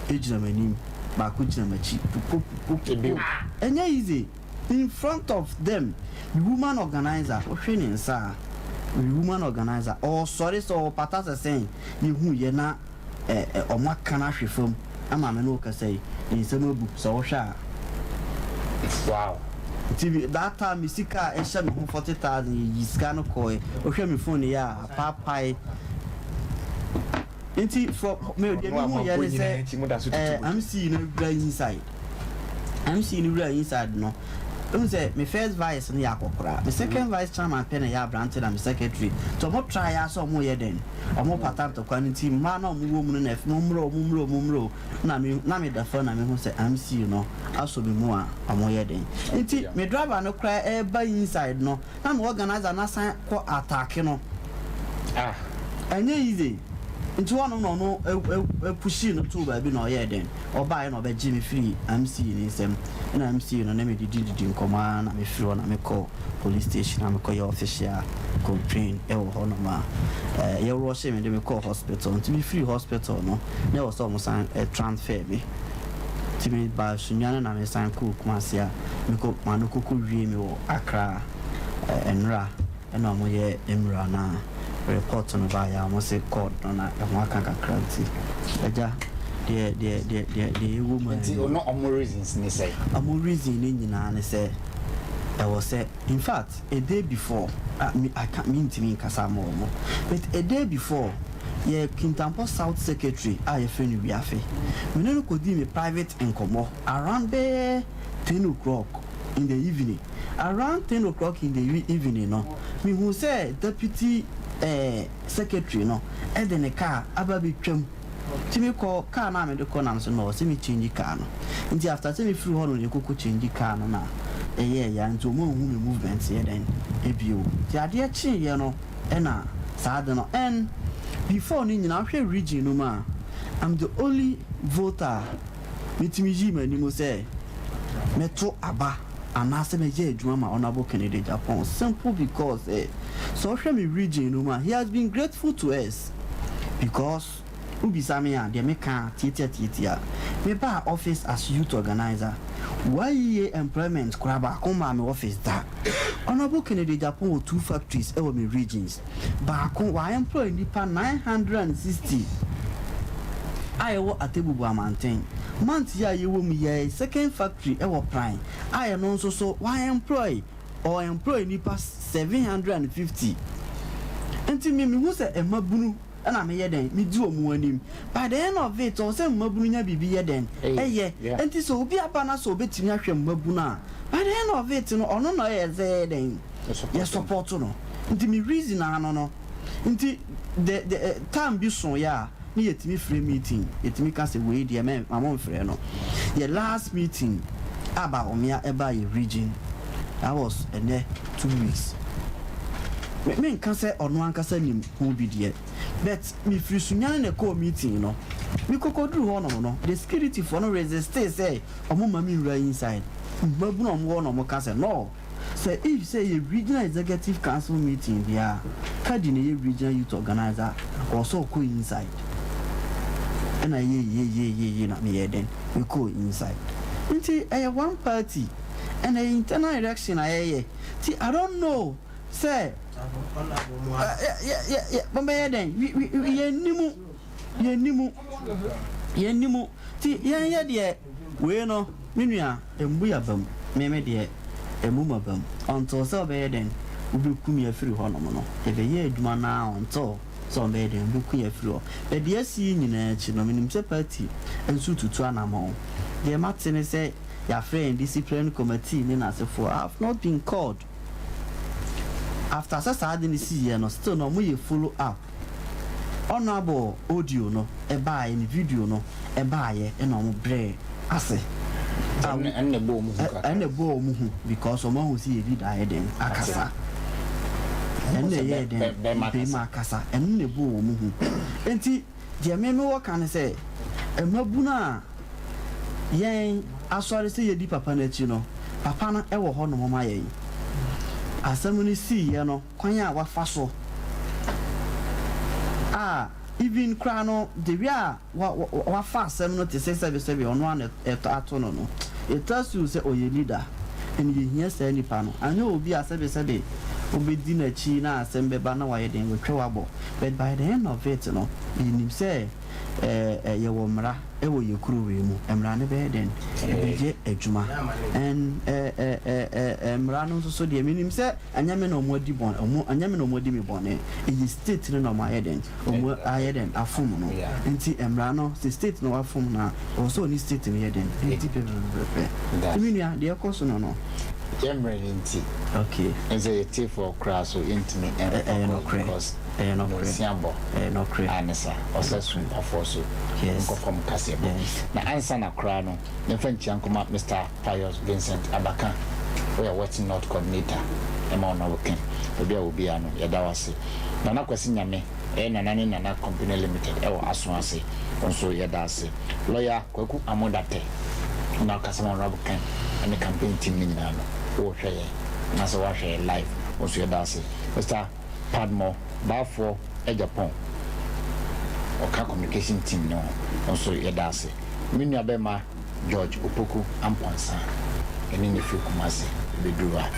gyina m'anim baako gyina m'akyi pupo pupo pupo ɛnyɛ easy in front of them me woman organizer wohwɛ ne nsa a me woman organizer ɔɔsɔre sɛ ɔɔpata sɛ sɛn yɛhu yɛ na ɛ ɛ ɔmo aka no ahwe fam ama me ne wo kasa yi ne nsam abu sɛ wohwɛ a. Wow. Nti that time me sika a ɛhyɛ me ho 40,000 yɛyi sika no kɔɛ wohwɛ me phone yi a apaapae nti from me deɛ me hu yɛ ne sɛ ɛɛ MC no wura inside MC no wura inside no Wohu sɛ me first vice no yɛ akɔkora, me second vice chairman pɛ na ɛyɛ aberante na me secretary. Nti ɔmo try ara sɛ ɔmo yɛ dɛn, ɔmo pata ntɔkwa no nti mmaa no a ɔmo wɔ mu no na ɛf mo mmra o, mo mmra o, mo mmra o. Na me na me da fam na me hu sɛ MC no asɔ me mu a ɔmo yɛ dɛn. Nti me driver no koraa ɛɛba inside no na me organiser no asan kɔ attack no. Ah. Ɛnyɛ easy. Nti hɔnom na ɔno pushii no too baabi na ɔyɛɛ dɛn, ɔbaeɛ na ɔbɛgyee me firii MC no nsam. Ɛna MC no ne me didi didi nkɔmmɔ ara na mefiri hɔ na mekɔɔ police station na mekɔyɛɛ official complain wɔ hɔnom a yɛrushee me de me kɔɔ hospital. Nti mefiri hospital no na ɛwɔ sɛ wɔsan transfer me. Nti mebaa Sunyani na mesan kɔɔ Kumasi a mekɔ ma no kɔkɔ wie me wɔ Accra nnora. Ɛna ɔmo yɛ mmra na report no baeɛ a ɔmo se court no na ɛho aka kakra nti agya deɛ deɛ deɛ deɛ deɛ ɛwɔ mu ara Nti nie. ono ɔmo reasons ne sɛn? Ɔmo reason ne nyinaa ne sɛ ɛwɔ sɛ infact a day before ah me I can't me ntumi nkasa ama ɔmo but a day before yɛ Kintampo South secretary a yɛfrɛ no Wiafe me ne no kɔdii me private nkɔmmɔ around bɛyɛ 10 o'clock in the evening. Around 10 o'clock in the evening no, mihuu sɛ deputy eh, secretary no de ne car aba abɛtwam. Nti mekɔ car no a mede kɔ nam so no, ɔsɛ me change car no. Nti after sɛ mefiri hɔ no na yɛkɔkɔ change car no na ɛyɛɛ ya nti wɔn anhu me movement yɛ dɛn bio. Nti adeɛ kyeeɛ no ɛna saa ade no and before no nyinaa wohwɛ region no mu a, I'm the only voter a metumi yii m'anim sɛ mɛto aba anaasɛ mɛyɛ adwuma ma Honourable Kennedy Agyapong simple because eh, sɛ ɔhwɛ me region no mu a he has been grateful to us because wobisa me a deɛ meka tiatia tiatia mebaa office as youth organizer YEA employment koraa baako maa me office da. Honourable Kennedy Agyapong wɔ two factories ɛwɔ me regions, baako wa employ nipa 960 a ɛwɔ Atebubu Amanten. Month yi a yɛwɔ mu yɛ second factory ɛwɔ Prime a ɛno nso so wa employ or employ nipa 750. Nti me mehu sɛ mmabunu ɛna meyɛ dɛn medi wɔn anim. By the end of it, ɔwɔ sɛ mmabunu nya biribi yɛ dɛn ɛyɛ. Nti sɛ obi aba na sɛ obetumi ahwɛ mmabunu a. By the end of it no, ɔno na ɔyɛ sɛ yɛyɛ dɛn? Yɛ support no. Nti me reason ano no, nti the the eh, time bi so yɛ a, ne yɛtumi frɛ meeting, yɛtumi ka sɛ wei deɛ mɛ ma mo mfrɛ no. Yɛ last meeting a Bawumia ɛbaa yɛ region, that was ɛnɛ 2 weeks. Me menka sɛ ɔno ankasa nim ho bi deɛ, but mefiri Sunyani na ɛkɔɔ meeting no. Mekɔkɔduru hɔnom no, the security foɔ no resistee sɛ ɔmo ma me nwura inside. Mmabunu a ɔmo wɔ hɔ na ɔmo ka sɛ no, sɛ if sɛ yɛ regional executive council meeting deɛ a, Kadi na ɛyɛ regional youth organizer, ɔwɔ sɛ ɔkɔ inside. Ɛna yɛ yie yie yie yie na meyɛ dɛn, mekɔɔ inside. Nti ɛyɛ one party ɛna ɛyɛ internal election a yɛyɛ. Nti I don't know sɛ mobɛyɛ dɛn, yɛnni mu, yɛnni mu, yɛnni mu. Nti yɛnyɛ deɛ wei no, me nua, mbu yɛ aba mu. Meme deɛ, ɛmu ma ba mu until sɛ ɔbɛyɛ dɛn, wobɛku me afiri hɔnom no. Yɛbɛyɛ adwuma naa until sɛ ɔbɛyɛ dɛn, wobɛku yɛ afiri hɔ. But deɛ asi yi nyinaa akyi no, menim sɛ party nso tutu anammɔn. Deɛ mate ne sɛ yɛafrɛ yɛn discipline committee ne n'asefoɔ. I have not been called. After sɛ saa de no siiɛ no, still no ɔmo yɛ follow up. Honourable audio no ɛbaayɛ ne video no ɛbaayɛ, ɛna ɔmo brɛ ase. Ɛnna ɛbɔ ɔmo hu kakra. Ɛnna ɛbɔ ɔmo hu because ɔmo ahu sɛ yɛ leader ayɛ den akasa, ɛnna ɛyɛ den bɛrima akasa, ɛno na ɛbɔ ɔmo hu. Nti deɛ mímí wɔ ka ne sɛ mmabunu a yɛn asɔre sɛ yɛdi papa n'akyi no, papa no ɛwɔ hɔ nom ma yɛn. Asɛm no siiɛ no, kwan a wafa so a, even koraa no, the way a wafa asɛm no te sɛ sɛbesɛbe ɔno a na ɛtɔ ato no, it tells you sɛ ɔyɛ leader, ɛne yɛhia saa nipa no. Anyɛ obi a sɛbesɛbe wobɛdi n'akyi na asɛm bɛba na wayɛ den wɔtwa wabɔ. But by the end of it no, yɛnim sɛ ɛɛ yɛwɔ mmara ɛwɔ yɛ kuro wei mu. Mmara no bɛyɛ den, ɛbɛyɛ adwuma, and ɛɛ ɛɛ ɛɛ mmara no nso so deɛ, menim sɛ ɛnyɛ me na ɔmo adi bɔn, ɔmo ɛnyɛ me na ɔmo adi mi bɔne. Ɛyɛ state no na ɔmo ayɛ den, ɔmo ayɛ den afom no. Nti mmara no sɛ state no wafom no a, ɔwɔ sɛ ɔne state no yɛ den ɛdi pɛpɛpɛpɛ. Mi nua, deɛ ɛkɔ so no. Yɛ mmerɛ no nti. Okay. Ɛsɛ yɛtiefoɔ koraa so yɛntumi. Ɛyɛ nokorɛ. Because ɛyɛ nokorɛ. Nsia bɔ. Ɛyɛ nokorɛ. A ne sa ɔsɛ sompafoɔ so nkɔfam kaseɛ bɔ. Na ansa na koraa no, yɛmfa nkyia nkɔma Mr Pius Vincent Abaka, woyɛ Western North coordinator ɛma Honourable Ken. Baabi a obiara no, yɛda wo ase. Nana Kwasi Nyame, ɛyɛ Nana ne Nana Company Limited ɛwɔ Aso ase, wo nso yɛda ase. Lawyer Kwaku Amodatɛ na ɔkasa ma Honourable Ken ɛne campaign team no nyinaa no, wɔrehwɛ yɛn anaasɛ wɔahwɛ yɛn live, wo nso yɛda ase. Mr Padmo Baafoɔ Japan, ɔka communication team no ho nso, yɛda ase. Me nua bɛma George Opoku Ampɔnsa, ɛne ne firi Kumase bɛduru a.